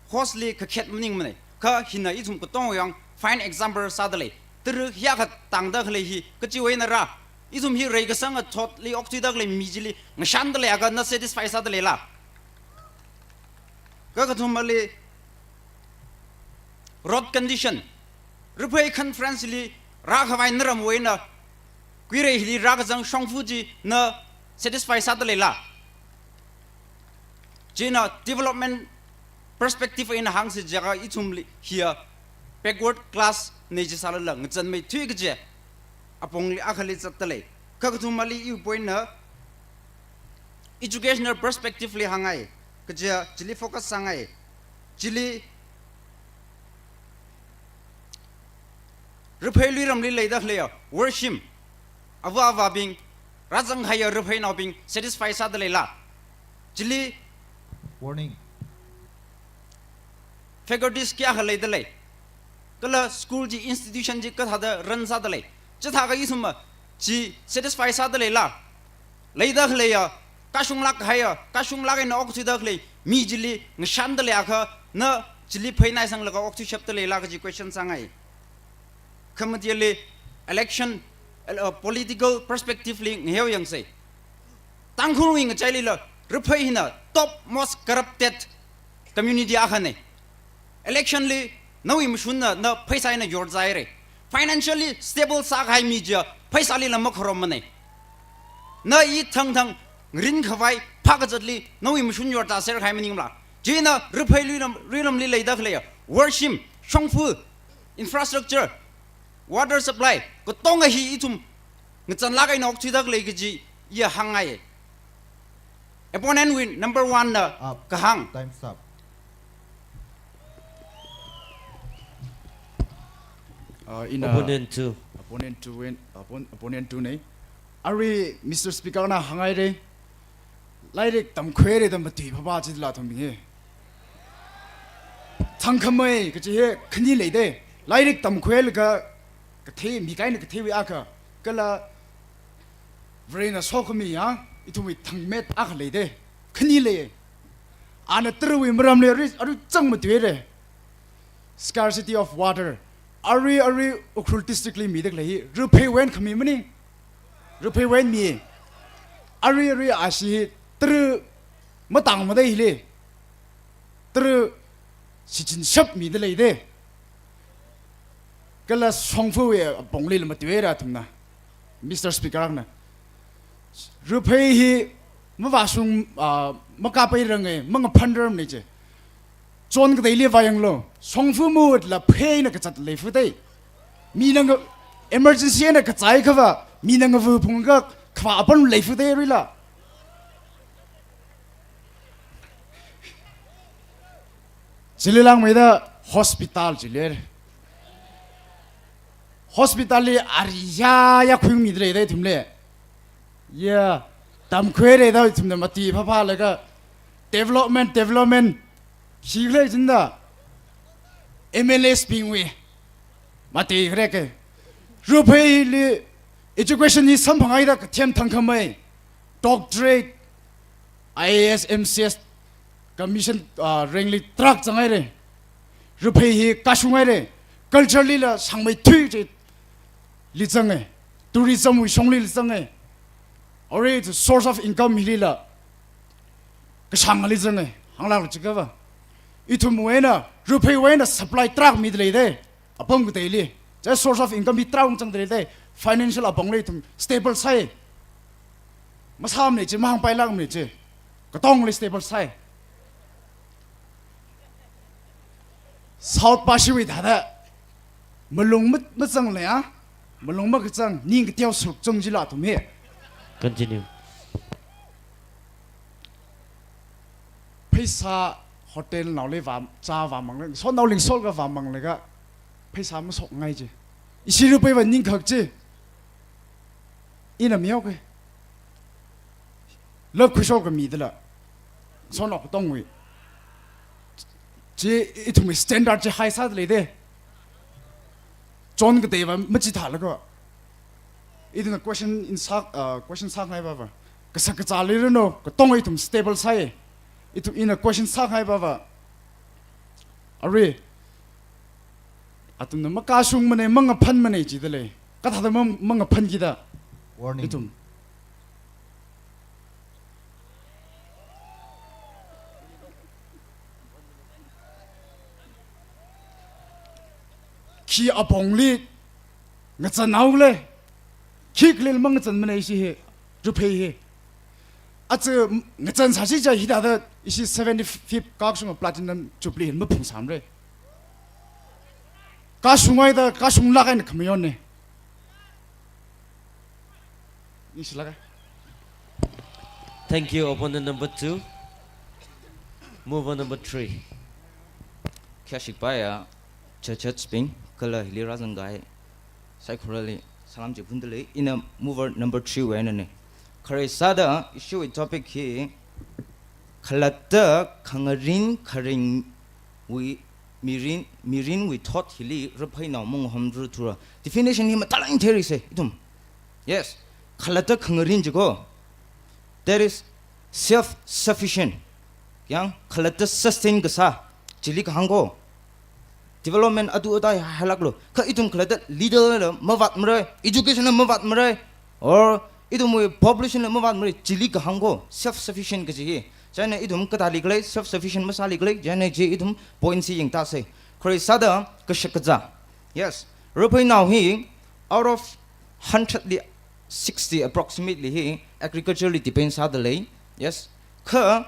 hose li kakhet maningmane. Kha hina ithum katonga yang fine example sāda lei. Tara hiyākha tangda khalei hi kachiwui einara? Ithum hi reikasanga thotli okthuida khalei mi chili ngashanda leiakha na satisfy sāda leila? Kakathumali road condition. Raphei conference li rākhavai naramwui eina Kuirei hili rākazang shongfa chi na satisfy sāda leila? Chieina development perspective eina hāngsa jiakha ithumli hiya backward class na jisālala ngachānmeithui kaji apongli akhali zatdalei. Kha kathumali iwui point na educational perspective li hāngngai, kaja chili focus sāngai. Chili Raphei luiramli leida khaleiya worshim, ava avābing, rāzang kahaiya Raphei naobing satisfy sādaleila? Chili Warning. Faculties kayākha leidalei? Kala school chi, institution chi kathāda run sādalei? Chithākha ithumva chi satisfy sādaleila? Leida khaleiya, kashunglāk kahaiya, kashunglāk eina okthuida khalei mi chili ngashandaleiakha, na chili pheinaisanglaga okthuishapdaleila kaji question sāngai. Khamatili election, uh, political perspective li ngaheo yangsei. Tangkhulwui ngachailila Raphei hina top most corrupted community akhana. Election li nawui mashunna na pheisā eina yorzāhaira. Financially stable sākahai mi chiya pheisālila makharommanei. Na i thangthang ngarinkhavai phākazatli nawui mashun yorzāser kahai maningla? China Raphei luiram, luiramli leida khaleiya worshim, shongfa, infrastructure, water supply, katonga hi ithum ngachānlāk eina okthuida khalei kaji iya hāngngai. Opponent wui number one na Up. Kahāng. Time's up. Uh, ina Opponent two. Opponent two win, oppon-, opponent two nei. Arui Mister Speaker na hānghaira. Lairik tamkhuihaira da matui phapha chila thumbing hi. Thangkhamei kaji hi khani leida. Lairik tamkhuilaga kathei, mi kaina katheiwui akha, kala Varena sokhami ya, ithumwui thangmet akha leida. Khani lei. Ana tarawui maramli arui, arui chang matuihaira. Scarcity of water. Arui, arui Ukhrul district li mida khalei hi Rapheiwui eina khami maning. Rapheiwui eina mi. Arui, arui ashi hi tara matang madai hili, tara shichinshap mida leida. Kala shongfawui aponglila matuihaira athumna. Mister Speaker na, Raphei hi mavāshung, ah, makapairange, mangaphanrarmanei je. Chon kateili vāyanglu, shongfa mut la pheina kazat leifudei. Mina nga-, emergency eina kazāi khavā, mina ngavā phungkha khavā apam leifudei aruila. Chili langmeida hospital chili. Hospital li ari yāyā khuimida leida ithumli. Ya, tamkhuihaira da ithumna mati phaphalaga development, development khi khalei chinda M L As bingwui mati khareke. Rapheili education hi samphanghaida kathem thangkhamei, doctorate, I A S, M C S, commission, ah, rank li tarākha zanghaira. Raphei hi kashunghaira. Culture lila sangmeithui chili zange. Tourism wui shongli zange. Already source of income hilila kashangli zange. Hānglāk chiakha va, ithumwui eina, Rapheiwui eina supply tarākha mida leida. Apam kateili, just source of income hi tarākha zangda leida. Financial apongli ithum stable sāi. Masāmane chi, mahāngpailākmane chi. Katongli stable sāi. South pashiwui thāda malung ma-, mazanglei a, malung makazang, ning kateo suk chung jila athum hi. Continue. Pheisā hotel naoli vā, chā vāmangla, so naoling solga vāmanglaga, pheisā mashokngai chi. Ishi Rapheiva ningkhak chi. Ina mihaoke. Love khuishok kami dala. Sonao katongwui. Chi ithumwui standard chi high sāda leida. Chon kateiva machithālaga. Ithumna question in sā, uh, question sāngai vava. Kasak kazā leiranu, katong ithum stable sāi. Ithum ina question sāngai vava. Arui. Athumna makashungmane, mangaphanmane jida lei. Kathāda mang-, mangaphankida. Warning. Ithum. Khi apongli ngazan haole. Khikhalei mangazanmane ishi hi, Raphei hi. Aja ngazan sāsi ja hithāda ishi seventy-fifth kashunga platinum jubilee hi maphungsāmara. Kashunghaida kashunglāk eina khamayonna. Ishi lāka. Thank you, opponent number two. Mover number three. Khayāshik paiya, judges bing, kala hili rāzangkahai saikorali salam chiphundalei, ina mover number three wui einana. Khare sāda issue wui topic hi khalatta khangarin kharingwui mirin, mirinwui thot hili rapheinao mangahomra thura. Definition hi mathālāk eina theirisa ithum. Yes, khalatta khangarin jiko. That is self-sufficient. Yang khalatta sustain kasā, chili kahāng ko. Development adu ada hailāklu. Kha ithum khalatta leader la mavātmara, education la mavātmara, or ithumwui population la mavātmara, chili kahāng ko. Self-sufficient kaji hi. Chieina ithum kathāli khalei, self-sufficient masāli khalei, chieina chi ithum point chi yangtāsa. Khare sāda kashak kazā. Yes, rapheinao hi out of hundred li sixty approximately hi agriculture li depend sādalei. Yes. Kha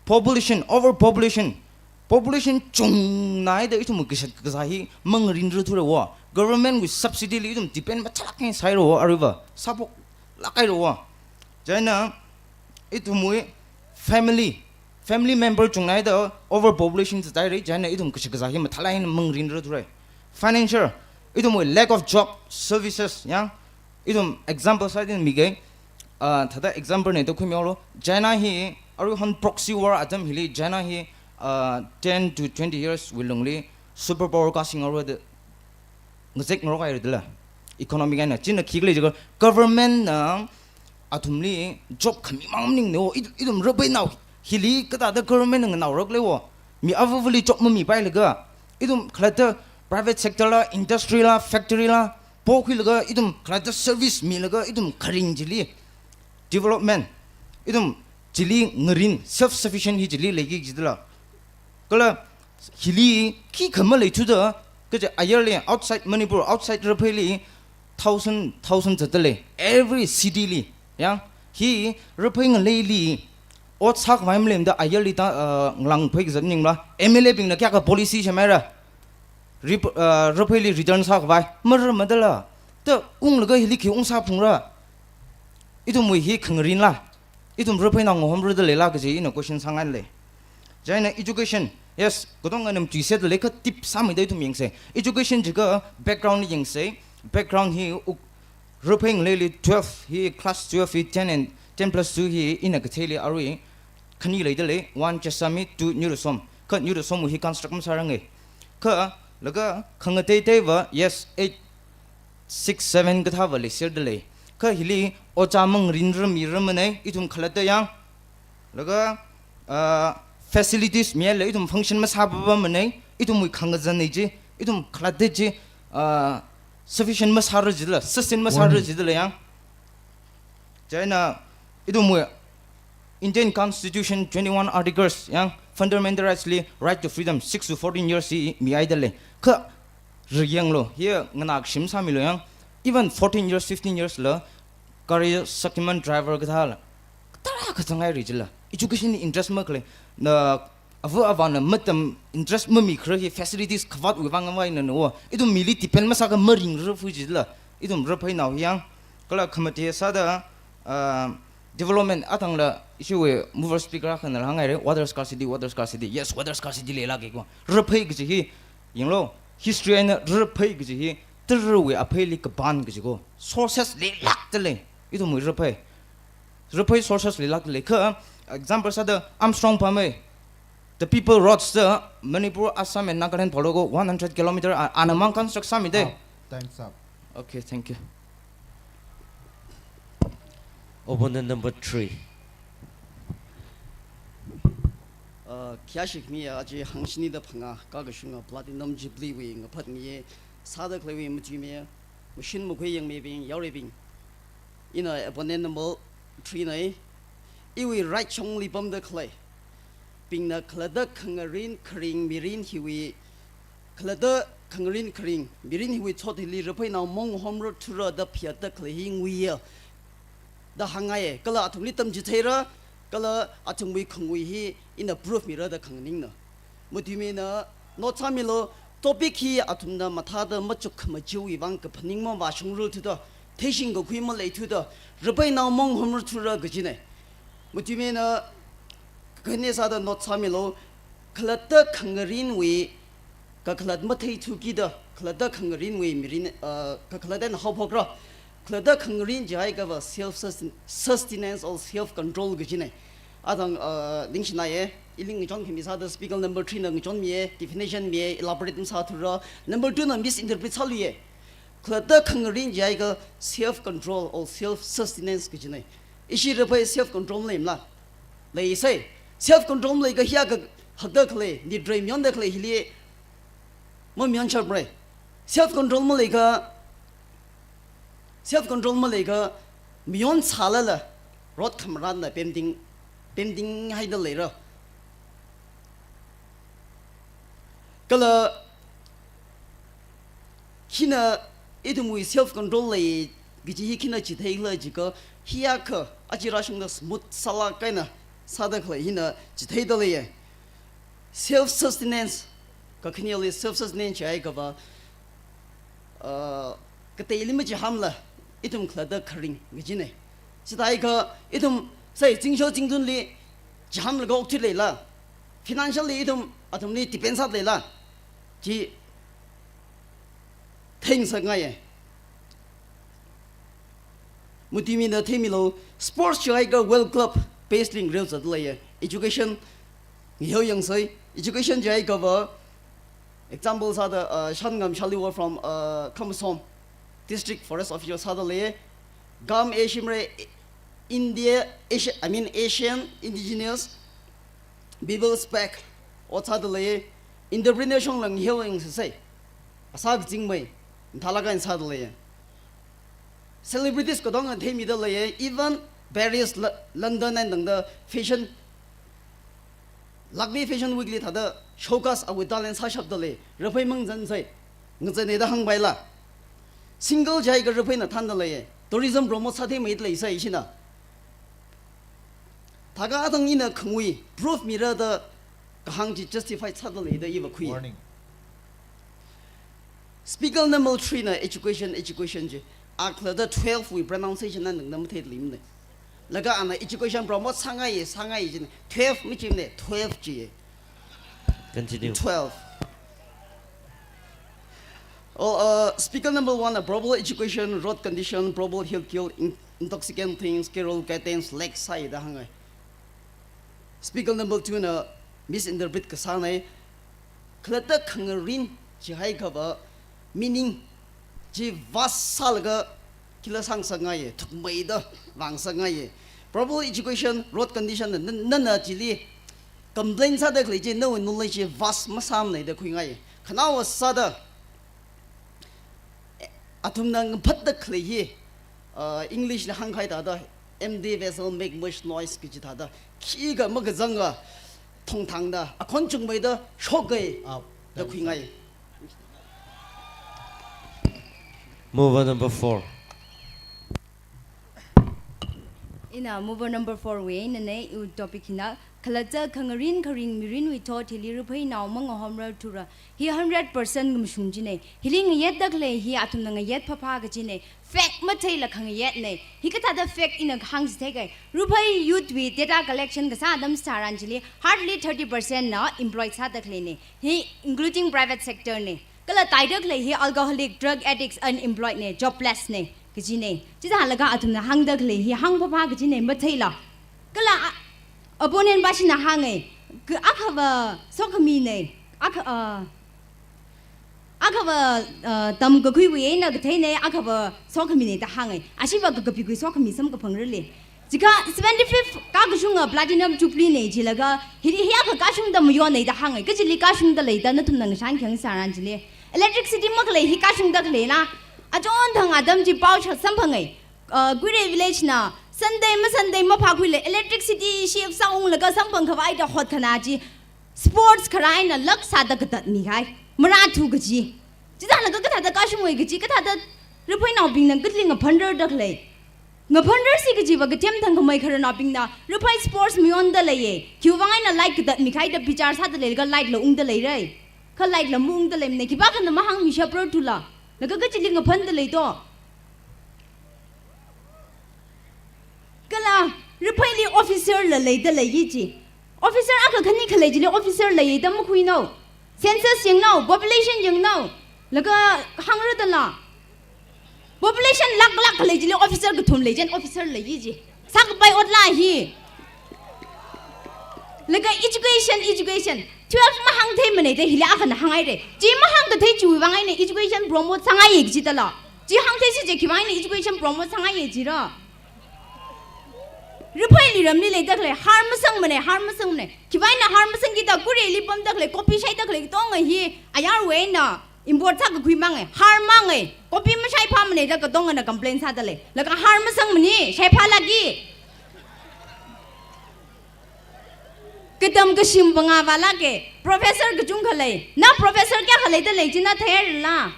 population, overpopulation, population chungnaida ithum kashak kazā hi mangarinra thura wo. Government wui subsidy li ithum depend mathālāk eina sāhaira wo, aruiva sāphoklāk haira wo. Chieina ithumwui family, family member chungnaida overpopulation zathaira, chieina ithum kashak kazā hi mathālāk eina mangarinra thura. Financial, ithumwui lack of job, services, yang ithum example sāda ithum mige, ah, thāda example na da khuimihaolu. China hi aruihon proxy war atam hili China hi, ah, ten to twenty years wui lungli superpower kasing haora da ngazek ngarok haira dala. Economic eina china khikhala jiakha government na athumli job khamimang maningna wo, ithum, ithum rapheinao hili kathāda government na nganaorakhala wo. Mi avāvali job mamipailaga, ithum khalatta private sector la, industry la, factory la pokhuilaga, ithum khalatta service milaga, ithum kharing chili development, ithum chili ngarin, self-sufficient hi chili leiki jidala. Kala hili khikha maleithuda, kaja ayarli outside Manipur, outside rapheili thousand, thousand zatdalei, every city li. Yang hi raphei ngaleili ot sākhavai maleimada ayarli ta, uh, ngalāngphei kazat maningla, M L A bingna kayākha policy sāmeira? Rep-, uh, rapheili return sākhavai mara madala. Ta unglaga hili khi ungsāphungra? Ithumwui hi khangarinla, ithum rapheinao ngahomra da leila kaji ina question sāngailei. Chieina education, yes, katonga nam tuiset lei kha tip sāmida ithum yangsa. Education jiakha background yangsa. Background hi uk raphei ngaleili twelve hi, class twelve hi, ten and ten plus two hi ina katheili arui khani leidalei, one Jessami, two New Rosom. Kha New Rosom hi construct masāranga. Kha laga khangateiteiva, yes, eight six, seven kathāva leiser dalei. Kha hili ojā mangarinra mira manei, ithum khalatta yang. Laga, ah, facilities mihaila ithum function masāpapa manei, ithumwui khangazan nei chi, ithum khalatta chi, ah, sufficient masāra jidala, sustain masāra jidala yang. Chieina ithumwui Indian Constitution twenty-one articles yang fundamental rights li right to freedom six to fourteen years hi mihaidalei. Kha riyanglu, hiya nganākashi masāmilu yang, even fourteen years, fifteen years la gari Shaktiman driver kathāla tarākha zanghaira jila. Education li interest makhalei, na ava avāna matam interest mamikhara hi facilities khavātwui vang ngavaina na wo. Ithum mili depend masākha maringra fu jila. Ithum rapheinao hi yang. Kala khamate sāda, ah, development atangla ishiwui mover speaker akhanala hānghaira, water scarcity, water scarcity. Yes, water scarcity leilāka ko. Raphei kaji hi, yanglu, history eina raphei kaji hi, tarāwui apheili kapan kaji ko. Sources leilākdalei, ithumwui raphei. Raphei sources leilākdalei. Kha, example sāda Armstrong pamei, the People Roads da Manipur, Assam and Nagaland phaloko one hundred kilometer a-, anamang construct sāmidei. Time's up. Okay, thank you. Opponent number three. Uh, khayāshik miya aja hangshinida phangā kakashunga Platinum Jubilee wui ngaphat miya, sāda khaleiwui matuimiya, mashun makhui yangmibing, yaoruibing. Ina opponent number three nei, iwui right shongli pamda khalei bingna khalatta khangarin kharing mirin hiwui, khalatta khangarin kharing mirin hiwui thot hili rapheinao mongahomra thura da phiatta khalei hi nguiya da hāngngai, kala athumli tamchitheira, Kala athumwui khangui hi ina proof mira da khanganingna. Matuimina note sāmilu, topic hi athumna mathāda machuk khamachiwui vang kaphaning mavāshungrarthuda, theishing kakhui maleithuda, rapainao manghomrarthura kajina. Matuimina kakhane sāda note sāmilu, khalatta khangarinwui kakhalat matheithukida, khalatta khangarinwui mirin, uh, kakhalat eina haophokra. Khalatta khangarin jihaikava self sustain-, sustenance or self control kajina. Athang, uh, ningshinaiya, ili ngachon khami sāda speaker number three na ngachonmiya, definition miya, elaborate masāthura. Number two na misinterpret sāluiya. Khalatta khangarin jihaika self control or self sustenance kajina. Ishi rapai self control maleimala? Leisai. Self control maleiakha hiyākha hakda khalei, nitrei miyonda khalei hili mamiyon sharmara. Self control maleiakha, self control maleiakha miyon sālala, rot khamarānla pemting, pemting haida leira. Kala hina ithumwui self control lei kaji hi hina chitheikhala jiakha, hiyākha aja rāshungda smooth sālāk eina sāda khalei hina chitheida leiya. Self sustenance, kakhaneli self sustenance jihaikava, uh, kateili machihānmala, ithum khalatta kharing kajina. Chithāhaikha ithum sai zingsho zingtunli chihānlaga okthui leila? Financially ithum athumli depend sāda leila? Chi theingasakngaiya. Matuimina theimilu, sports jihaika World Club base li ngareo zatda leiya. Education ngaheo yangsai. Education jihaikava, example sāda, uh, Shangam Shaliwar from, uh, Khamasom District Forest Officer sāda leiya. Gam A shimre, India, Asia, I mean Asian indigenous people's pact ot sāda leiya. Entrepreneur shongla ngaheo yangsai. Asā kazingmei, mathālāk eina sāda leiya. Celebrities katonga theimida leiya, even Paris, Lo-, London eina tangda fashion, Lakme Fashion Week li thāda showcase awui talent sāshapda lei, rapai mangzansai, ngazanei da hāngpaila. Single jihaika rapaina thānda leiya, tourism promote sātheimeida leisai ishina. Thākha athang ina khangui proof mira da kahāng chi justified sāda lei da iva khui. Warning. Speaker number three na education, education ji. A khalatta twelve wui pronunciation na nang na matheilei mane. Laga ana education promote sāngai, sāngai jina. Twelve mi jimane, twelve ji. Continue. Twelve. Oh, uh, speaker number one, uh, verbal education, road condition, verbal hill kill, in-, intoxicant things, carol, guidance, lack sāi da hāngai. Speaker number two na misinterpret kasānai. Khalatta khangarin jihaikava meaning chi vast sālaga khila sāngasakngaiya, thukmeida vāngasakngaiya. Verbal education, road condition na, na, nana chili complain sāda khalei chi, nawui knowledge chi vast masāmanei da khuingaiya. Khanaowa sāda, eh, athumna ngaphatda khalei hi, uh, English li hāngkahai thāda, empty vessel make much noise kaji thāda, khikha makazanga thongthangda, akhon chungmeida shokhai da khuingai. Mover number four. Ina mover number four wui einanei, iwui topic hina, khalatta khangarin kharing mirinwui thot hili rapainao mangahomrarthura. Hi hundred percent ngamashung jinei. Hili ngayetda khalei hi athumna ngayet phapha kajinei. Fact matheila khangayetnei. Hi kathāda fact ina kahāng chitheikai. Rapai youth wui data collection kasā atam tharan chili hardly thirty percent na employed sāda khaleinei. Hi including private sector nei. Kala taida khalei hi alcoholic, drug addicts, unemployed nei, jobless nei kajinei. Chithālaga athumna hāngda khalei hi hāng phapha kajinei matheila. Kala a-, opponent pāshina hāngai, ka-, akhava sokhaminei, akha-, uh, akhava, uh, tamkakhuiwui eina katheinei, akhava sokhaminei da hāngai. Ashiva kakapikhui sokhami samkaphangrale. Chikha seventy-fifth kakashunga Platinum Jubilee nei jilaga, hili hi akha kashungda mayonei da hāngai. Kachili kashungda leida nathumna ngashan khayang tharan chili. Electricity makhalei hi kashungda khaleila. Achon thang atam chi pao sha samphangai. Uh, Kuirei village na Sunday ma Sunday maphākhuile electricity shift sāunglaga samphang khavaida hotkhana chi sports kharā eina lak sāda katatmi kahai. Marāthu kaji. Chithālaga kathāda kashungwui kaji, kathāda rapainaobingna katling aphanrarda khalei. Ngaphanrarsi kajiva kathem thangkhamei khararnaobingna, Raphei sports mayonda leiya. Khiwuivang eina light katatmi khaida bichar sāda leilaga light la ungda leira. Kha light la maungda leimana, khipākhana mahāngmi shapra thula. Laga kachili ngaphanda lei to. Kala, Rapheili officer la leida leiya ji. Officer akha khani khalei chili officer leiya da makhuinao. Census yangnao, population yangnao. Laga hāngra dala. Population lakh lakh khalei chili officer kathum lei chieina officer leiya ji. Sākapai otla hi. Laga education, education. Twelve mahāngtheimana da hili akhana hānghaira. Chi mahāngkathei chiwuivang eina education promote sāngaiya kaji dala. Chi hāngtheisa je khiwuivang eina education promote sāngaiya jira. Rapheili ramli leida khalei harm masangmana, harm masangmana. Khiwuivang eina harm masangki da Koreali pamda khalei, coffee shaida khalei katonga hi ayarwui eina import sākakhui manga, harm manga, coffee mashaiphāmana da katongana complain sāda lei. Laga harm masangmana, shaiphālāka. Katam kashim pangā vālāka, professor kachungkha lei. Na professor kayākha leida lei chi na theirala.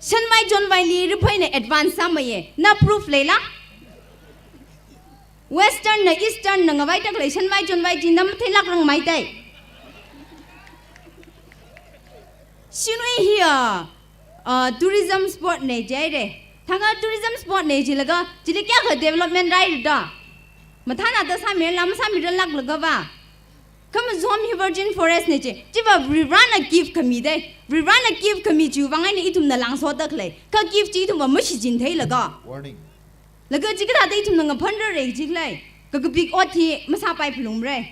Shanvai Chonvaili Rapheina advance sāmeiya. Na proof leila? Western na Eastern na ngavaida khalei Shanvai Chonvai chi na matheilākrangmei dai. Shinui hi a, a, tourism spot na jihaira. Thākha tourism spot na jilaga, chili kayākha development rāhaira da. Mathānada sāmirala, masāmirarlāklaga va. Khamazom hi virgin forest na ji. Chiva Varivarana gift khami dai. Varivarana gift khami chiwuivang eina ithumna langsoda khalei. Kha gift chi ithumva mashichin theilaga. Warning. Laga chi kathāda ithumna ngaphanrarra ji khalei. Kakapik ot hi masāpai phalungmara.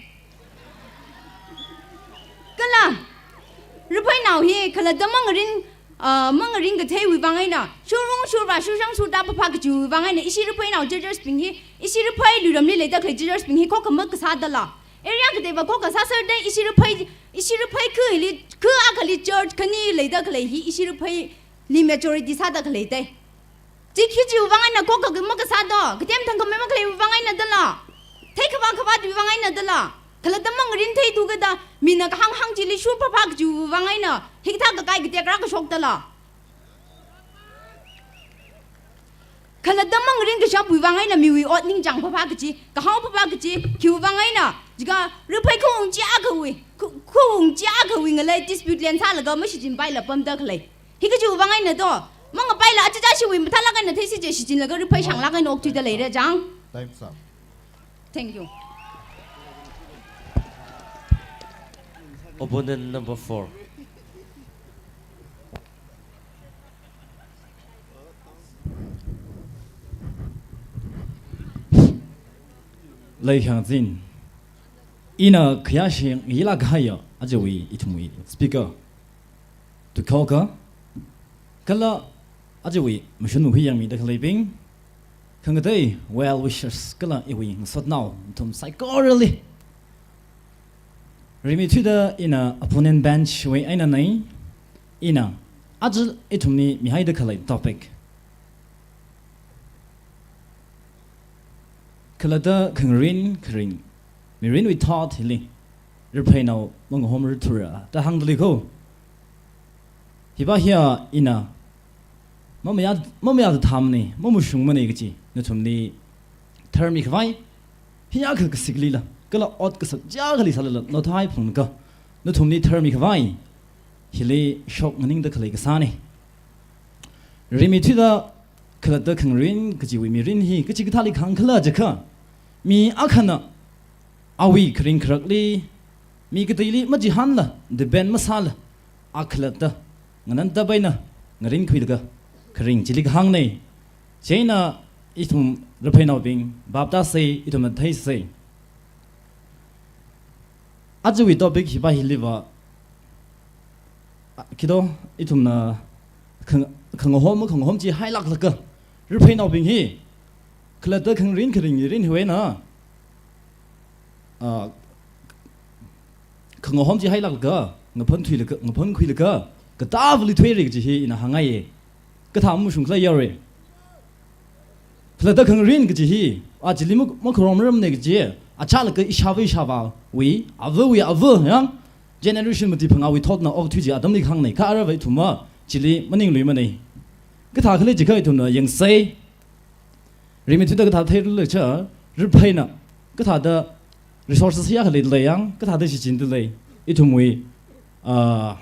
Kala, Rapheinao hi khalatta mangarin, ah, mangarin katheiwuivang eina, shurung shurva, shurshang shurda phaphā kajiwuivang eina, ishi Rapheinao judges bing hi, ishi Raphei luiramli leida khalei judges bing hi, khokha makasā dala. Area kateiva khokha sāsāra da, ishi Raphei, ishi Raphei khali, kha akhali church khani leida khalei hi, ishi Rapheili majority sāda khalei dai. Chi khichiwuivang eina khokha makasā do, kathem thangkhamei makhaleiwuivang eina dala. Theikhavā khavāwuivang eina dala. Khalatta mangarin theidu kada, mina kahāng hāng chili shur phaphā kajiwuivang eina, hikathā kakai katek rākashok dala. Khalatta mangarin kashapwuivang eina miwui ot ningchāng phaphā kaji, kahao phaphā kaji, khiwuivang eina, jiakha Raphei khaung chi akhawui, khu-, khaung chi akhawui ngalei dispute lensālaga mashichinpaila pamda khalei. Hi kajiwuivang eina do, mangapaila achichā shiwui mathālāk eina theisi je shichinlaga Raphei shānglāk eina okthuida leira chang. Time's up. Thank you. Opponent number four. Leikhangzin. Ina khayāshing yila khaya, ajawui ithumwui speaker. Tukhoka, kala ajawui mashun hui yangmida khaleibing, khangatei well wishers kala iwui ngasotnao nathum saikorali. Rimeithuida ina opponent bench wui eina nei, ina aja ithumli mihaida khalei topic. Khalatta khangarin kharing, mirinwui thot hili, Rapheinao mangahomrarthura da hāngda lei ko. Hiva hiya ina, mamayā, mamayāda thāmana, mamashungmana kaji, nathumli tharmi khavai, hiyākha kasikli la, kala ot kasak chiyākhali sālala, nothai phungka, nathumli tharmi khavai, hili shok nganingda khalei kasāna. Rimeithuida khalatta khangarin kajiwui mirin hi, kachikathāli khāngkhala jiakha, mi akhana, awui kharing kharakli, mi kateili machihānla, depend masāla, akhalatta, nganantapaina, ngarinkhuilaga, kharing chili kahāngna. Chieina ithum Rapheinaobing, bhap tāsa, ithumna theisa. Ajawui topic hiva hiliva, a, kido, ithumna khang-, khangahom, khangahom chi hailāklaga, Rapheinaobing hi, khalatta khangarin kharing mirin hiwui eina, a, khangahom chi hailāklaga, ngaphan thuilaga, ngaphan khuilaga, katāvali thuira kaji hi ina hāngngaiya. Kathā mashungkhala yare. Khalatta khangarin kaji hi, a chili mak-, makharom ramna kaji, achālaga ishāva ishāvāwui, avawui ava, yang, generation mati phangāwui thotna okthui chi atamli kahāngna, kha aruiva ithumva, chili maningluimana. Kathā khalei jiakha ithumna yangsei. Rimeithuida kathā theirala jiakha, ripheina kathāda resources hiya khalei dalei yang, kathāda shichinda lei. Ithumwui, ah,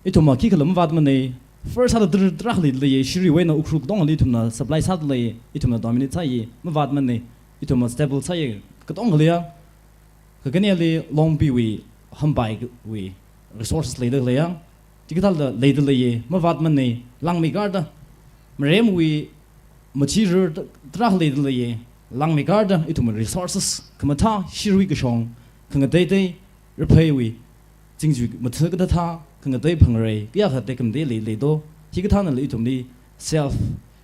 ithumva khikhala mavātmanei. First sāda tara, tara khalei dalei, shiriwui eina Ukhrul katongali ithumna supply sāda lei, ithumna dominate sāi, mavātmanei. Ithumva stable sāi, katongaliya. Kakhaneli Longpiwui, Hampaiwui resources leida khalei yang, chikathāla leida leiya, mavātmanei, langmeikarda, maremwui, machirar ta-, tara leida leiya, langmeikarda, ithum resources, khamathā, shirui kashong, khangateitei, ripheiwui, chingju matha kathā, khangatei phangrei, kayākha tekhamatei lei, leido, hikathānala ithumli, self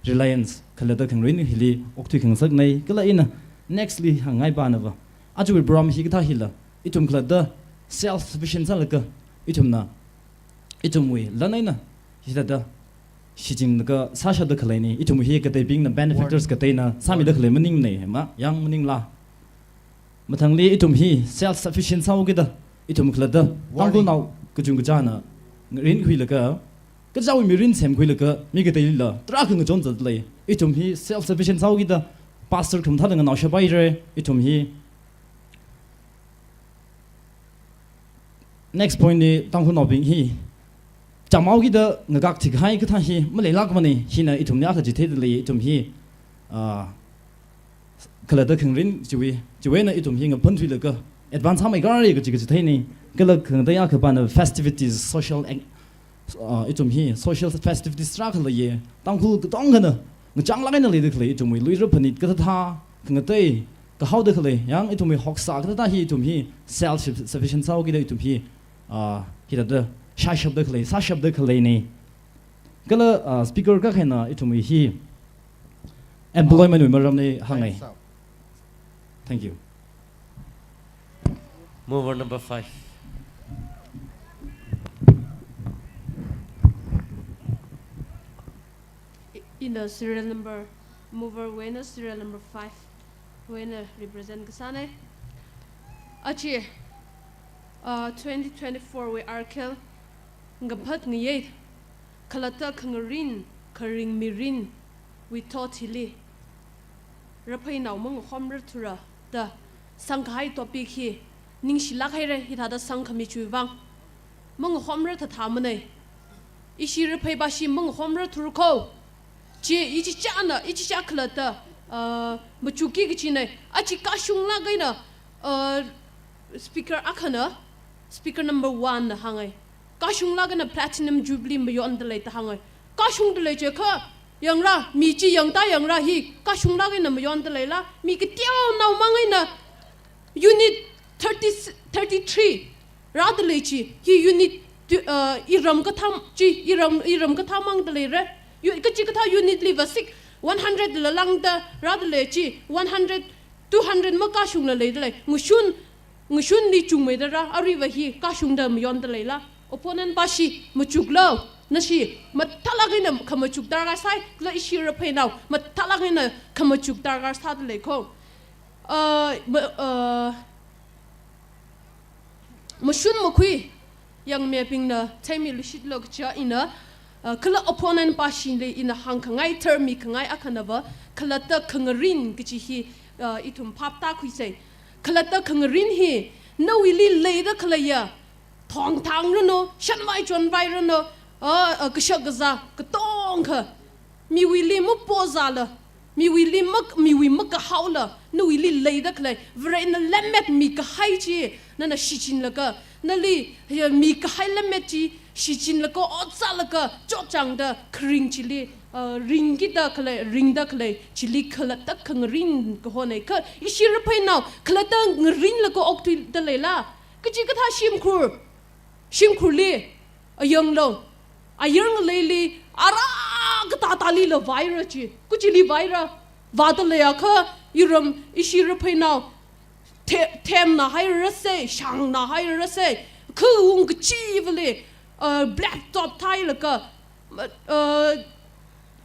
reliance, khalatta khangarin hili okthui khangasaknei, kala ina next li hāngngai pānava. Ajawui program hikathā hila, ithum khalatta self sufficient sālaga, ithumna, ithumwui lan eina, hithāda, shichinlaga sāshapda khaleinei, ithum hi kateibingna benefactors kateina, sāmida khalei maningnei, ma, yang maningla. Mathangli ithum hi self sufficient sāhaokida, ithum khalatta, Tangkhulnao kachungkachāna, rinkhuilaga, kachāwui mirin semkhuilaga, mi kateilila, tarākha ngachonzat lei. Ithum hi self sufficient sāhaokida, pastor khamathāla nganaoshap haira, ithum hi. Next point li, Tangkhulnaobing hi, chāmhaokida ngakak thik hai kathā hi, maleilākmanei, hina ithumli akha chitheida lei, ithum hi, ah, khalatta khangarin chiwui, chiwui eina ithum hi ngaphan thuilaga, advance sāmeikharei kachi kachi theinei, kala khangatei akha pāna festivities, social ac-, ah, ithum hi, social festivities tarākha leiya, Tangkhul katongkhana, ngachānglāk eina leida khalei, ithumwui, luira phanit kathāthā, khangatei, kahaoda khalei, yang ithumwui hoksā kathāthā hi, ithum hi, self sufficient sāhaokida ithum hi, ah, hithāda, shaishapda khalei, sāshapda khaleinei. Kala, ah, speaker kakhaina ithumwui hi employment wui maramli hāngngai. Time's up. Thank you. Mover number five. I-, ina serial number, mover wui eina serial number five wui eina represent kasānei. Achi, ah, twenty twenty-four wui R K L ngaphat ngayei, khalatta khangarin, kharing mirinwui thot hili, rapheinao mangahomrar thura da sangkahai topic hi ningshilāk haira, hithāda sangkhami chiwui vang. Mangahomrar thathamanei. Ishi raphei bashi mangahomrar thura kho. Chi ichichāna, ichichā khalatta, ah, machukki kachinei. Achi kashunglāk eina, ah, speaker akhana, speaker number one na hāngai. Kashunglāk eina platinum jubilee mayonda lei da hāngai. Kashungda lei jiakha, yangra, mi chi yangda yangra hi, kashunglāk eina mayonda leila, mi kateonao mang eina unit thirty, thirty-three rāda lei chi, hi unit tu-, uh, iram kathā chi, iram, iram kathā mangda leira. U-, kachikathā unit li vasik one hundred la lāngda rāda lei chi, one hundred, two hundred makashungla leida lei. Ngashun, ngashunli chungmeida rā, aruiva hi kashungda mayonda leila. Opponent bashi machuklu, nashi mathālāk eina khamachuk darkar sai, kala ishi rapheinao mathālāk eina khamachuk darkar sāda lei kho. Uh, ma-, uh, mashun makhui, yangmibingna theimiluishitlu kaja ina, uh, kala opponent bashili ina hāngkhangai, tharmikhangai akhanava, khalatta khangarin kachi hi, uh, ithum phap tākhuisei. Khalatta khangarin hi, nawuili leida khaleiya, thongthang ranu, shanvai chonvai ranu, uh, uh, kashak kazā, katongkha, miwuili mapozāla, miwuili mak-, miwui makahaola, nawuili leida khalei, Varena lemmet mikahai chi, nana shichinlaga, nali, ya, mikahai lemmet chi, shichinlaga, otsālaga, chotchāngda, kharing chili, uh, ringkida khalei, ringda khalei, chili khalatta khangarin kahonei kha, ishi rapheinao, khalatta ngarinlaga okthuida leila, kachikathā shimkhur, shimkhurli, ayanglu, ayar ngaleili, ara katātālila vāira chi, kachili vāira, vāda leiakha, iram, ishi rapheinao, the-, themna hairasei, shangna hairasei, khaung kachivali, uh, black top thailaga, uh,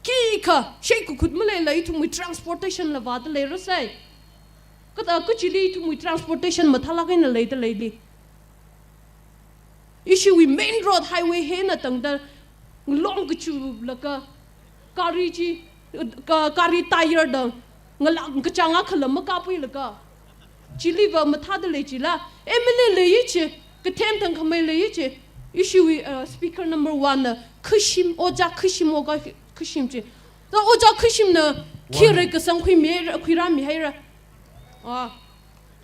khikha, shei kukhut maleila ithumwui transportation la vāda leirasei. Kata kachili ithumwui transportation mathālāk eina leida leili. Ishiwui main road highway hi eina tangda long kachulaga, Gari chi, ka-, gari tyre da ngalā kachāng akhala makāpuilaga. Chiliva mathāda lei chila. M L A leiya chi, kathem thangkhamei leiya chi. Ishiwui, uh, speaker number one na Khashim, Ojā Khashim, Ojā Khashim chi. Da Ojā Khashimna khi One. Rai kasang khuimi, khuirāmi haira. Ah.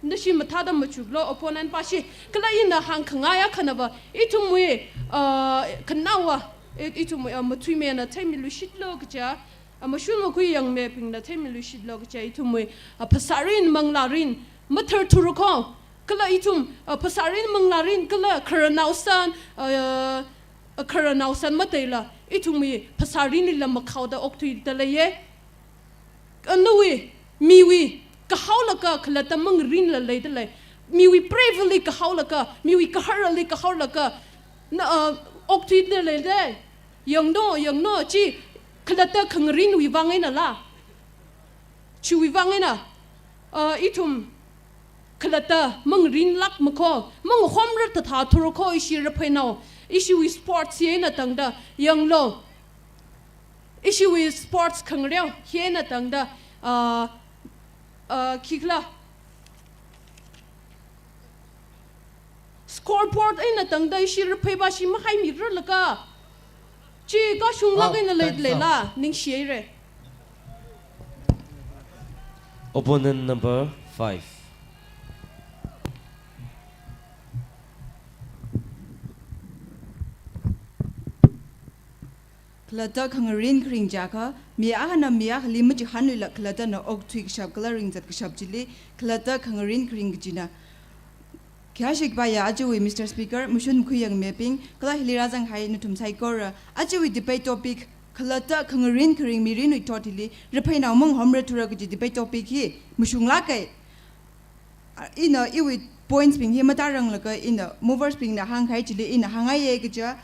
Nashi mathāda machuklu opponent pa shi. Kala ina hāngkhangai akhanava, ithumwui, uh, khanaowa, i-, ithumwui, uh, mathuimena theimiluishitlu kaja, uh, mashun makhui yangmebingna theimiluishitlu kaja, ithumwui, uh, phasārin manglārin matharthura kho. Kala ithum, uh, phasārin manglārin kala khararnao san, uh, khararnao san mateila, ithumwui phasārinlila makhaoda okthuida leiya. Nawui, miwui kahaolaga khalatta mangarinla leida lei. Miwui preivali kahaolaga, miwui kaharali kahaolaga, na, uh, okthuida leida. Yangno, yangno, chi khalatta khangarinwui vang einala. Chiwui vang eina, uh, ithum khalatta mangarinlākma kho, mangahomra thathathura kho ishi Rapheinao, ishiwui sports hi eina tangda, yanglu. Ishiwui sports khangareo hi eina tangda, uh, uh, khikhala. Scoreboard eina tangda ishi Raphei pa shi mahaimirarlaga. Chi kashunglāk eina lei, leila, ningshi haira. Opponent number five. Khalatta khangarin kharing jiakha, mi akhana mi akhali machihānluila khalattana okthui kashap kala ringzat kashap chili, khalatta khangarin kharing kajina. Khayāshi khipāya ajawui Mister Speaker, mashun makhui yangmibing, kala hili rāzanghai nathum saikora, ajawui debate topic, khalatta khangarin kharing mirinwui thot hili, Rapheinao mangahomrathura kaji debate topic hi, mashunglāka. Ah, ina iwui points bing hi mataranglaga ina movers bingna hāngkahai chili ina hāngngaiya kaja.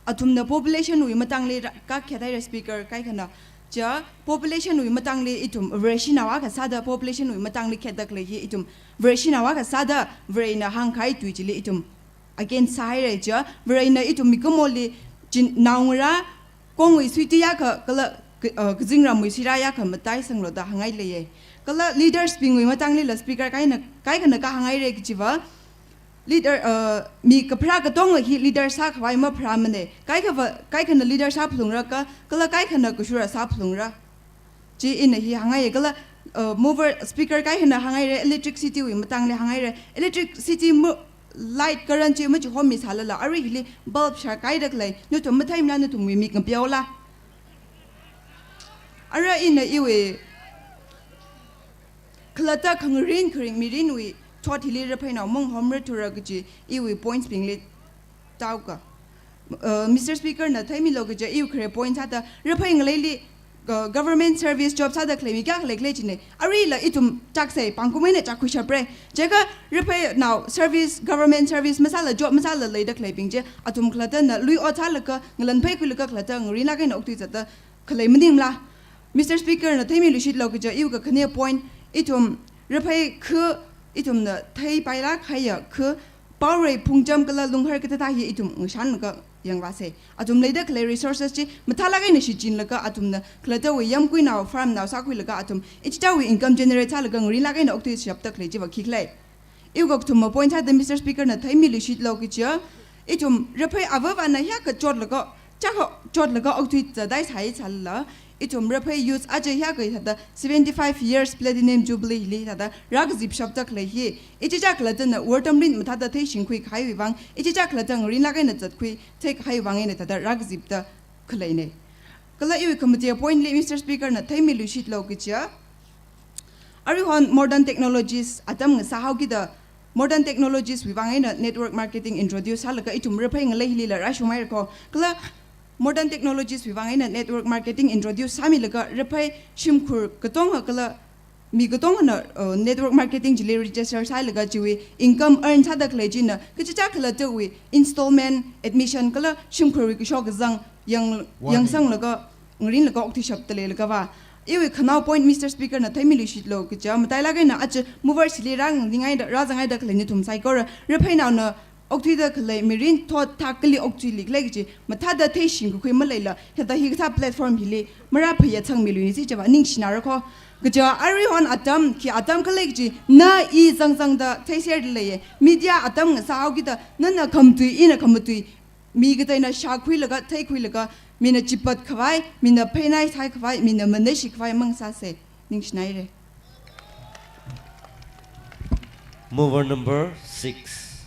Athumna population wui matangli ra-, kakhet haira speaker kaikhana. Cha population wui matangli ithum Vareshinao akha sāda population wui matangli khetda khalei hi ithum Vareshinao akha sāda Varena hāngkahai tui chili ithum against sāhaira cha, Varena ithum mikumoli chin naongarā, kongwui suiti akha, kala, k-, uh, kazingramwui sirā akha mataisanglu da hāngngai leiya. Kala leaders bingwui matanglila speaker kaina, kaikhana kahānghaira kajiva, leader, uh, mi kapharā katonga hi leader sākhavai mapharāmana. Kaikhava, kaikhana leader sāphalungra ka, kala kaikhana kashura sāphalungra. Chi ina hi hāngngaiya kala, uh, mover speaker kaikhana hānghaira, electricity wui matangli hānghaira. Electricity mu-, light current chi machihomisālala, arui hili bulb sharkaida khalei, nathum matheimana nathumwui mik ngapeola. Ara ina iwui khalatta khangarin kharing mirinwui thot hili Rapheinao mangahomrathura kaji iwui points bingli taoka. Uh, Mister Speaker na theimilu kaja iwui khare point sāda, Raphei ngaleili, uh, government service job sāda khalei mi kayākha leikhala china. Aruila ithum chāksei, pāngkum eina chākkhuishapra. Chiakha Rapheinao service, government service masāla job masāla leida khaleibing chi, athum khalattana lui ot sālaga, ngalanphei khuilaga khalatta ngarinlāk eina okthuizatda khalei maningla. Mister Speaker na theimiluishitlu kaja iwui kakhane point, ithum Raphei kha, ithumna theipailāk kahaiya kha, paorei phungcham kala lunghar kathāthā hi ithum ngashanlaga yangvāsei. Athum leida khalei resources chi mathālāk eina shichinlaga athumna khalattawui yamkuinao, farm nao sākhuilaga athum ichichāwui income generate sālaga ngarinlāk eina okthuishapda khalei chiva khikhala. Iwui kathuma point sāda Mister Speaker na theimiluishitlu kaja, ithum Raphei avāvana hiyākha chotlaga, chākha chotlaga okthuizatdai sāi sālala, ithum Raphei youth aja hiyākha thāda seventy-five years platinum jubilee hili thāda rākazipshapda khalei hi, ichichā khalattana wortamrin mathāda theishingkhui kahaiwui vang, ichichā khalatta ngarinlāk eina zatkhui theikahaiwui vang eina thāda rākazipda khaleina. Kala iwui khamatea point li Mister Speaker na theimiluishitlu kaja, aruihon modern technologies atam ngasāhaokida, modern technologies wui vang eina network marketing introduce sālaga ithum Raphei ngalei hilila rāshunghaira kho. Kala modern technologies wui vang eina network marketing introduce sāmilaga Raphei shimkhur katonga kala mi katongana, uh, network marketing chili register sālaga chiwui income earn sāda khalei china, kachichā khalattawui installment, admission kala shimkhurwui kashok kazang yang, yangsanglaga, ngarinlaga okthuishapda leilagava. Iwui khanao point Mister Speaker na theimiluishitlu kaja, matailāk eina aja movers hili rānganingai da, rāzanghaida khalei nathum saikora, Rapheinaona okthuida khalei mirin thot thak kali okthuili khalei kaji mathāda theishing kakhui maleila, hithāda hikathā platform hili marāphayā changmiluini chi chiva ningshinara kho. Kaja arihon atam, khi atam khalei kaji na i zangzangda theiserda leiya. Media atam ngasāhaokida nana khamatui, ina khamatui, mi kateina shākhuilaga, theikhuilaga, mina chipat khavai, mina pheinai sai khavai, mina maneishi khavai mangasāsa. Ningshinaira. Mover number six.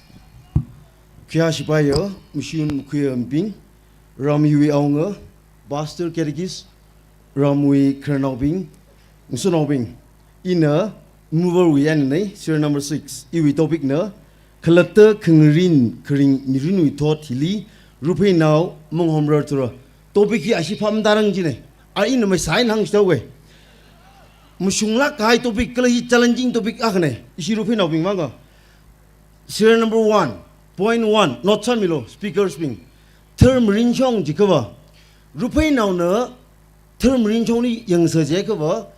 Khuiya shipaiya, mashun makhuiyabing, ramwui awunga, pastor, catechist, ramwui khararnaobing, ngasotnaobing. Ina mover wui eina nei, serial number six. Iwui topic na, khalatta khangarin kharing mirinwui thot hili, rupheinao manghomrar thura. Topic hi ashi pham darang jine. A ina mai sai nang shitau we. Mashunglāk kahai topic kala hi challenging topic akhane. Ishi ruphei naobing vanga. Serial number one, point one, note sāmilu, speakers bing. Tharmarinshong jikhava. Ruphei naona tharmarinshongli yangsa jikhava.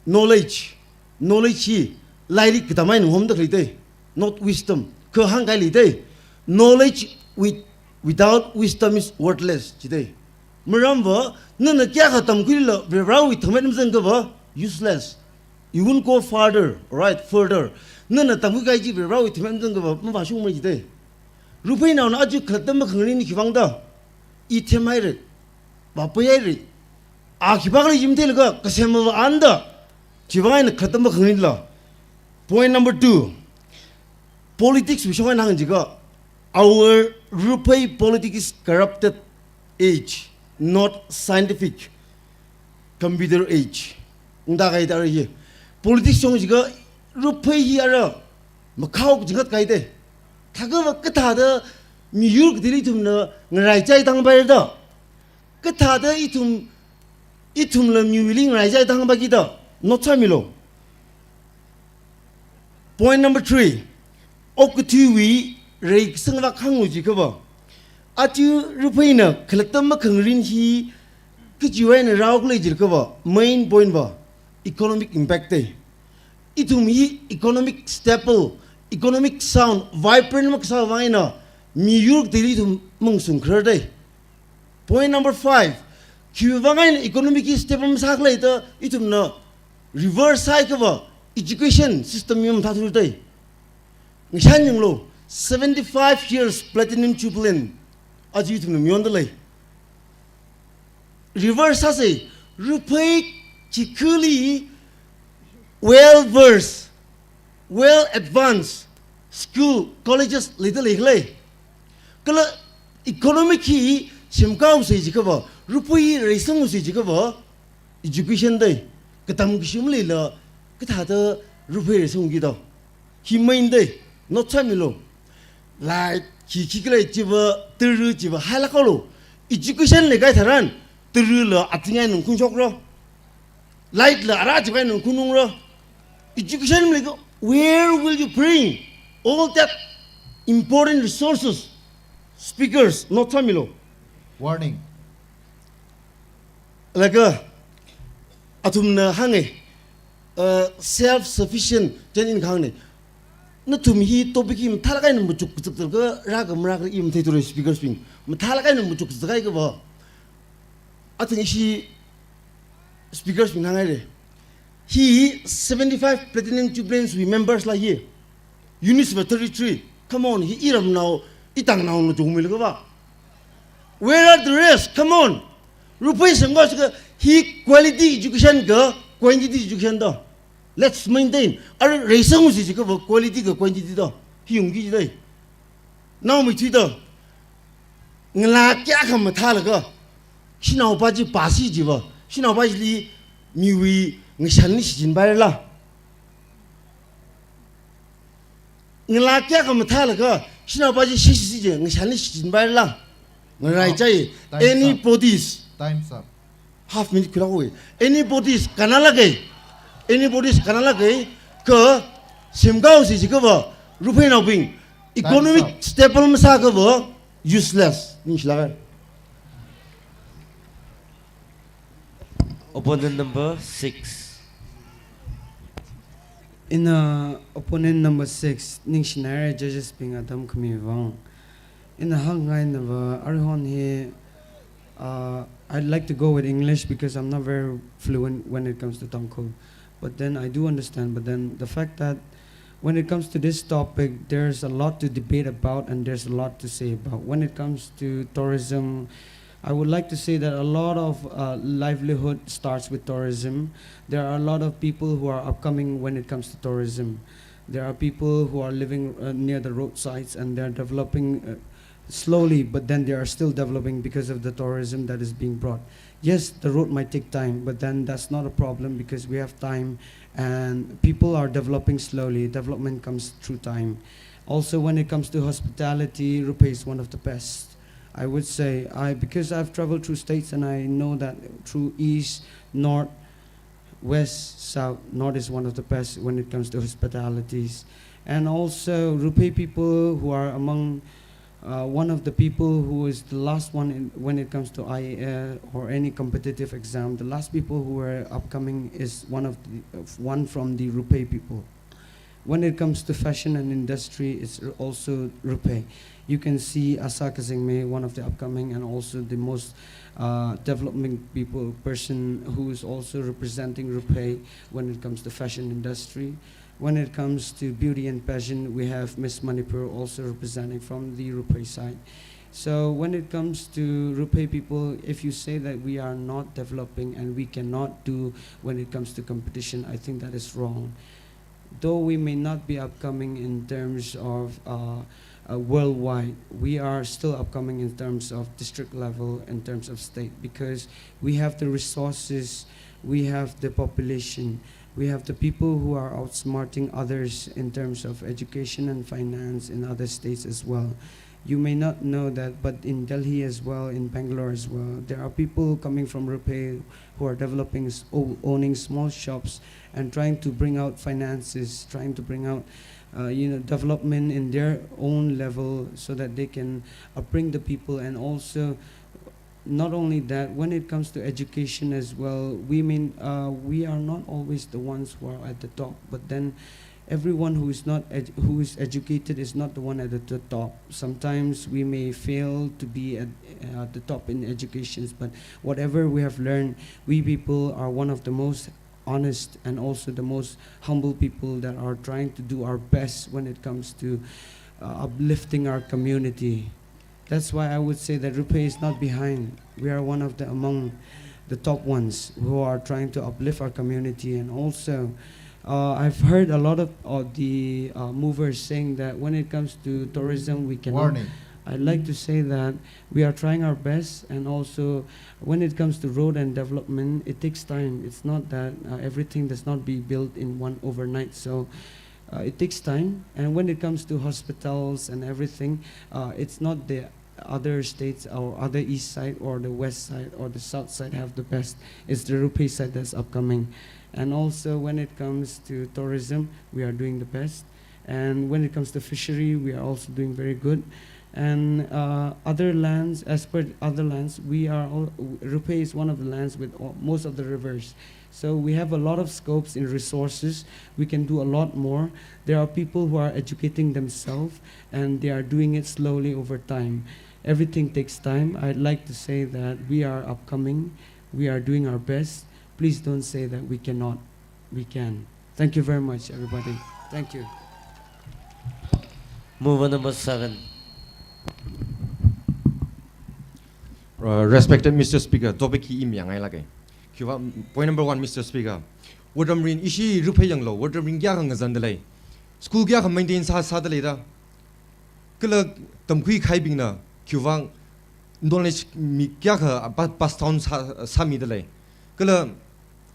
Knowledge. Knowledge hi lairik katamai nung homda khalei te. Not wisdom. Kha hāngkahai lei te. Knowledge with, without wisdom is worthless. Jite. Maramva, nana kayākha tamkhuila, Varivarāwui thangmet mazang kava, useless. You won't go farther, right? Further. Nana tamkhui kahai chi Varivarāwui thangmet mazang kava, mavāshungmara jite. Ruphei naona aja khalatta makhangarin khivang da. I themhaira. Vāpaihaira. A khipākhala jim theilaga, kasem mavā anda. Chivang eina khalatta makhangarinla. Point number two. Politics wui shong eina hāng jiakha, our ruphei politics is corrupted age, not scientific computer age. Ungda kahai da hi. Politics shong jiakha ruphei hi ara makhao kajingat kahai te. Thakava kathāda miyur kateili ithumna ngaraichai tangpaira da. Kathāda ithum, ithumla miwuili ngaraichai tangpaiki da. Note sāmilu. Point number three. Okathuiwui reikasang vak hāngu jikhava. Aja rupheina khalatta makhangarin hi kachiwui eina rāhaokhala jikhava. Main point va economic impact te. Ithum hi economic stable, economic sound, vibrant makasā vang eina miyur kateili ithum mangshung kharar te. Point number five, khiwui vang eina economic hi stable masākhala da ithumna reverse sāikhava education system hi mathāthur te. Ngashan yanglu, seventy-five years platinum jubilee aja ithumna mayonda lei. Reverse sāsa, ruphei chikhali well versed, well advanced school, colleges leida leikhala. Kala economic hi semkahaosa jikhava, ruphei reisanghaosa jikhava, education te, katam kashi maleila, kathāda ruphei reisangki da. Hi main te, note sāmilu. Like, khi khikhala chiva, tara chiva, hailāk haolu. Education leikahai tharan, tarala ating eina nungkhun shokra. Light la ara chiva eina nungkhun ungra. Education maleikha, where will you bring all that important resources? Speakers, note sāmilu. Warning. Laga, athumna hānga, uh, self-sufficient, chieina ina kahāngna. Nathum hi topic hi mathālāk eina machuk kazak kazak kha, rākha marākha i matheithura speakers bing. Mathālāk eina machuk kazak kahai kava. Athang ishi speakers bing hānghaira. Hi seventy-five platinum jubilee wui members la hi. Units va thirty-three. Come on, hi iramnao, itangnao na jungmila kava. Where are the rest? Come on. Ruphei semkahao jiakha hi quality education kha quantity education da. Let's maintain. Ara reisanghaosa jikhava quality kha quantity da. Hi ungki jite. Naomeithui da. Ngalā kayākha mathālaga, shanaopa chi pāsi jiva, shanaopa chili miwui ngashanli shichinpairala. Ngalā kayākha mathālaga, shanaopa chi sheshisi ji, ngashanli shichinpairala. Ngaraichai, Time's up. Anybody's. Time's up. Half minute khuilākhaowa. Anybody's kannalāka. Anybody's kannalāka. Kha semkahaosa jikhava, ruphei naobing. Economic Time's up. Stable masākhava, useless. Ningshilāka. Opponent number six. Ina opponent number six, ningshinaira judges bing atam khami vang. Ina hāngngaina va, aruihon hi, uh, I'd like to go with English because I'm not very fluent when it comes to Tangkhul. But then I do understand. But then the fact that when it comes to this topic, there's a lot to debate about and there's a lot to say about. When it comes to tourism, I would like to say that a lot of, uh, livelihood starts with tourism. There are a lot of people who are upcoming when it comes to tourism. There are people who are living, uh, near the roadsides and they're developing, uh, slowly, but then they are still developing because of the tourism that is being brought. Yes, the road might take time, but then that's not a problem because we have time and people are developing slowly. Development comes through time. Also, when it comes to hospitality, Ruphe is one of the best. I would say, I, because I've traveled through states and I know that through east, north, west, south, north is one of the best when it comes to hospitalities. And also, Ruphe people who are among, uh, one of the people who is the last one in, when it comes to I A S or any competitive exam, the last people who are upcoming is one of the, one from the Ruphe people. When it comes to fashion and industry, it's also Ruphe. You can see Asa Kazingme, one of the upcoming and also the most, uh, developing people, person who is also representing Ruphe when it comes to fashion industry. When it comes to beauty and pageant, we have Miss Manipur also representing from the Ruphe side. So when it comes to Ruphe people, if you say that we are not developing and we cannot do when it comes to competition, I think that is wrong. Though we may not be upcoming in terms of, uh, uh, worldwide, we are still upcoming in terms of district level, in terms of state, because we have the resources, we have the population, we have the people who are outsmarting others in terms of education and finance in other states as well. You may not know that, but in Delhi as well, in Bangalore as well, there are people coming from Ruphe who are developing, s-, o-, owning small shops and trying to bring out finances, trying to bring out, uh, you know, development in their own level so that they can upbring the people. And also, not only that, when it comes to education as well, we mean, uh, we are not always the ones who are at the top, but then everyone who is not ed-, who is educated is not the one at the, the top. Sometimes we may fail to be at, uh, the top in educations, but whatever we have learned, we people are one of the most honest and also the most humble people that are trying to do our best when it comes to, uh, uplifting our community. That's why I would say that Ruphe is not behind. We are one of the, among the top ones who are trying to uplift our community. And also, uh, I've heard a lot of, of the, uh, movers saying that when it comes to tourism, we cannot. Warning. I'd like to say that we are trying our best, and also when it comes to road and development, it takes time. It's not that, uh, everything does not be built in one overnight. So, uh, it takes time. And when it comes to hospitals and everything, uh, it's not the other states or other east side or the west side or the south side have the best. It's the Ruphe side that's upcoming. And also when it comes to tourism, we are doing the best. And when it comes to fishery, we are also doing very good. And, uh, other lands, as per other lands, we are all, Ruphe is one of the lands with all, most of the rivers. So we have a lot of scopes in resources. We can do a lot more. There are people who are educating themselves, and they are doing it slowly over time. Everything takes time. I'd like to say that we are upcoming. We are doing our best. Please don't say that we cannot. We can. Thank you very much, everybody. Thank you. Mover number seven. Uh, respected Mister Speaker, topic hi imi yangai lake. Khiwuivang, point number one, Mister Speaker. Water rim ishi Ruphe yanglu, water rim kayākha ngazanda lei. School kayākha maintain sā, sāda leida. Kala tamkhui kahaibingna, khiwuivang, knowledge mi kayākha pa-, pass down sā, sāmida lei. Kala,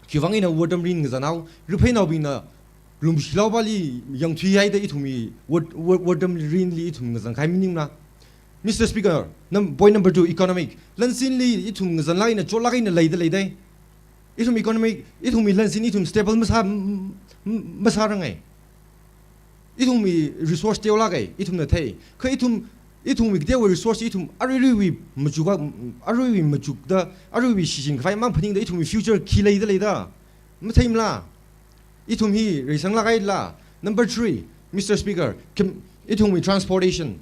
khiwuivang ina water rim ngazanhao, Ruphei naobingna, lumshilao pāli yangthuihaida ithumwui, wat-, wat-, water rim li ithum ngazang kahai maningmana. Mister Speaker, num-, point number two, economic. Lansinli ithum ngazanlāk eina chotlāk eina leida leidei. Ithum economic, ithumwui lansin ithum stable masā, m-, m-, masārangai. Ithumwui resource teolākai, ithumna thei. Kha ithum, ithumwui kateowui resource ithum aruiruiwui machuk, aruiwui machukda, aruiwui shichin khavai mang phaningda ithumwui future khi leida leida. Matheimala. Ithum hi reisanglāk kahaila. Number three, Mister Speaker, khim-, ithumwui transportation.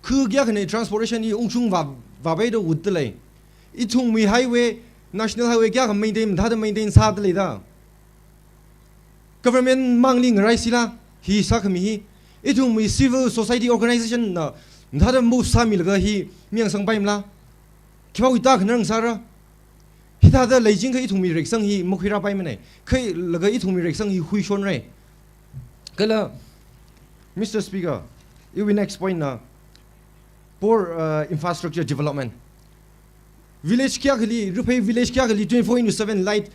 Khu kayākhana transportation hi ungshung vā, vāpaida ot dalei. Ithumwui highway, national highway kayākha maintain, mathāda maintain sāda leida. Government mangli ngarai sila, hi sākhami hi. Ithumwui civil society organization na, mathāda move sāmilaga hi, miang sangpaimala. Khipāwui tākhanang sāra. Hithāda leichingkha ithumwui reisang hi makhuirāpaimanei. Kha laga ithumwui reisang hi huishonrai. Kala, Mister Speaker, iwui next point na poor, uh, infrastructure development. Village kayākhali, Ruiphei village kayākhali twenty-four into seven light,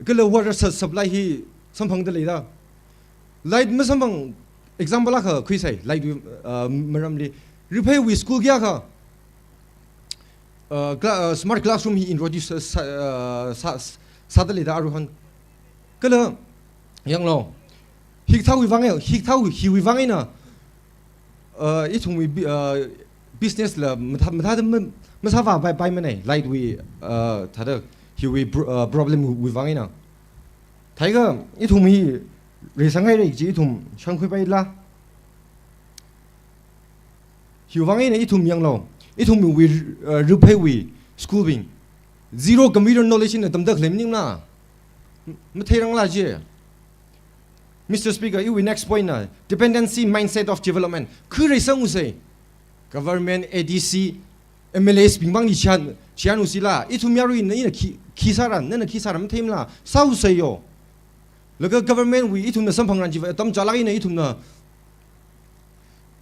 kala water su-, supply hi samphangda leida. Light masamphang example akha khuisai, light, uh, maramli. Ruipheiwui school kayākha, uh, cla-, uh, smart classroom hi introduce, uh, sā, uh, sā, sāda leida aruihon. Kala, yanglu. Hikathāwui vang e, hikathāwui, hiwui vang eina, uh, ithumwui bi-, uh, business la mathā, mathāda ma-, masāvāpai, paimanei, light wui, uh, thāda hiwui br-, uh, problem wui vang eina. Thākha, ithum hi reisanghaira kaji ithum shākhuipaila. Hiwui vang eina ithum yanglu, ithumwui, uh, Ruipheiwui school bing zero computer knowledge eina tamda khalei maningla, matheirangla je. Mister Speaker, iwui next point na dependency mindset of development. Khu reisang usei. Government, A D C, M L As bing mangli chān, chān usila. Ithum yaruina ina khi, khi sāra, nana khi sāra matheimala. Sā usei yo. Laga government wui ithumna samphangran chiva atam chālak eina ithumna,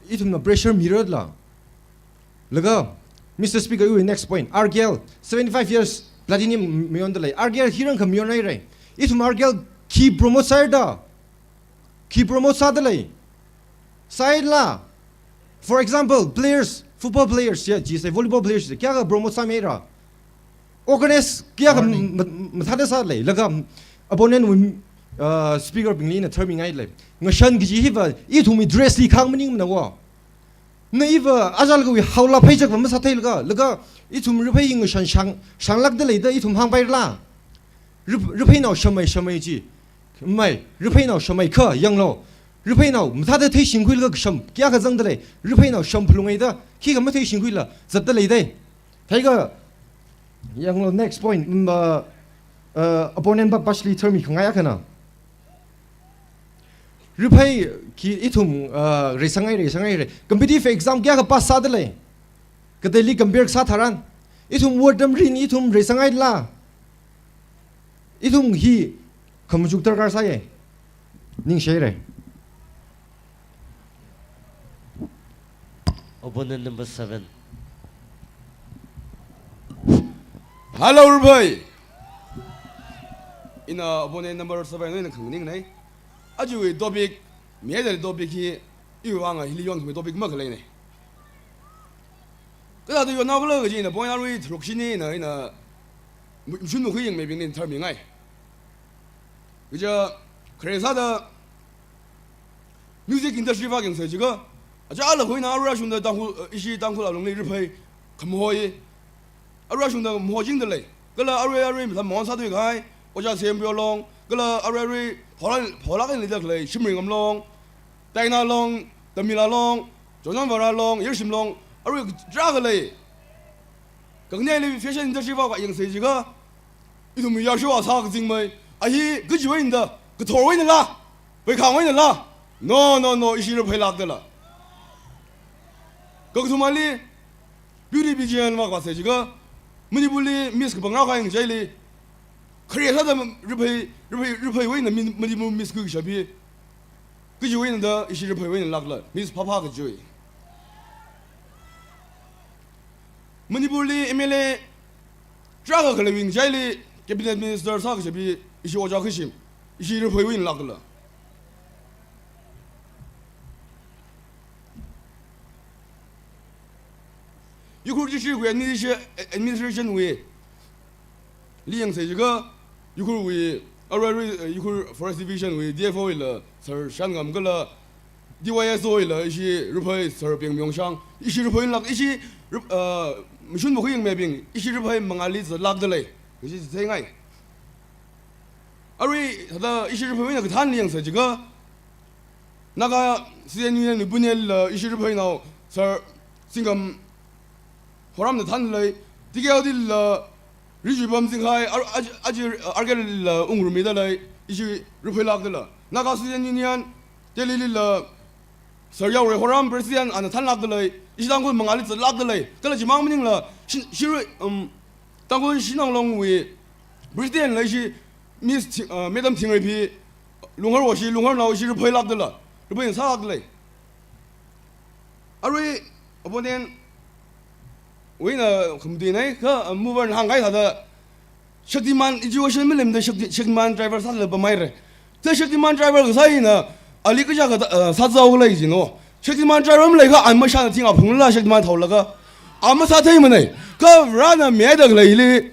ithumna pressure mirala. Laga, Mister Speaker, iwui next point. R K L, seventy-five years platinum mayonda lei. R K L hi rāngkha mayonhaira. Ithum R K L khi promote sāhaida. Khi promote sāda lei. Sāhaila. For example, players, football players ya, jisai volleyball players ya, kayākha promote sāmihaira. Organize kayākha Warning. Ma-, mathāda sālei, laga opponent wui, uh, speaker bingli ina tharmingailei. Ngashan kaji hiva, ithumwui dress li khāng maningmana wo. Na iva, ajalakhawui haola pheichakva masātheilaga, laga ithum Ruiphei hi ngashan shāng, shānglakda leida ithum hāngpairala. Ruip-, Ruipheinao shamei, shamei ji. Mai, Ruipheinao shamei kha, yanglu. Ruipheinao, mathāda theishingkhuilaga sham, kayākha zangda lei. Ruipheinao sham phalungaida, khikha matheishingkhuila, zatda leidei. Thākha, yanglu next point, mm, uh, uh, opponent ba bashli tharmi khangai akhana. Ruiphei khi ithum, uh, reisanghaira, reisanghaira. Competitive exam kayākha pass sāda lei. Kateili compare sā tharan. Ithum word tam rin, ithum reisanghaila. Ithum hi khamachuk darkar sāya. Ningshihaira. Opponent number seven. Hello, Ruiphei. Ina opponent number seven ina khanganingnei. Ajawui topic, mi haida topic hi, iwui vang hili yonkhami topic makhaleinei. Kathāda yonnao khala kaji ina point arui tharuk shini ina, ina mashun makhui yangmeibingli tharmingai. Kaja khare sāda music industry vak yangsei jiakha, ajalakhawui eina arui rāshungda Tangkhul, eh, ishi Tangkhul alungli Ruiphei khamahoi, arui rāshungda mahoi jingda lei. Kala arui arui mathāmon sāthui kahai, Ojā Semrio long, kala arui arui phola, phola kan leida khalei, Shimringam long, Taina long, Tamila long, Jonam Vara long, Yershim long, arui tarākha lei. Khanganeili fashion industry vak yangsei jiakha, ithum yāsho asā kazingmei, a hi kajiwui eina da, kathorwui einala, peikhangwui einala, no, no, no, ishi Ruiphei lākdala. Kakathumali, beauty pageant vak vāsei jiakha, Manipurli Miss kapang rākahai ngachaili, khare sāda Ruiphei, Ruiphei, Ruipheiwui eina Min-, Manipur Miss khuikashap hi, kajiwui eina da, ishi Ruipheiwui eina lākla, Miss Phapha kajiwui. Manipurli M L A tarākha khaleiwui ngachaili cabinet minister sākashap hi ishi Ojā Khashim, ishi Ruipheiwui eina lākla. Ukhrul district wui administration, administration wui li yangsei jiakha, Ukhrulwui, arui arui, eh, Ukhrul Forest Division wui D F O hila Sir Shangam kala D Y S O hila ishi Ruiphei Sir Peng Myongshang, ishi Ruiphei lāk, ishi Ruip-, eh, mashun makhui yangmeibing, ishi Ruiphei mangāli zatlākda lei, kaji theingai. Arui thāda ishi Ruipheiwui eina kathānli yangsei jiakha, Naga Students' Union wui punyal la ishi Ruipheinao Sir Singham Horamna thanlei, T K L D la Rijibam Zinghai, ar-, aji, aji, Arkel la ungrumida lei, ishi riphailakda la. Naga Student Union, Delhi la Sir Yaorei Horam President ana thanlakda lei, ishi Tangkhul mangāli zatlakda lei, kala chimang maningla, shi-, shirui, um, Tangkhul Shanong Longwui President la ishi Miss Thi-, uh, Madam Thingreiphi, Lunghar washi, Lungharnao ishi riphailakda la, riphai sālakda lei. Arui, opponent, wui na khamdi nai, kha, uh, mover na hāngkahai thāda, Shaktiman education malemda Shakti-, Shaktiman driver sāda pamhaira. Te Shaktiman driver kasā hina, ali kaja ka, uh, sāzao lei jino. Shaktiman driver maleikha, an mashana thing aphungla Shaktiman thaolaga. An masātheimanei. Kha Varena mihaida khaleili,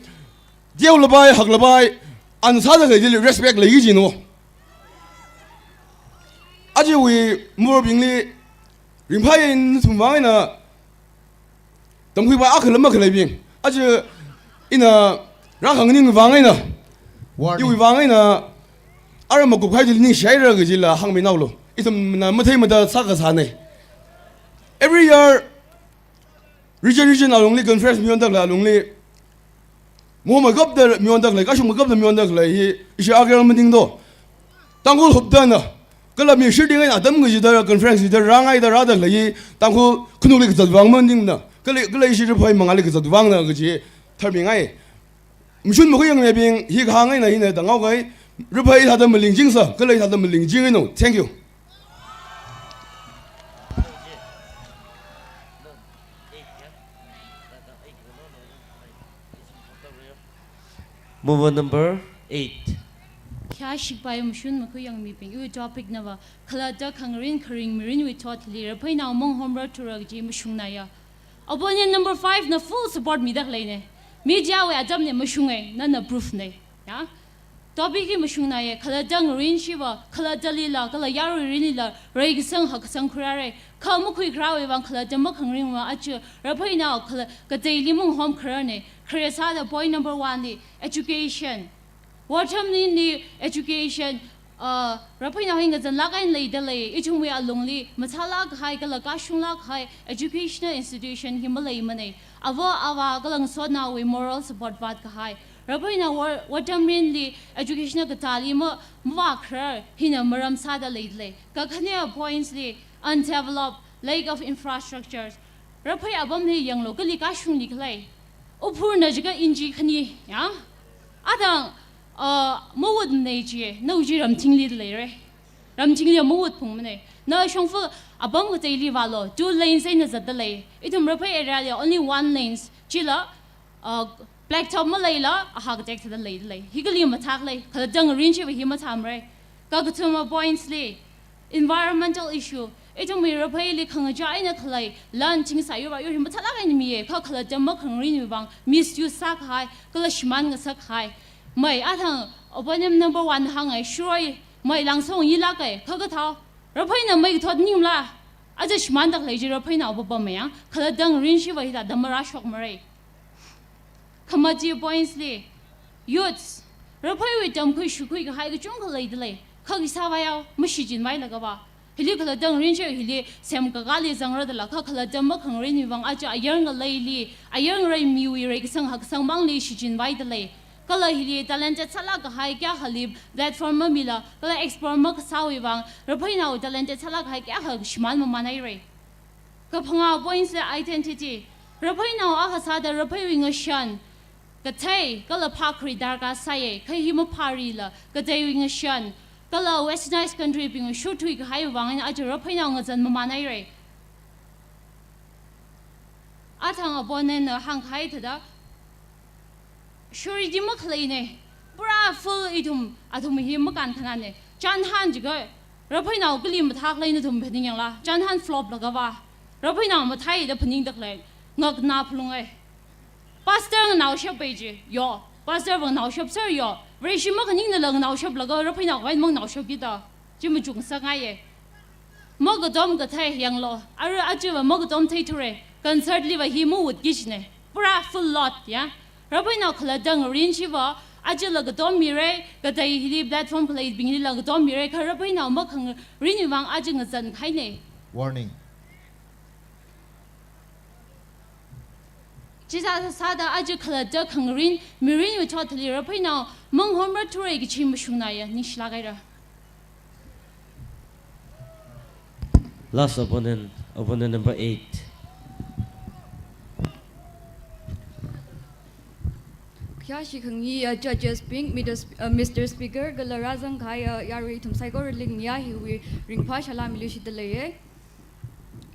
teolapai, haklapai, an sāda khaleili respect leiki jino. Ajiwui mover bingli, ringphāya nathum vang eina, tamkhuipai akhala makhaleibing. Aja ina rākhanganing vang eina, Warning. Iwui vang eina, ara makup khai jili ningshihaira kajila hāngminaolu. Ithumna matheimada sākasānei. Every year, region region alungli conference mionda khalei alungli, momeikapta mionda khalei, kashung meikapta mionda khalei hi, ishi Arkel maningdo. Tangkhul hupdana, kala mi shirding eina atam kachida conference chida rāngaida rāda khalei hi, Tangkhul khanukli kazat vang maningna, kala, kala ishi riphai mangāli kazat vangna kaji tharmingai. Mashun makhuiyangmibing, hi kahāng eina hina tānghaokai, riphai thāda malingchingsa, kala thāda malingchingino. Thank you. Mover number eight. Khayāshikpai mashun makhuiyangmibing, iwui topic nava, khalatta khangarin kharing mirinwui thotli, rapheinao manghomrar thura kaji mashungnaya. Opponent number five na full support mida khaleine. Media wui atamne mashunge, nana proof ne. Ya? Topic hi mashungnaiye, khalatta ngarin shiva, khalattalila, kala yaruirinlila, reikasang hakkasang khuirāre. Kha makhuikharāwui vang khalatta makhangaringwui vang aja, rapheinao khala-, kateili manghomkhararne. Khare sāda point number one li, education. War atamli education, uh, rapheinao hi ngazanlāk eina leida lei, ithumwui alungli, mathālāk kahai, kala kashunglāk kahai, educational institution hi maleimanei. Ava, avā, kala ngasotnaowui moral support vātkahai. Rapheinao war, war atamli education katāli ma, mavākharar hina maram sāda leilei. Kakhane points li undeveloped, lack of infrastructures. Raphei apamli yanglu kali kashungli khalei. Uphurna jiakha inchi khani, ya? Athang, uh, mawutmanei chi, nao chi ramthingli leire. Ramthingli mawutphungmanei. Na shongfa apam kateili vālu, two lanes eina zatda lei. Ithum raphei area li only one lanes. Chila, uh, blacktop maleila, aha katek thāda leilei. Hi kali mathākhalei, khalatta ngarin shiva hi mathāmarei. Kakathuma points li, environmental issue. Ithumwui rapheili khangachā eina khalei, lan ching sāyur vāyur hi mathālāk eina miye, kha khalatta makhangarinwui vang, misuse sākahai, kala shimān ngasakkahai. Mei, athang, opponent number one hāngai, shuroi, mei langsong yilākai, kha kathao. Rapheina mei kathot ningla, aja shimānda khalei chi rapheinao papamei ya, khalatta ngarin shiva hithāda marāshokmarei. Khamachi points li, youths, rapheiwui tamkhui shukhui kahai kachungkha leida lei, kha khisāva yao, mashichinvailaga va. Hili khalatta ngarin shiva hili semkakāli zangrada la, kha khalatta makhangarinwui vang aja ayar ngaleili, ayar ngarei miwui reikasang hakkasang mangli shichinvaida lei. Kala hili talented sālāk kahai kayākhali platform mamila, kala explore makasāwui vang, rapheinao talented sālāk kahai kayākha shimān mamānhairei. Kaphangā points li identity. Rapheinao akha sāda rapheiwui ngashan, kathei, kala phākhari darkar sāye, kha hi maphārila, kateiwui ngashan, kala westernized country bingwui shurthui kahaiwui vang eina aja rapheinao ngazan mamānhairei. Athang opponent na hāngkahai thāda, surety makhaleinei. Pura full ithum, athum hi makānkhanānei. Chānhān jiakha, rapheinao kali mathākhalei nathum phaning yangla. Chānhān flop laga va. Rapheinao mathāida phaningda khalei. Ngakna phalungai. Pastor nganaoshappai chi, yo. Pastor va nganaoshapser yo. Vareshi makhaningnala nganaoshaplaga, rapheinao khavai manganaoshapkida. Chi machukngasakngaiye. Makatom kathei yanglu, ara aja va makatom theithurei, concert li va hi mawutki kajinei, pura full lot ya. Rapheinao khalatta ngarin shiva, ajala katom mirei, katei hili platform khaleibinglila katom mirei, kha rapheinao makhangarinwui vang aja ngazan kahainei. Warning. Chithā sāda aja khalatta khangarin mirinwui thot hili Rapheinao manghomrar thura kachi mashungnaya, ningshilāk haira. Last opponent, opponent number eight. Khayāshi khangayi, uh, judges bing, Mister Sp-, uh, Mister Speaker, kala rāzangkahai, uh, yarui ithum saikorali ngayā hiwui ringphā salām miluishitda leiya.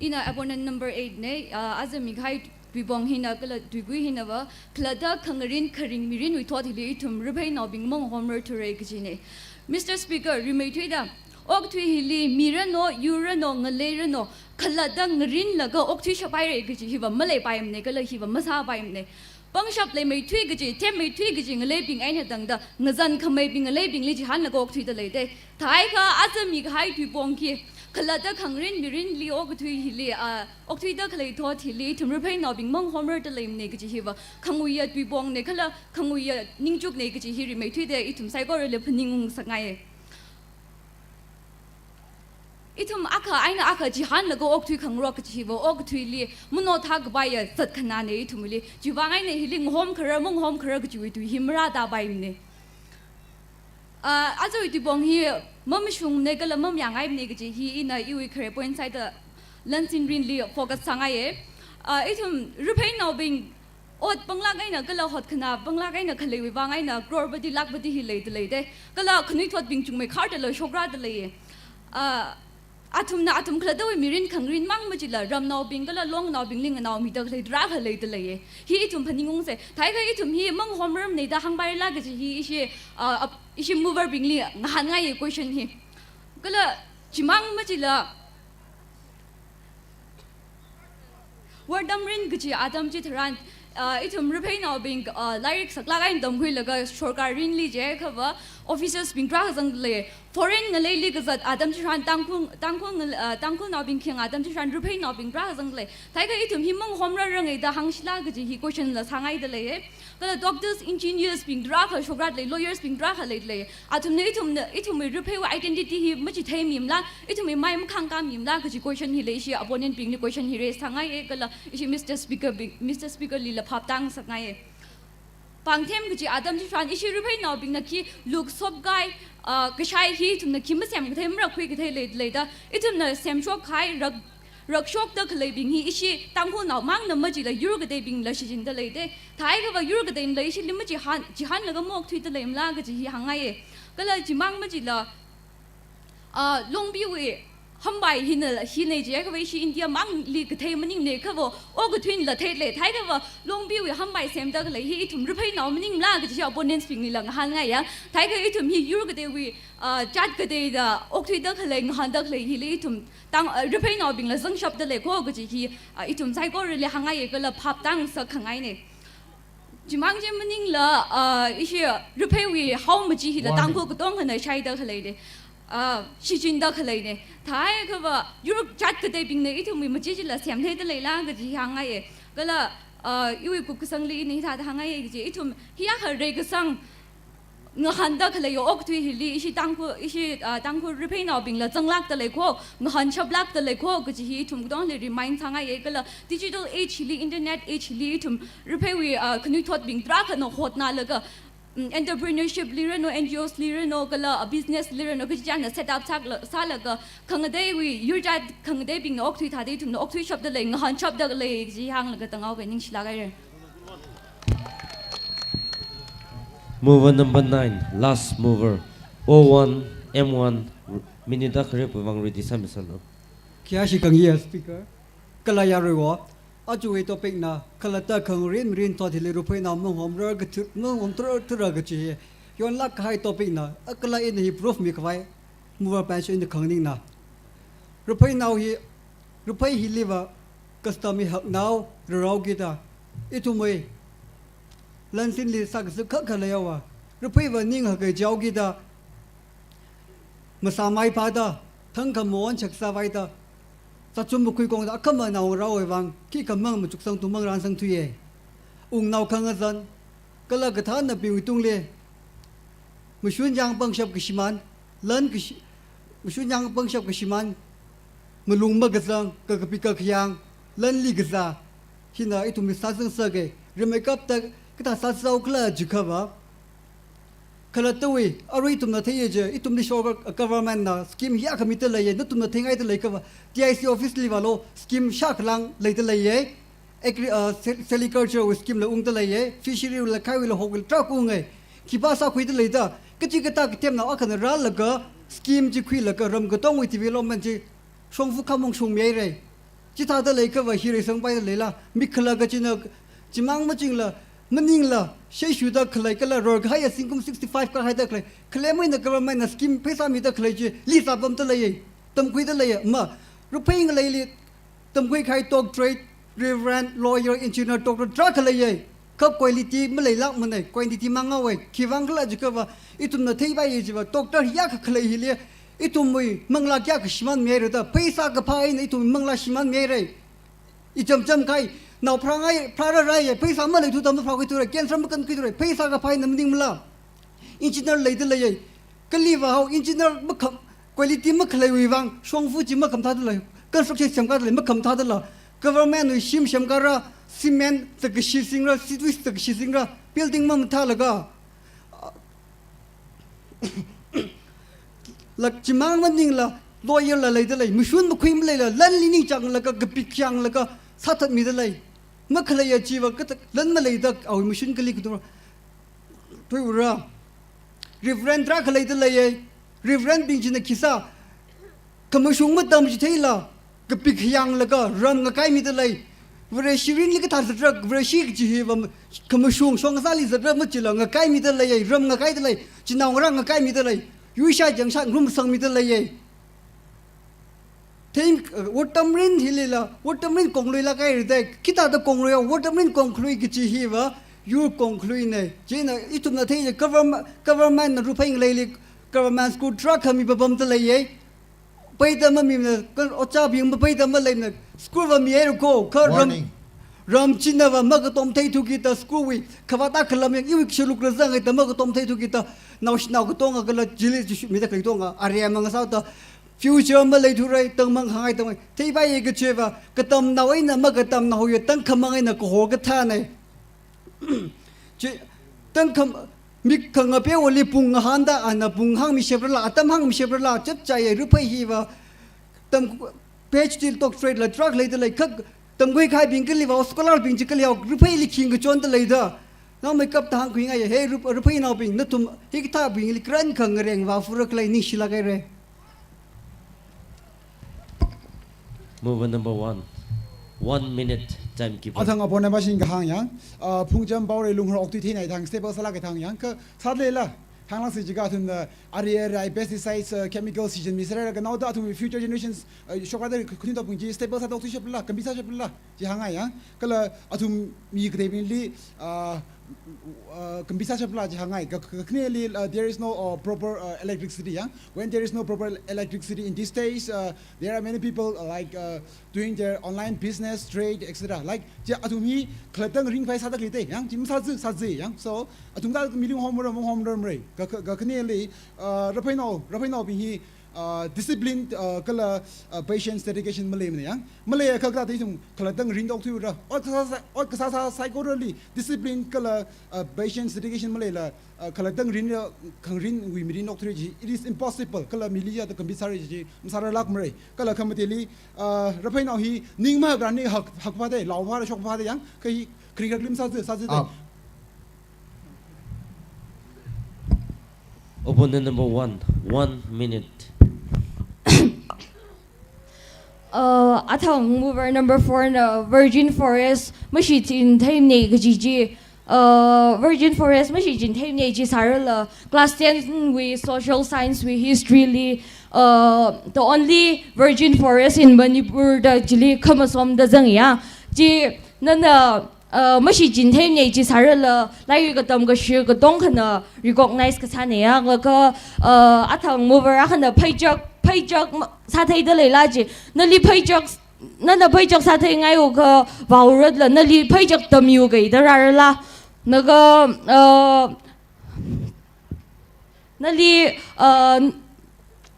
Ina opponent number eight na, uh, aja mikahai Tuipong hina kala Tuigui hinava, khalatta khangarin kharing mirinwui thot hili ithum Rapheinaobing manghomrar thura kachina. Mister Speaker, rimeithuida, okathui hili mirano, yurrano, ngaleirano, khalatta ngarinlaga okthui shaphaira kachi hiva maleipaimana, kala hiva masāpaimana. Pangshap leimeithui kachi, themmeithui kachi ngaleibing eina tangda, ngazankhamaibing ngaleibingli chihānlaga okthuida leida. Thākha aja mikahai Tuipong hi, khalatta khangarin mirinli okathui hili, ah, okthuida khalei thot hili, ithum Rapheinaobing manghomrarda leimana kachi hiva khanguiya Tuipongna kala khanguiya ningchukna kachi hi rimeithuida ithum saikorali phaningung ngasakngaiya. Ithum akha eina akha chihānlaga okthui khangarok kachi hiva okathuili mano thākapaiya zatkhanāna ithumli. Chiwuivang eina hili ngahomkharar, mangahomkharar kachiwui tui hi marātapaimana. Ah, ajawui Tuipong hi mamashungmana kala mamayāngaimana kachi hi ina iwui khare point sāda lansinrinli focus sāngaiya. Ah, ithum Rapheinaobing ot panglāk eina kala hotkhanā panglāk eina khaleiwui vang eina crorepati, lakhpati hi leida leida. Kala khanuithotbing chungmeikharda la shokrada leiya. Ah, athumna athum khalattawui mirin khangarin mang machila ramnaobing kala longnaobingli nganaomida khalei tarākha leida leiya. Hi ithum phaningungsa. Thākha ithum hi manghomrarmana da hāngpairala kachi hi ishi, ah, ap-, ishi mover bingli ngahānngaiya question hi. Kala chimang machila, vārdamrin kachi atam chitharan, ah, ithum Rapheinaobing, ah, lairik saklāk eina tamkhuilaga sorkarrinli jiakhava officers bing tarākha zangda lei. Foreign ngaleili kazat atam chitharan Tangkhul, Tangkhul ngal-, ah, Tangkhulnaobing khayang atam chitharan Rapheinaobing tarākha zangda lei. Thākha ithum hi manghomrarranga da hāngshila kachi hi question la sāngaida leiya. Kala doctors, engineers bing tarākha shokra lei, lawyers bing tarākha leida lei. Athumna ithumna, ithumwui Rapheiwui identity hi machitheimimala, ithumwui mai makhāngkāmimala kachi question hi leishi, opponent bingli question hi raise sāngaiya, kala ishi Mister Speaker bing, Mister Speaker lila phaptā ngasakngaiya. Pāngthem kachi atam chitharan ishi Rapheinaobingna khi lukshopkahai, ah, kashai hi ithumna khi masemkathei, marakhui kathei leida leida, ithumna semshokkahai rak rakshokda khaleibing hi ishi Tangkhulnao mangna machila yur kateibingla shichinda leida. Thākhava yur kateila ishili machihān, chihānlaga maokthuida leimala kachi hi hāngngaiya. Kala chimang machila, ah, Longbiwui hambai hina, hina jiakhava ishi India mangli kathei maningna khava okathuinala theida lei. Thākhava Longbiwui hambai semda khalei hi ithum Rapheinao maningmala kachi hi opponents binglila ngahānngaiya. Thākha ithum hi yur kateiwui, ah, jat kateida okthuida khalei, ngahānda khalei hili ithum Tang-, ah, Rapheinaobingla zangshapda lei kho kachi hi, ah, ithum saikorali hāngngaiya kala phaptā ngasakkhangaina. Chimang chi maningla, ah, ishi Rapheiwui haomachi hila Warning. Tangkhul katongkhana shaida khaleina. Ah, shichinda khaleina. Thākhava yur jat kateibingna ithumwui machi chila semtheida leila kachi hi hāngngaiya. Kala, ah, iwui kupkasangli ina hithāda hāngngaiya kachi, ithum hi akha reikasang ngahānda khalei okthui hili ishi Tangkhul, ishi, ah, Tangkhul Rapheinaobingla zanglākda lei kho, ngahānshaplākda lei kho kachi hi ithum katongli remind sāngaiya. Kala digital age hili, internet age hili ithum Rapheiwui, ah, khanuithotbing tarākhana hotnalaga, mm, entrepreneurship li rano, N G Os li rano, kala, ah, business li rano, kachichāna set up sākla-, sālaga khangateiwui yur jat khangateibingna okthui thāda ithumna okthuishapda lei, ngahānshapda lei kachi hānglaga tānghaoga, ningshilāk haira. Mover number nine, last mover, O one, M one, minute akha kharewui vang ready sāmisalu. Khayāshi khangayi Speaker, kala yaruiwo, ajawui topic na khalatta khangarin mirin thot hili Rapheinao manghomrar kathu-, manghomrar thura kachi hi yonlāk kahai topic na, a kala ina hi proof mikhavai, mover pansu ina khanganingna. Rapheinao hi, Raphei hiliva custom hi haknao rarao kida, ithumwui lansinli sākazip khakha leihaowa. Rapheiva ning hakai jao kida, masāmai phāda, thangkha maon shaksāvaida, zachum makhui kongda akhama naongarāwui vang khikha mang machuksang tungmang rānsangthuiya. Ungnao khangazan, kala kathānabingwui tungli mashun yang pangshap kashimān, lan kashi-, mashun yang pangshap kashimān, malung makazang, kakapi kakhayang, lanli kazā, hina ithumli sāzang sāke. Rimeikapta kathā sāsāhaokhala jiakhava, khalattawui, arui ithumna theiya je, ithumli shoka government na scheme hiyākha mida leiya, nathumna theingaida leiakhava, D I C office li vālu, scheme shākha lāng leida leiya, agri-, uh, se-, sericulture wui scheme la ungda leiya, fishery wui la, khaiwui la, hokwui la, tarākha unga. Khipā sākhuida leida, kachikathā kathemnao akhana rālaga, scheme chi khuilaga, ram katongwui development chi shongfa khamong shongmihaira. Chithāda leiakhava hi reisangpaida leila, mikhala kachina, chimang machingla, maningla, sheishuda khalei kala rorkahaiya zingkum sixty-five kahaida khalei, khalei maina government na scheme pheisā mida khalei chili zāpamda leiya, tamkhuida leiya, ma, Ruphei ngaleili, tamkhui kahai doctorate, reverend, lawyer, engineer, doctor tarākha leiya. Kha quality maleilākmana, quantity mang haowa. Khiwuivang khala jiakhava, ithumna theipaiya jiva, doctor hiyākha khalei hili, ithumwui manglā kayākha shimānmihaira da, pheisā kaphā eina ithumwui manglā shimānmihaira. Ichamcham kahai, nao pharāngai, pharāraraiya, pheisā maleithuda mapharākhuithura, cancer makankhuithura, pheisā kaphā eina maningmala. Engineer leida leiya. Kali vāhao, engineer makham, quality makhaleiwui vang, shongfa chi makhamathāda lei, construction semkada lei, makhamathāda la. Government wui shim semkara, cement zakkashi singra, sitwui zakkashi singra, building mamathālaga. Lak chimang maningla, lawyer la leida lei, mashun makhui maleila, lanli ningchānglaga, kapik yanglaga, sāthatmida lei. Makhaleiya jiva, kata, lan maleida, awui mashun kali kathura. Tuiura. Reverend tarākha leida leiya. Reverend bing china khisā, khamashung matam chitheila, kapik yanglaga, ram ngakaimida lei. Vareshi mirinli kathā zatra, Vareshi kaji hiva, khamashung shong kasāli zatra machila, ngakaimida leiya, ram ngakaida lei, chinaongarā ngakaimida lei, yuishat yangshat ngarumsangmida leiya. Theng, uh, Wortamrin hilila, Wortamrin kongluilāk haira da, kathāda konglui, Wortamrin konglui kaji hiva, yur kongluina. Chieina ithumna theiya government, government na Ruphei ngaleili, government school tarākha mipapamda leiya. Peida mamimana, ka ojābing mapeida maleimana, school va mihaira ko, kha ram, warning, ram chinava makatom theithu kida school wui, khavāt akha lam yang iwui kashuluk razang eida makatom theithu kida, naoshinao katonga kala chili jishumida khalei katonga, aremang sāda, future maleithura, tangmang hāngai tangmang, theipaiya kajiva, katamnao eina makatamnao ya tangkhamang eina kahor kathāna. Chi, tangkham, mik khangapewali pung ngahānda, ana pung hāngmishaprala, atam hāngmishaprala, chapchaiya Ruphei hiva, tam, PhD doctorate la tarākha leida lei, kha tamkhui kahaibing kali vāhao, scholar bing chi kali hao, Rupheili khingkachonda leida. Naomeikapta hāngkhuingaiya, he Rup-, Ruphei naobing, nathum, hikathābingli kharan khangareng vāfura khalei ningshilāk haira. Mover number one. One minute, timekeeper. Athang apon na machine kahāng yang, ah, Phungcham Paorei Lunghar okthui theinai thang, stable sālāka thang yang, kha sāda leila, hānglāksi jiakha athumna, ari ari, pesticides, ah, chemicals, season mi sāra, kha naoda athum future generations, ah, shokada khanuithotbing chi stable sāda okthuishapla, kambisāshapla, chi hāngai yang, kala athum mi kateibingli, ah, uh, kambisāshapla chi hāngai, ka, ka, kakhaneli, uh, there is no, uh, proper, uh, electricity, yeah? When there is no proper electricity in these days, uh, there are many people, uh, like, uh, doing their online business, trade, et cetera. Like, chi athum hi khalattang ringphai sāda khalei te, yeah? Chi masāzi, sāzi, yeah? So, athumda mirin homra, homra mrei. Ka, ka, kakhaneli, uh, Rupheinao, Rupheinao bing hi, uh, discipline, uh, kala, uh, patience, dedication maleimana yang. Maleiakha kathāda ithum khalattang ringda okthuira. Ot kasā sā, ot kasā sā saikorali discipline kala, uh, patience, dedication maleila, uh, khalattang ringra, khangrinwui mirin okthuira ji. It is impossible. Kala mili ya da kambisāra ji. Masārarlāk mrei. Kala khamateli, uh, Rupheinao hi ning mahakrani hak, hakphā da, laophā da, shokphā da yang. Kha hi kring kraklim sāzi, sāzi da. Up. Opponent number one, one minute. Uh, athang mover number four na virgin forest mashichin theimana kaji chi, uh, virgin forest mashichin theimana chi sārala class ten wui social science wui history li, uh, the only virgin forest in Manipur da chili khamasom da zangya. Chi nana uh, mashichin theimana chi sārala, lairik katam kashir katongkhana recognize kasāna ya, kha, uh, athang mover akhana pheichak, pheichak ma-, sātheida leila chi, nali pheichak, nana pheichak sātheingai akha vāuratla, nali pheichak tamyu kaida rārala, naga, uh, nali, uh,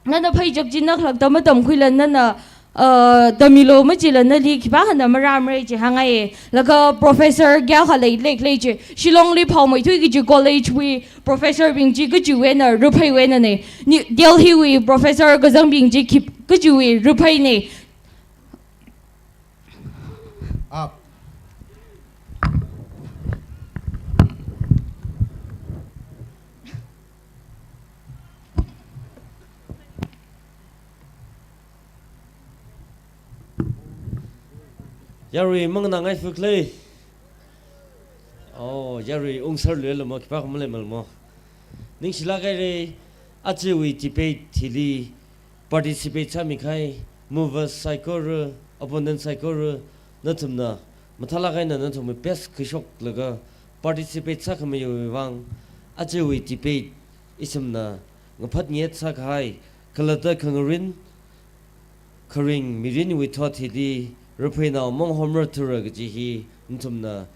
nana pheichak chi na khalatta matamkhuila nana, Uh, tamilo machila nali khipākhana marāmara chi hāngngaiya. Laga professor kayākha leilei khala chi, Shillongli Phaomeithui kaji college wui professor bing chi kachiwui eina, Rupheiwui einana. Ni-, Delhi wui professor kazangbing chi khip-, kachiwui, Rupheina. Up. Yarui manganāngai fuk lei. Oh, yarui ungserluilu mo, khipākha maleimalu mo. Ningshilāk haira, ajawui debate hili participate sāmikahai movers saikora, opponent saikora, nathumna mathālāk eina nathumwui best khuishoklaga participate sākhameiwui vang, ajawui debate ithumna ngaphatngat sākahai, khalatta khangarin kharing mirinwui thot hili Rupheina mong homra thura kaji hi nathumna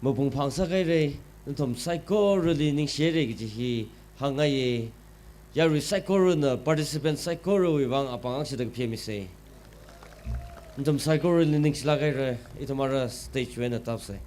mapung phāngasakhaira, nathum saikorali ningshihaira kaji hi hāngngaiya. Yarui saikorana, participant saikorawui vang apāng akshida kaphimisa. Nathum saikorali ningshilāk haira, ithum ara stage wui eina tāpsa.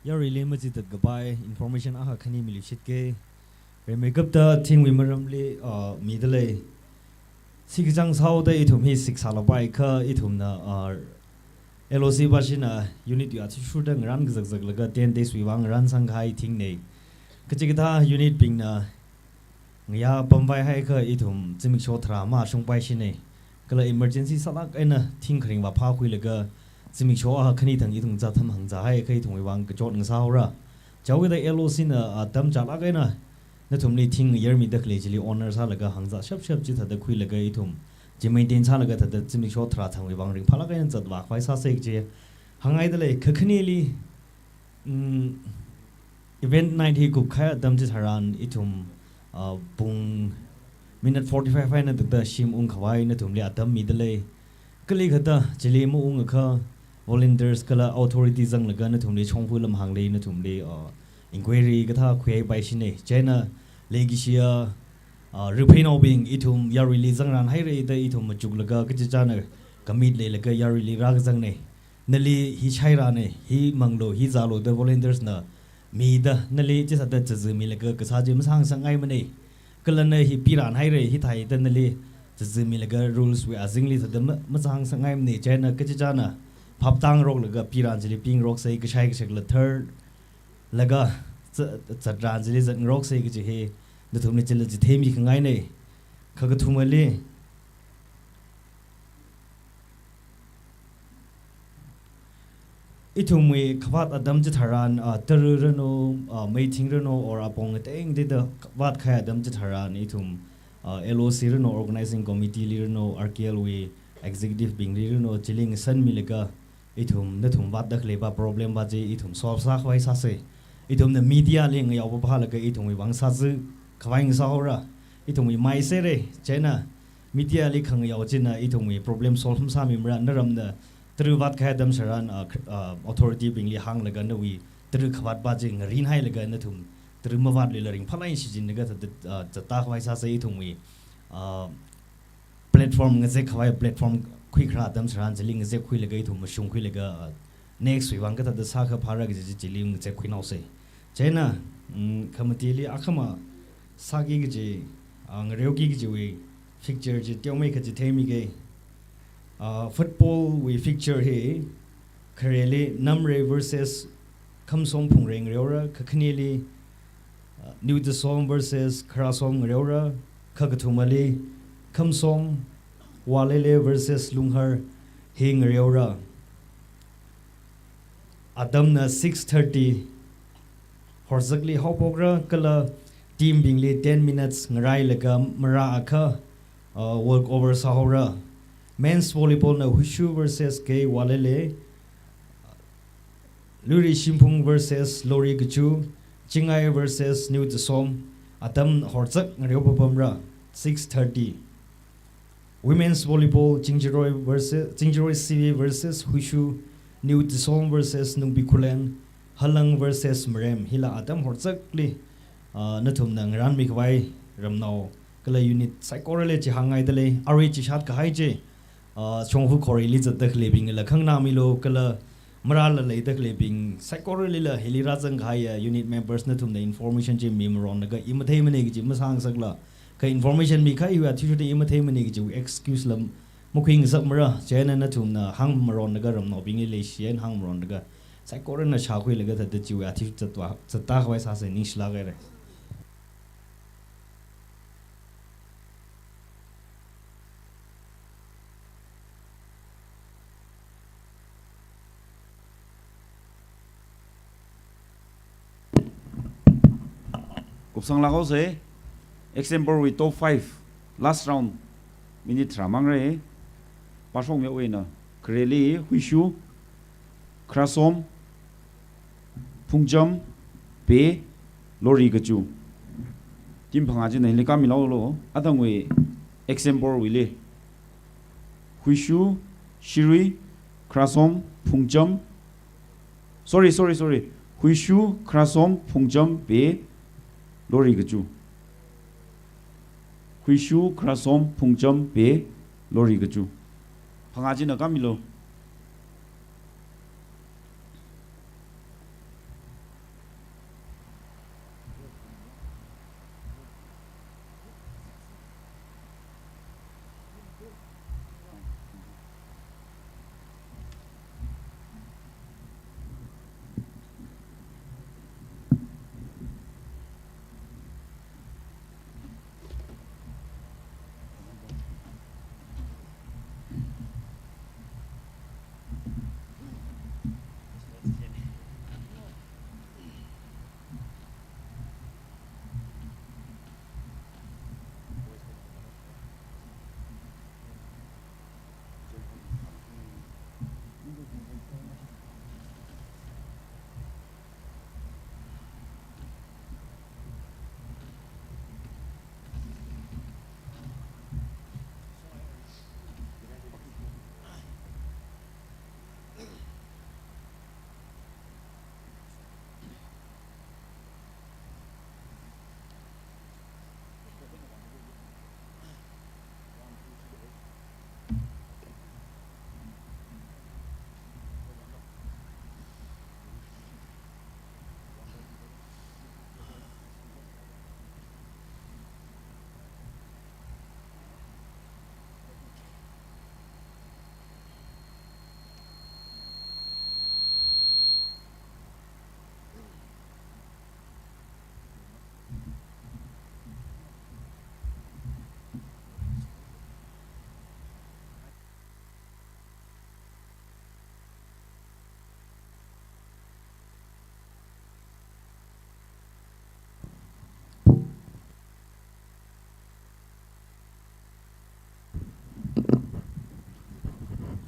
Yaruili machitat kapai information akha khani miluishitka. Rimeikapta thingwui maramli, uh, midalei. Sikachang sāhaoda ithum hi siksālapai kha ithumna, uh, L O C pāshina unit wui athishurda ngarān kazakzaklaga ten days wui vang ngarānsangkahai thingna. Kachikathā unit bingna ngayā pampai haikha ithum zimiksho tharā mashungpaishina. Kala emergency sālāk eina thing kharing vāphākhuilaga zimiksho akha khani thang ithum zātham hāngzā haikha ithumwui vang kachot ngasāhaora. Chaowida L O C na, ah, atam chālāk eina nathumli thing ngayarmida khalei chili honor sālaga hāngzā shapshap chithāda khuilaga ithum chi maintain sālaga thāda zimiksho tharā thangwui vang ringphālāk eina zatvākhavai sāsa kaji hāngngaidalei. Kakhaneli, mm, event night hi kupkahai atam chitharan ithum, uh, pung minute forty-five eina thāda shim ungkhavai nathumli atam midalei. Kali kathāda chili maungakha volunteers kala authority zanglaga nathumli shongfa lam hānglei, nathumli, uh, inquiry kathā khuihaipaishina. Chieina leikashiya, uh, Ruphei naobing, ithum yaruili zangran haira da ithum machuklaga kachichāna commit leilaga yaruili rākazangna. Nali hi shairana, hi manglu, hi zālu da volunteers na mida nali chithāda chizimilaga kasā chi masāngasakngaimana. Kala na hi piran haira, hithāda nali chizimilaga rules wui azingli thāda ma-, masāngasakngaimana. Chieina kachichāna phaptāngaroklaga piran chili pingaroksei, kashai kashak lathar laga za-, zatran chili zatngaroksei kaji hi nathumli chila chitheimi khangaina. Kakathumali, ithumwui khavāt atam chitharan, ah, tara ranu, ah, meeting ranu, or apong ngateng dida vātkahai atam chitharan, ithum, ah, L O C ranu, organizing committee li ranu, R K L wui executive bingli ranu, chili ngasanmilaga, ithum, nathum vātda khaleipa problem pa chi ithum solve sākhavai sāsa. Ithumna media li ngayao paphalaga ithumwui vang sāzakhavai ngasāhaora. Ithumwui mai sāra, chieina media li khangayao china ithumwui problem solve masāmimara, naramna tara vātkahai atam tharan, ah, kh-, ah, authority bingli hānglaga nawui tara khavāt pa chi ngarin hailaga nathum tara mavātluila ringphālāk eina shichinlaga thāda, ah, zattākhavai sāsa. Ithumwui, ah, platform ngazekkhavai platform khuikharā atam tharan chili ngazekkhuilaga ithum mashungkhuilaga, uh, next wui vang kathāda sākha phāra kaji chi chili ngazekkhuinaosa. Chieina, mm, khamatili akhama sāki kaji, uh, ngareoki kajiwui fixture chi teomeikha chitheimika. Uh, football wui fixture hi khareli Namrei versus Khamsom Phungrei ngareora, kakhaneli, uh, New Tusom versus Kharasom ngareora, kakathumali Khamsom, Walele versus Lunghar hi ngareora. Atamna six thirty horzakli haophokra kala team bingli ten minutes ngarailaga marāakha, uh, walk over sāhaora. Men's volleyball na Huishu versus K Walele, Luiri Shimphung versus Lori Kachu, Chingai versus New Tesom, atam horzak ngareo papamra, six thirty. Women's volleyball, Chingjaroi versus, Chingjaroi C V versus Huishu, New Tesom versus Nungbi Khullen, Halang versus Marem, hila atam horzakli, ah, nathumna ngaranmi khavai ramnao kala unit saikorali chihāngngaidalei, arui chishat kahai chi, ah, shongfa khorili zatda khaleibingla khanganāmilu kala marāla leida khaleibing saikoralila hili rāzang kahaiya unit members nathumna information chi mimaronlaga i matheimane kaji masāngasakla, kha information mikahaiwui athishurda i matheimane kajiwui excuse la makhuingasakmara, chieina nathumna hāngmaronlaga ramnaobingli leishiya hāngmaronlaga saikorana shākhuilaga thāda chiwui athishur zatwa, zatta khavai sāsa, ningshilāk haira. Kupsanglāk haosa, example wui top five, last round, minute tharā mangra. Pāshokmiwui eina, khareli Huishu, Khrasom, Phungcham, Be, Lori Kachu. Team phangā china hili kāmilu lo, athangwui example wuili. Huishu, Shirui, Khrasom, Phungcham. Sorry, sorry, sorry. Huishu, Khrasom, Phungcham, Be, Lori Kachu. Huishu, Khrasom, Phungcham, Be, Lori Kachu. Phangā china kāmilu.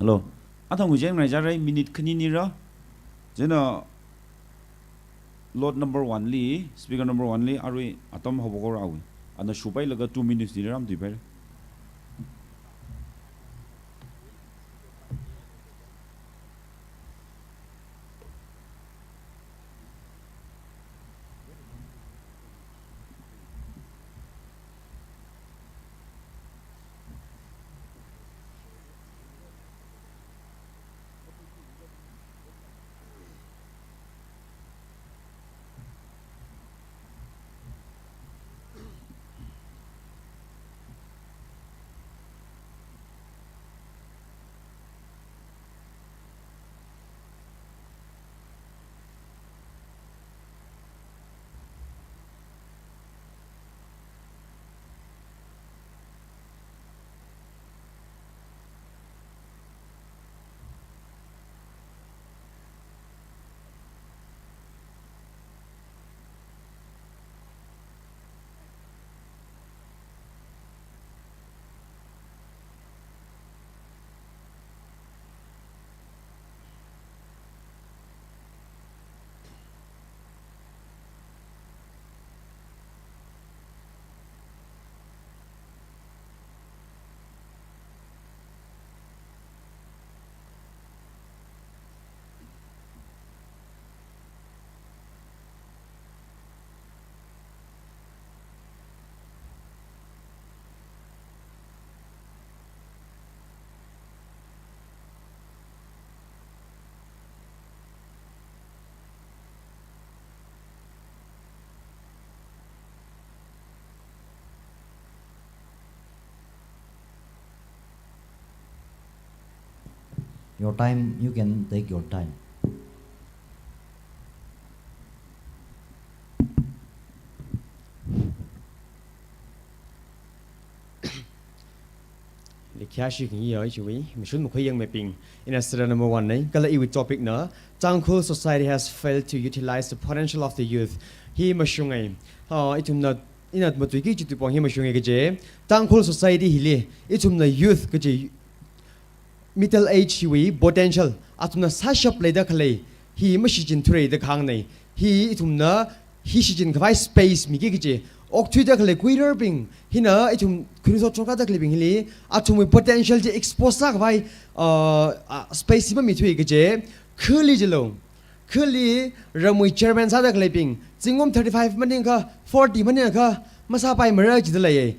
Hello. Athang ujeng nai jarai minute khani nira. Chieina lot number one li, speaker number one li, arui atam haophokra awui. Ana shupai laga two minutes nira ram tuipai. Your time, you can take your time. Leikhiya shikhangayi ya ichiwui, mashun makhuiyangmeibing, ina sera number one nei, kala iwui topic na, Tangkhul society has failed to utilize the potential of the youth. Hi mashungai. Ah, ithumna, ina matuiki kaji tuipong hi mashungai kaje. Tangkhul society hili, ithumna youth kaje, middle age hiwui potential, athumna sāshap leida khalei, hi mashichin thurei da khangnei. Hi ithumna, hi shichin khavai space miki kaje. Okthuida khalei kuirarbing, hina ithum khuiso choka da khaleibing hili, athumwui potential chi expose sākhavai, uh, uh, space hi mamithui kaje. Khali jilo. Khali ramwui chairman sāda khaleibing, zingkum thirty-five maningakha, forty maningakha, masāpaimara jida leiye.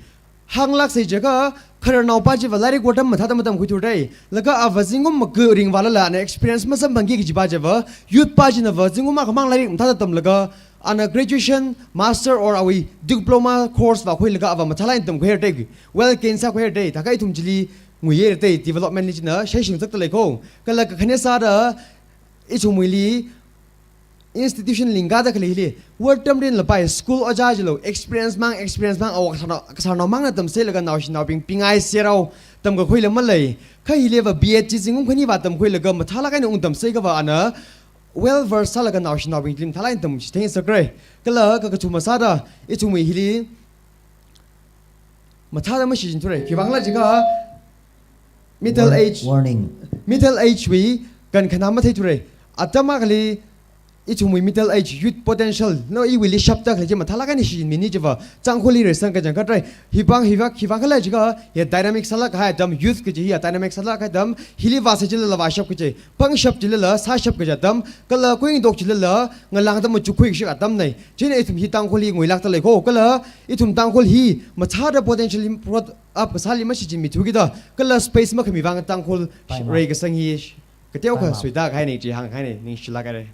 Hānglāksei jiakha, khararnaopa chiva lairik vātam mathāda matamkhuithurei. Laga ava zingkum maga ringvālala ana experience masamphangki kajipa chiva, youth pa chinava zingkum akhamang lairik mathāda tamlaga, ana graduation, master or awui diploma course vākhuilaga ava mathālāk eina tamkhuiradei. Well gain sākhuiradei. Thākha ithum chili nguiradei. Development li china shai shingzakta leiko. Kala kakhane sāda, ithumwuili institution lingkada khaleili, vātamrin lapai school ojā jilo, experience mang, experience mang, awo kasarnao, kasarnao mangna tamseilaga naoshinaobing pingai serao tamkakhuila malei. Kha hiliva B Ed chi zingkum khani vātamkhuilaga mathālāk eina ungtamsei kava ana well versed sālaga naoshinaobing chili mathālāk eina tamchithei ngasakrei. Kala kakathuma sāda, ithumwui hili mathāda mashichin thurei. Khivangkhala jiakha middle Warn-, age. Warning. Middle age wui kankhana matheithurei. Atam akhali ithumwui middle age youth potential, no, iwuili shapta khalei chi mathālāk eina shichinmini chiva, Tangkhulli reisang kachangkhatrei. Hivang, hivang, khivangkhala jiakha, ya dynamic sālāk kahai atam, youth kaji hi ya dynamic sālāk kahai atam, hili vāsā chilala vāshap kaje. Pangshap chilala, sāshap kaja atam, kala kuingatok chilala, ngalāngda machukkhui kashi atamnei. Chieina ithum hi Tangkhulli nguilākta leiko, kala ithum Tangkhul hi mathāda potential hi brought up kasāli mashichinmithukida, kala space makhami vang Tangkhul Time out. Reikasang hi kateokha Time out. Suida kahainei, chi hāngkahainei, ningshilāk hairei.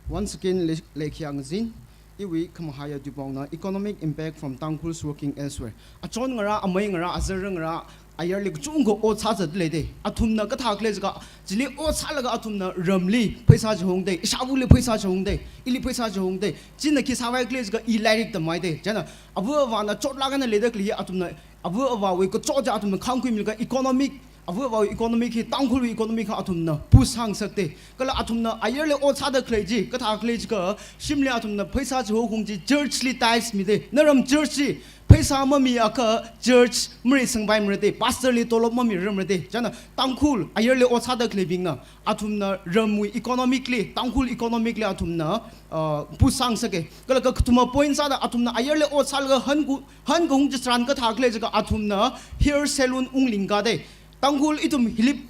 Once again, le-, leikhiya ngazin, iwui khamahaiya tuipongna economic impact from Tangkhuls working elsewhere. Achon ngarā, amei ngarā, azar ngarā, ayarli kachungkha ot sāzat leidei. Athumna kathā khalei jiakha, chili ot sālaga athumna ramli pheisā chihungdei, ishāvali pheisā chihungdei, ili pheisā chihungdei. China khi sāvai khalei jiakha i lairik tamvaidei. Chieina, ava avāna chotlāk eina leida khalei athumna, ava avāwui kachot chi athumna khāngkhuimilaga economic, ava avāwui economic hi, Tangkhulwui economic hi athumna push sāngasakdei. Kala athumna ayarli ot sāda khalei chi, kathā khalei jiakha, shimli athumna pheisā chihokhung chi church li tithes midei. Naram church chi pheisā mamiakha church mareisangpaimaradei, pastor li tolop mamirarmaradei. Chieina Tangkhul ayarli ot sāda khaleibingna, athumna ramwui economic li, Tangkhul economic li athumna, uh, push sāngasake. Kala kakathuma point sāda athumna ayarli ot sālaga hanku, hankahung chitharan kathā khalei jiakha athumna hair salon unglingkadei. Tangkhul ithum hili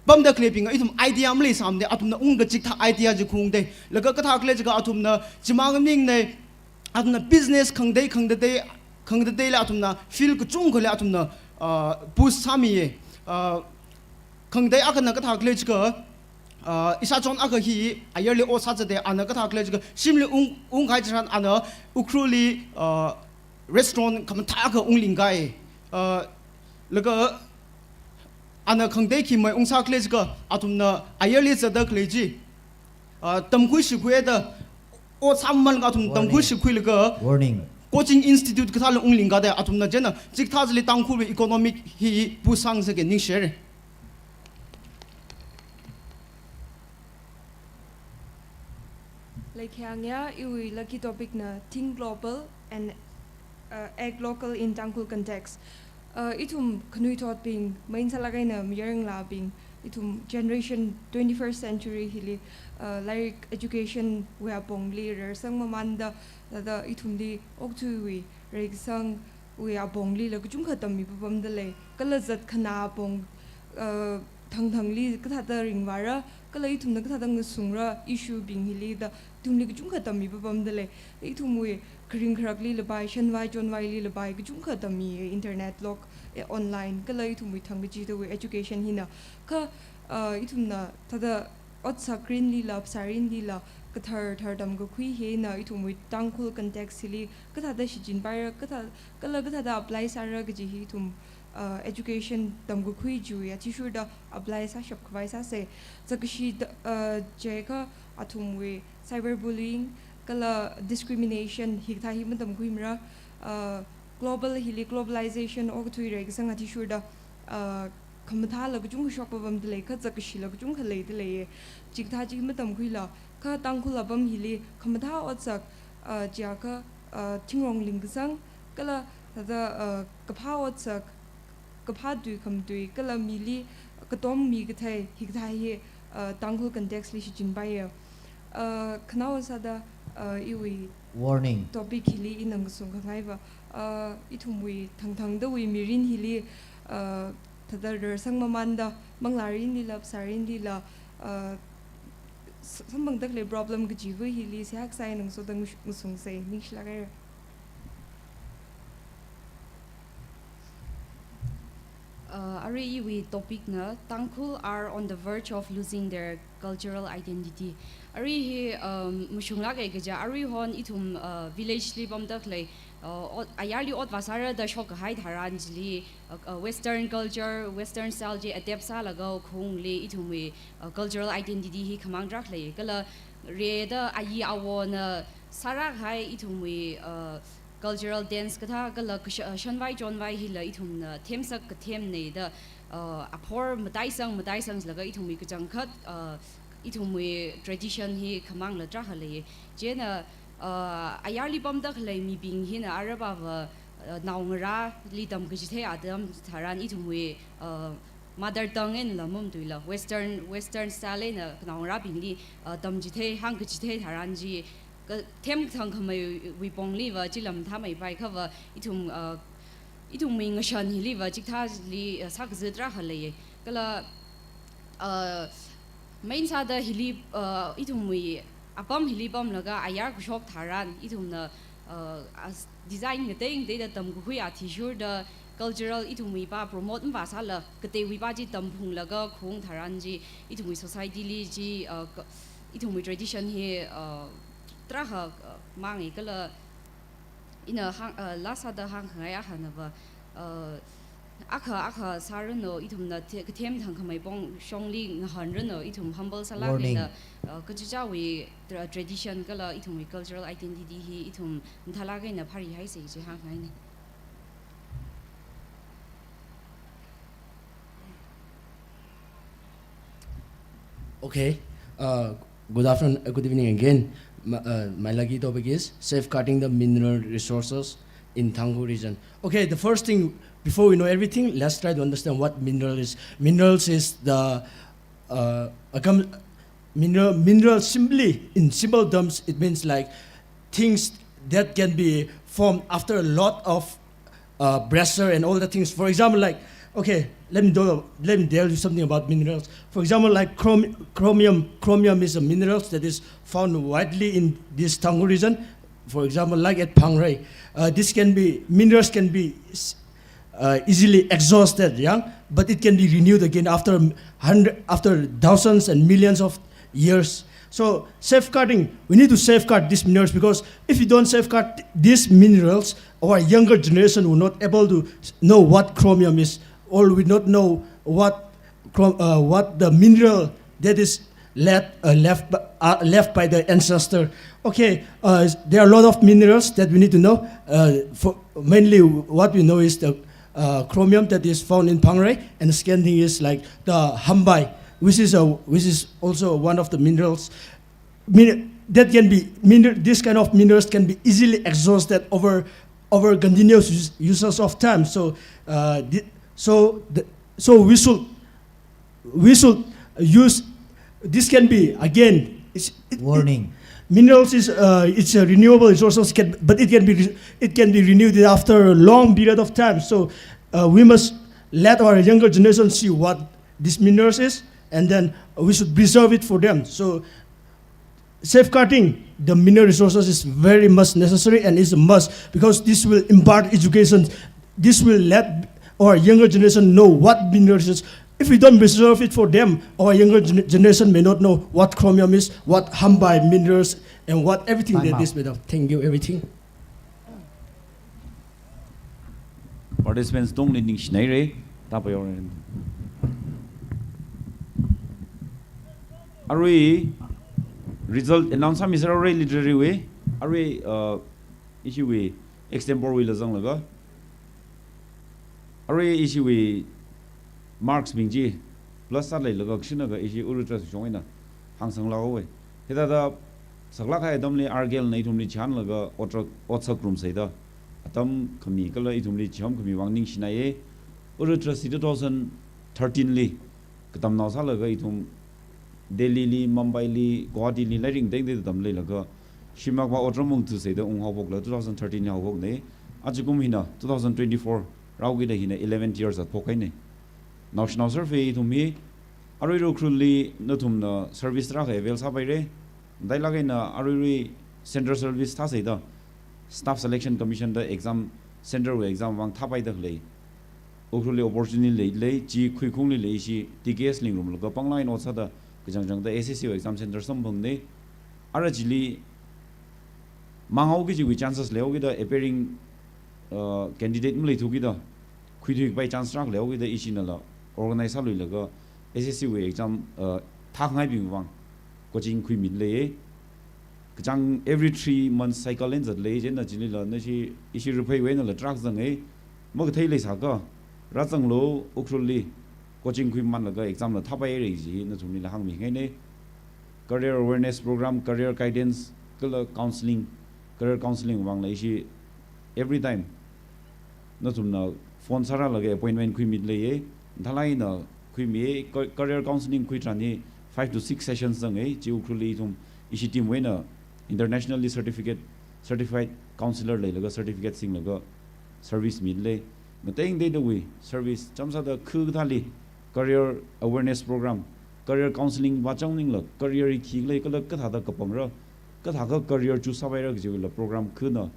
pamda khaleibing, ithum idea maleisāmade, athumna ungkachikathā idea chi khuungdei. Laga kathā khalei jiakha athumna chimang ningnei, athumna business khangatei, khangatei, khangateili athumna field kachungkhali athumna, uh, push sāmiye. Uh, khangatei akhana kathā khalei jiakha, uh, ishāchon akha hi ayarli ot sāzatdei, ana kathā khalei jiakha shimli ung, ungkahai chitharan ana Ukhrulli, uh, restaurant khamathā akha unglingkai. Uh, laga ana khangatei khi mai ungsā khalei jiakha athumna ayarli zatda khalei chi, ah, tamkhui shikhuida, ot sāmamānlaga athum tamkhui Warning. Shikhuilaga Warning. Coaching institute kathāla unglingkadei athumna. Chieina chikathā chili Tangkhulwui economic hi push sāngasake, ningshire. Leikhiya ngayā, iwui lucky topic na Think Global and, uh, Act Local in Tangkhul Context. Uh, ithum khanuithotbing, main sālāk eina mayaranglābing, ithum generation twenty-first century hili, uh, lairik education wui apongli rarsang mamānda, thāda ithumli okathuiwui reikasangwui aponglila kachungkha tammi papamda lei. Kala zatkhanā apong, uh, thangthangli kathāda ringvāra, kala ithumna kathāda ngasungra issue bing hili da ithumli kachungkha tammi papamda lei. Ithumwui kharing kharakli lapai, shanvai chonvaili lapai, kachungkha tammi, eh, internet lok, eh, online, kala ithumwui thangkachidawui education hina. Kha, uh, ithumna thāda otsak rinlila, phasā rinlila, kathar thar tamkakhui hina ithumwui Tangkhul context hili kathāda shichinpaira, kathā, kala kathāda apply sāra kaji hi ithum, uh, education tamkakhui chiwui athishurda apply sāshap khavai sāsa. Zakkashi da, uh, jiakha athumwui cyberbullying kala discrimination hikathā hi matamkhuimara, uh, global hili globalization okathui reikasang athishurda, uh, khamathāla kachungkha shokpapamda lei, kha zakkashila kachungkha leida leiya. Chikathā chi matamkhuila, kha Tangkhul apam hili khamathā otsak, uh, jiakha, uh, thingrong lingkasang, kala thāda, uh, kaphā otsak, kaphā tui khamatui, kala mili katom mi kathei, hikathā hi, uh, Tangkhul context li shichinpaiya. Uh, khanaowa sāda, uh, iwui warning topic hili ina ngasungkhangaiva, uh, ithumwui thangthangdawui mirin hili, uh, thāda rarsang mamanda, manglā rinlila, phasā rinlila, uh, s-, samphangda khalei problem kajiva hili seihā kasā ina ngasoda ngas-, ngasungsa, ningshilāk haira. Uh, arui iwui topic na Tangkhul are on the verge of losing their cultural identity. Arui hi, um, mashunglāka kaja, aruihon ithum, uh, village li pamda khalei, uh, ot, ayarli ot vāsāra da shokkahai tharan chili, uh, uh, Western culture, Western style chi adapt sālaga khaungli ithumwui, uh, cultural identity hi khamāng tarākha lei. Kala rida ayi awona sārākahai ithumwui, uh, cultural dance kathā kala kasha-, uh, shanvai chonvai hila ithumna themsak kathem nei da, uh, aphor mataisang mataisanglaga ithumwui kachangkhat, uh, ithumwui tradition hi khamāngla tarākha lei. Chieina, uh, ayarli pamda khalei mibing hina aruiva, uh, naongarāli tamkachithei atam tharan ithumwui, uh, mother tongue einala mamatuila, Western, Western style eina naongarābingli, uh, tamchithei, hāngkachithei tharan chi, kathem thangkhameiwui pongliva chila mathāmeipai, khava ithum, uh, ithumwui ngashan hiliva chikathāli, uh, sākazā tarākha lei. Kala, uh, main sāda hili, uh, ithumwui apam hili pamlaga ayar kashok tharan ithumna, uh, as design ngatei ngateida tamkakhui athishurda cultural ithumwui pa promote mavāsāla kateiwui pa chi tamphunglaga khaung tharan chi ithumwui society li chi, uh, ka-, ithumwui tradition hi, uh, tarākha, uh, māngi kala ina hāng, uh, last sāda hāngkhangai akhanava, uh, akha, akha sāranu, ithumna the-, kathem thangkhamei pong shongli ngahānranu, ithum humble sālāk warning eina, uh, kachichāwui tra-, tradition kala ithumwui cultural identity hi ithum mathālāk eina pharihaisa chi hāngngaina. Okay. Uh, good afternoon, uh, good evening again. My, uh, my lucky topic is safeguarding the mineral resources in Tangkhul region. Okay, the first thing, before we know everything, let's try to understand what mineral is. Minerals is the, uh, a com-, mineral, mineral simply, in simple terms, it means, like, things that can be formed after a lot of, uh, pressure and all the things. For example, like, okay, let me do, let me tell you something about minerals. For example, like chrom-, chromium, chromium is a mineral that is found widely in this Tangkhul region. For example, like at Phangrei, uh, this can be, minerals can be s-, uh, easily exhausted, yeah, but it can be renewed again after hundred, after thousands and millions of years. So safeguarding, we need to safeguard these minerals, because if we don't safeguard these minerals, our younger generation will not able to know what chromium is, or will not know what chrom-, uh, what the mineral that is left, uh, left b-, uh, left by the ancestor. Okay, uh, there are a lot of minerals that we need to know. Uh, for mainly, what we know is the, uh, chromium that is found in Phangrei, and the second thing is, like, the hambai, which is a, which is also one of the minerals. Min-, that can be miner-, this kind of minerals can be easily exhausted over, over continuous us-, uses of time. So, uh, thi-, so the, so we should, we should use, this can be, again, it's, it, it, warning. Minerals is, uh, it's a renewable resources, can, but it can be re-, it can be renewed after a long period of time. So, uh, we must let our younger generation see what this minerals is, and then we should preserve it for them. So safeguarding the mineral resources is very much necessary and is a must, because this will impart education. This will let our younger generation know what minerals is, If we don't preserve it for them, our younger gen- generation may not know what chromium is, what Hambai minerals, and what everything Time that out. Is made of. Thank you, everything. Participants tongli ningshinaire, tapa yorren. Arui result announce sāmi sāra arui literary wui, arui, uh, ishiwui extempore wuila zanglaga. Arui ishiwui marks bing chi plus sāleilaga kashinaga ishi Uru Trust shong eina hāngsanglaga wui. Hithāda saklāk kahai atamli R K L na ithumli chānlaga otsak, otsak rumsai da. Atam khami kala ithumli chiham khami vang ningshinaiye. Uru Trust hi two thousand thirteen li katamnao sālaga ithum Delhi li, Mumbai li, Guwahati li, lairik tengteng tamleilaga, shimakva otram ungthusaida unghaophokla two thousand thirteen haophokne. Ajakum hina two thousand twenty-four rāhaokida hina eleventh year zatphok kahaine. Naoshinao serve ithum hi, aruirui Ukhrulli nathumna service tarākha avail sāpaire. Matailāk eina aruirui central service thāsaida, Staff Selection Commission da exam, central wui exam vang thāpaida khalei. Ukhrulli opportunity lei, lei, chi khuikhungli lei ishi T K S li ngarumlaga panglāk eina ot sāda kachangchangda S S C wui exam center samphangne. Ara chili manghaoki chiwui chances leihaokida appearing, uh, candidate maleithukida khuithuipai chance tarākha leihaokida ishinala organize sāluilaga S S C wui exam, uh, thākhangaibing vang coaching khuimit leiye. Kachāng every three months cycle eina zatlei, chieina chinila nashi ishi Rupheiwui einala tarākha zange. Makathei leisākha, rāzanglu Ukhrulli, coaching khuimanlaga exam la thāpaire ji nathumlila hāngmingaine. Career awareness program, career guidance, kala counseling, career counseling vangla ishi every time nathumna phone sārālaga appointment khuimit leiye. Thalai eina khuimiye, ca- career counseling khuitharan hi five to six sessions zange, chi Ukhrulli ithum ishi team wui eina internationally certificate, certified counselor leilaga certificate singlaga service mitlei. Ngateng teitawui service, chāmsāda khu kathāli career awareness program, career counseling vāchang maningla, career hi khi lei kala kathāda kapangra, kathākha career choose sāpaira kajiwuila program khuna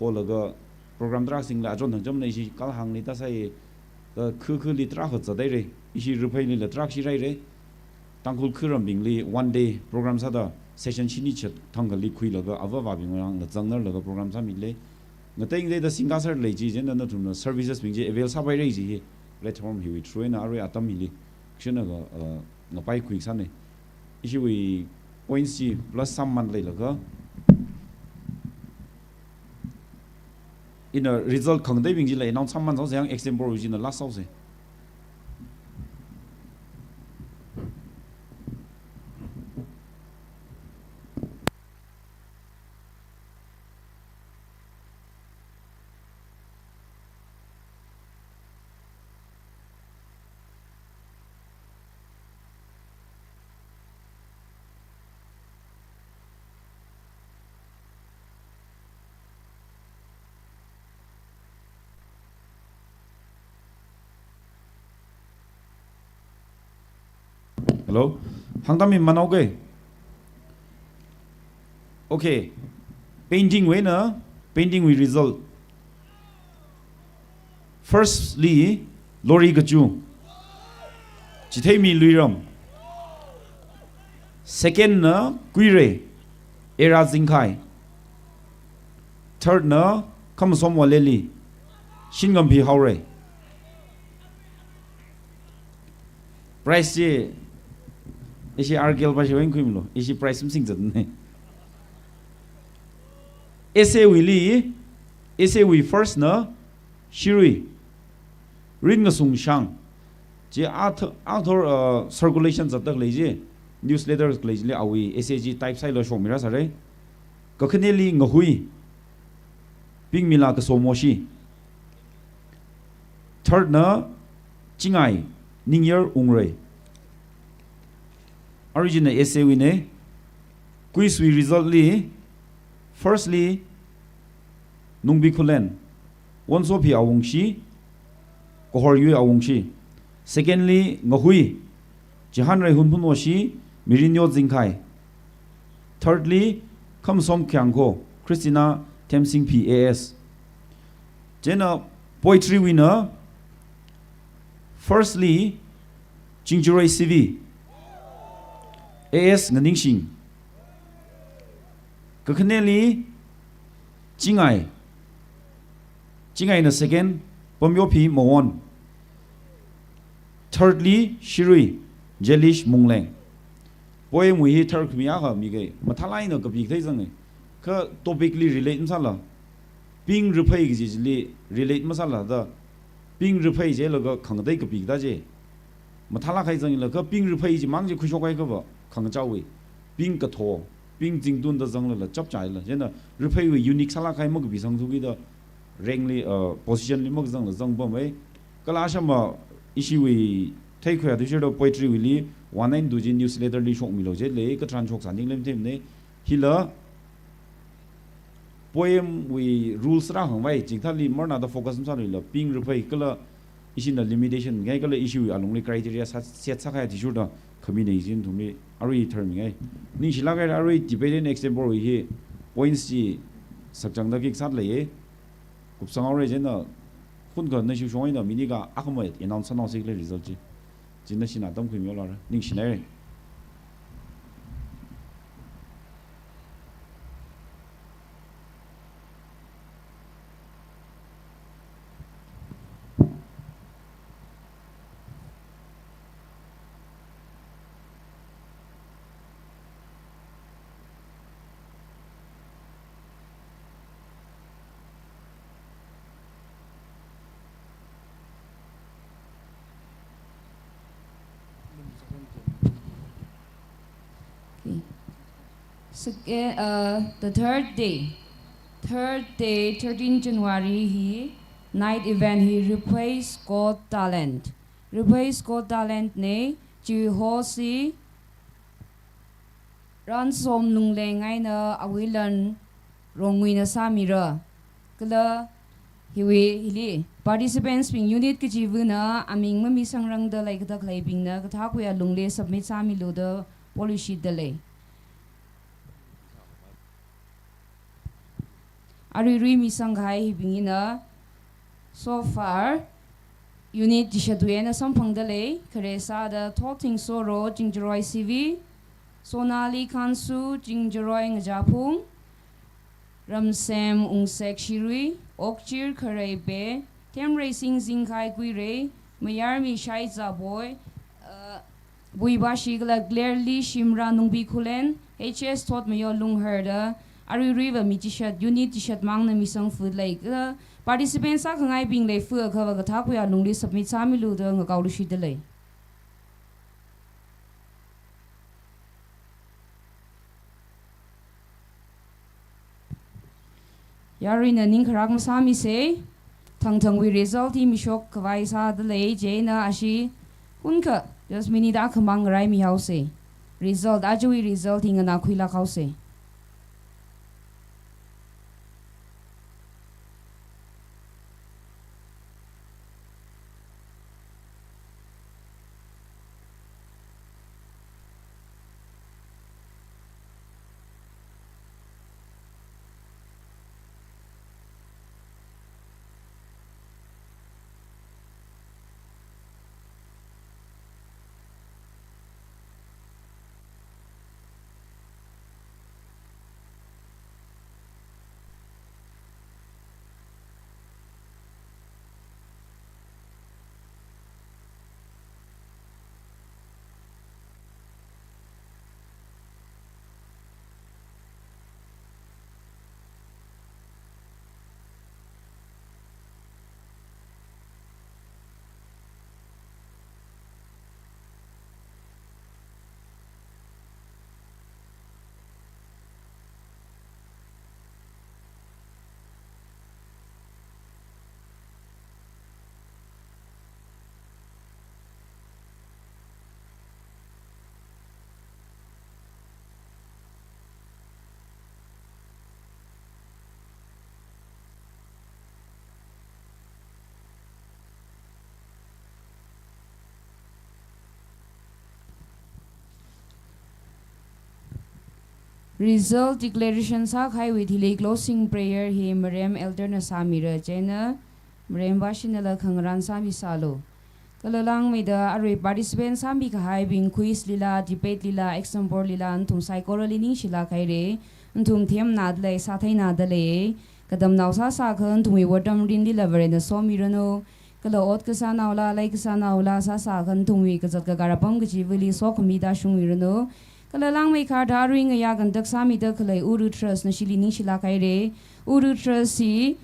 holaga program tarākha singla achon thangchamna ishi kala hāngli tāsai, uh, khu khuli tarākha zathaire, ishi Rupheilila tarākha shiraire, Tangkhul khu rambingli one day program sāda session shini chet thangkhali khuilaga avāvābing vangla zangnarlaga program sāmitlei. Ngateng teida singkasar lei chi, chieina nathumna services bing chi avail sāpaire ji hi platform hiwui through eina arui atam hili kashinaga, uh, ngapai khuisāne. Ishiwui points chi plus sāman leilaga, ina result khangateibing chila announce sāman sāsa, yang extempore wui china last sāsa. Hello? Hāngtāmi manao ke? Okay. Pending wui eina, pending wui result. Firstly, Lori Kachu. Chitheimi Luiram. Second na Kuirei, Era Zingkhai. Third na Khamsom Waleli, Shingamphi Haorei. Prize chi, ishi R K L pa shiwui eina khuimilu, ishi prize masingzatne. S A wuili, S A wui first na Shirui, Ringasung Shang. Chi ath-, athor, uh, circulation zatda khalei chi, newsletter khalei chili awui S A chi type sāhaila shokmira sāre. Kakhaneli Ngahui, Pingmila Kasomoshi. Third na Chingai, Ningyer Ungrei. Arui china S A wuine. Quiz wui result li, firstly, Nungbi Khullen, Wonsophi Awungshi, Kahoryui Awungshi. Secondly, Ngahui, Chihanrei Hunphunwoshi, Mirinyo Zingkhai. Thirdly, Khamsom Khiangkho, Christina Themsingphi A S. Chieina poetry wuina, firstly, Chingjaroi C V. A S Nganingshing. Kakhaneli Chingai. Chingaina second, Pamyophi Mawon. Thirdly, Shirui, Jelish Mungleng. Poem wui hi tharkhami akha migai. Mathālāk eina kapi kathei zangai. Kha topic li relate masāla. Ping raphei kaji chili relate masāla da. Ping raphei jilaga khangatei kapi kathā chi. Mathālāk kahai zanglaga ping raphei chimang chi khuishok kahai kava khangachāwui. Ping katho, ping zingtun da zanglala chapchaila. Chieina rapheiwui unique sālāk kahai makapisangthuki da rank li, uh, position li makazangla zangpamai. Kala ashama ishiwui theikhuiya tushirda poetry wuili one nine two chi newsletter li shokmilu jilei, katharan shoksā ningli matheimana. Hila poem wui rules rāhāngvai, chingthāli marnada focus masāluila, ping raphei kala ishina limitation ngai kala ishiwui alungli criteria sā, set sākahai athishurda khamina ijin thumli arui tharmingai. Ningshilāk kahai arui debate and extempore wui hi points chi sakchangda kik sālei. Kupsang haora chieina, khunkha na shushong eina minute akha akhamai announce sānao sikle result chi. Chieina shina tamkhuimilu ra. Ningshinai. Okay. Sec-, uh, the third day. Third day, thirteen January hi night event hi Raphei's Got Talent. Raphei's Got Talent na, chi host hi Ransom Lungleng eina Awilan Rongwuina sāmira. Kala hiwui hili participants bing unit kachivana aming mamisangrangda leikathā khaleibingna kathākhuiya lungli submit sāmilu da polishitda lei. Aruirui misangkahai hibing hina, so far, unit chishatwui eina samphangda lei, khare sāda Thotthing Soro, Chingjaroi C V, Sonali Khansu, Chingjaroi Ngajaphung, Ramsem Ungsek Shirui, Okchir Khareipe, Themreising Zingkhai Kuirei, Mayarmi Shaiza Boi, uh, Buibashi kala Clearly Shimra Nungbi Khulen, H S Thotmayo Lungharda, aruiruiva mi chishat, unit chishat mangna misangfut lei, kha participants sākhangaibing leifa akhava kathākhuiya lungli submit sāmilu da ngakaoluishitda lei. Yaruina ningkharak masāmisei, thangthangwui result hi mishokkhavai sāda lei, chieina ashi hunkha just minute akhamang raimihaosei. Result, ajawui result hi nganākhuilāk haosei. Result declaration sākahaiwui thili closing prayer hi Marem Elder na sāmira, chieina Marem Bashinala khangarān sāmisālu. Kala langmeida arui participant sāmi kahaibing quiz lila, debate lila, exam board lila, nathum saikorali ningshilāk haira. Nathum themnada lei, sātheina da lei. Katamnao sāsākha nathumwui otram rinlila Varena somiranu. Kala ot kasānaola, lei kasānaola sāsākha nathumwui kazat kakar apam kachivali sokhamida shungmiranu. Kala langmeikharda arui ngayā conduct sāmida khalei Uru Trust nashili ningshilāk haira. Uru Trust hi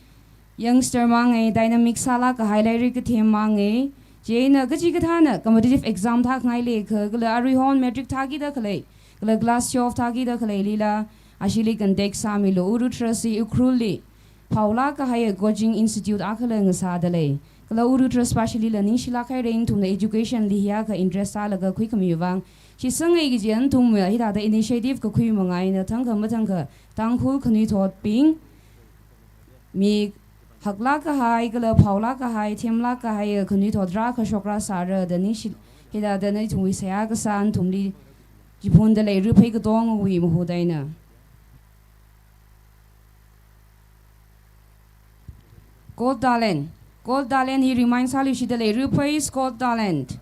youngster mangai, dynamic sālāk kahai, lairik kathem mangai. Chieina kachikathāna competitive exam thākhangai leikha, kala aruihon matric thākida khalei, kala class twelve thākida khaleilila, ashili contact sāmilu. Uru Trust hi Ukhrulli phaolāk kahai coaching institute akhala ngasāda lei. Kala Uru Trust pāshilila ningshilāk haira, nathumna education li hiyākha interest sālaga khuikhami vang. Shitsang eiki kaji nathum hithāda initiative kakhui manga eina thangkha mathangkha Tangkhul khanuithotbing, mi haklāk kahai, kala phaolāk kahai, themlāk kahai, khanuithot rākha shokra sāra da ningshi, hithāda nathumwui seihā kasā nathumli chiphunda lei, Ruiphei Katongwui mahuda eina. Got Talent. Got Talent hi remind sāluishida lei, Ruiphei's Got Talent.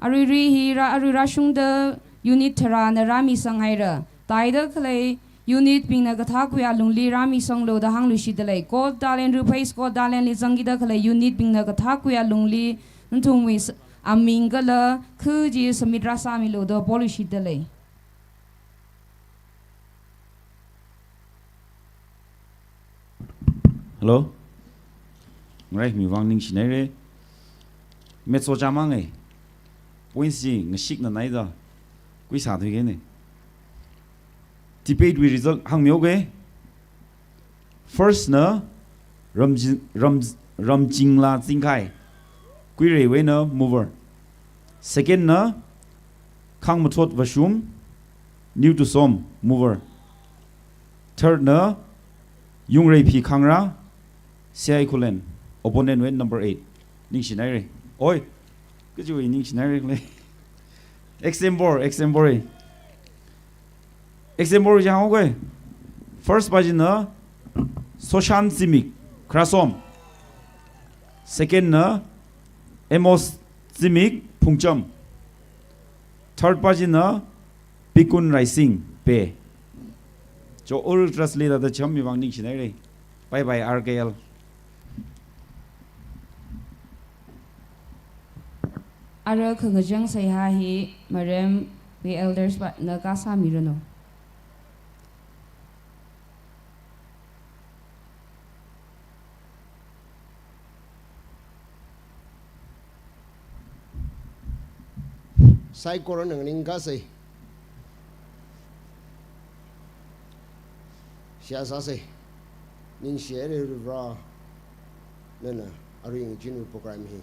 Aruirui hi rā, arui rāshungda unit tharāna rāmisang haira. Tāida khalei unit bingna kathākwui alungli rāmisanglu da hāngluishida lei. Got Talent, Ruiphei's Got Talent li zangkida khalei unit bingna kathākwui alungli nathumwui s-, aming kala khu chi submit rāsāmilu da poluishida lei. Hello? Ngarai mi vang ningshinaira. Maths ojā mangai. Points chi ngashikna naida. Khuisā thuikei ne. Debate wui result hāngmihaokei. First na Ramjin-, Ram-, Ramchingla Chingkhai. Kuireiwui eina mover. Second na Khangmathot Vashum, New Tusom, mover. Third na Yungreiphi Khangra, C I Khullen, opponent wui eina number eight. Ningshinaira. Oi, kachiwui ningshinaira khalei. Exam board, exam board. Exam board chi hānghaokei. First pa china Soshan Zimik, Kharasom. Second na Amos Zimik, Phungcham. Third pa china Pikun Raising, Peh. Cho Uru Trust li thāda chānmi vang ningshinaira. Bye bye, R K L. Ara khangachang seihā hi Maremwui elders pa na kasāmiranu. Saikorana nganingkasei. Seihā sāsei. Ningshihaira Varivara, nana arui ngachinwui program hi.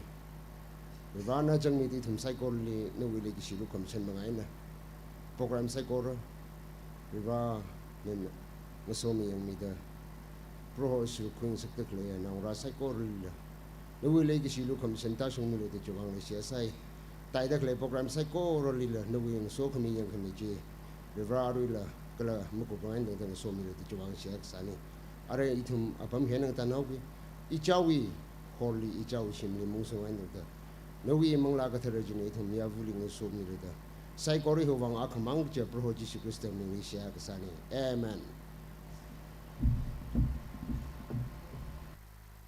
Varivarana chāngmida ithum saikorali nawui leikashilu khamachan manga eina program saikora Varivara nana ngasomi yangmida, Proho Ishiwui khuingasakda khaleiya naongarā saikoralila nawui leikashilu khamachan tāshungmilu da chiwui vangla seihā sai. Tāida khalei program saikoralila nawui ngasokhami yangkhami chi Varivara aruila kala makupwui eina tangda ngasomilu da chiwui vang seihā kasāna. Ara ithum apam hi eina ngatānhaoki. Ichāwui horli, ichāwui shimli mungsunga eina tangda nawui Manglā Kathara china ithum miyavali ngasomilu da, saikora hiwui vang akhamang kaja Proho Jishu Khristawui mingli seihā kasāna. Amen.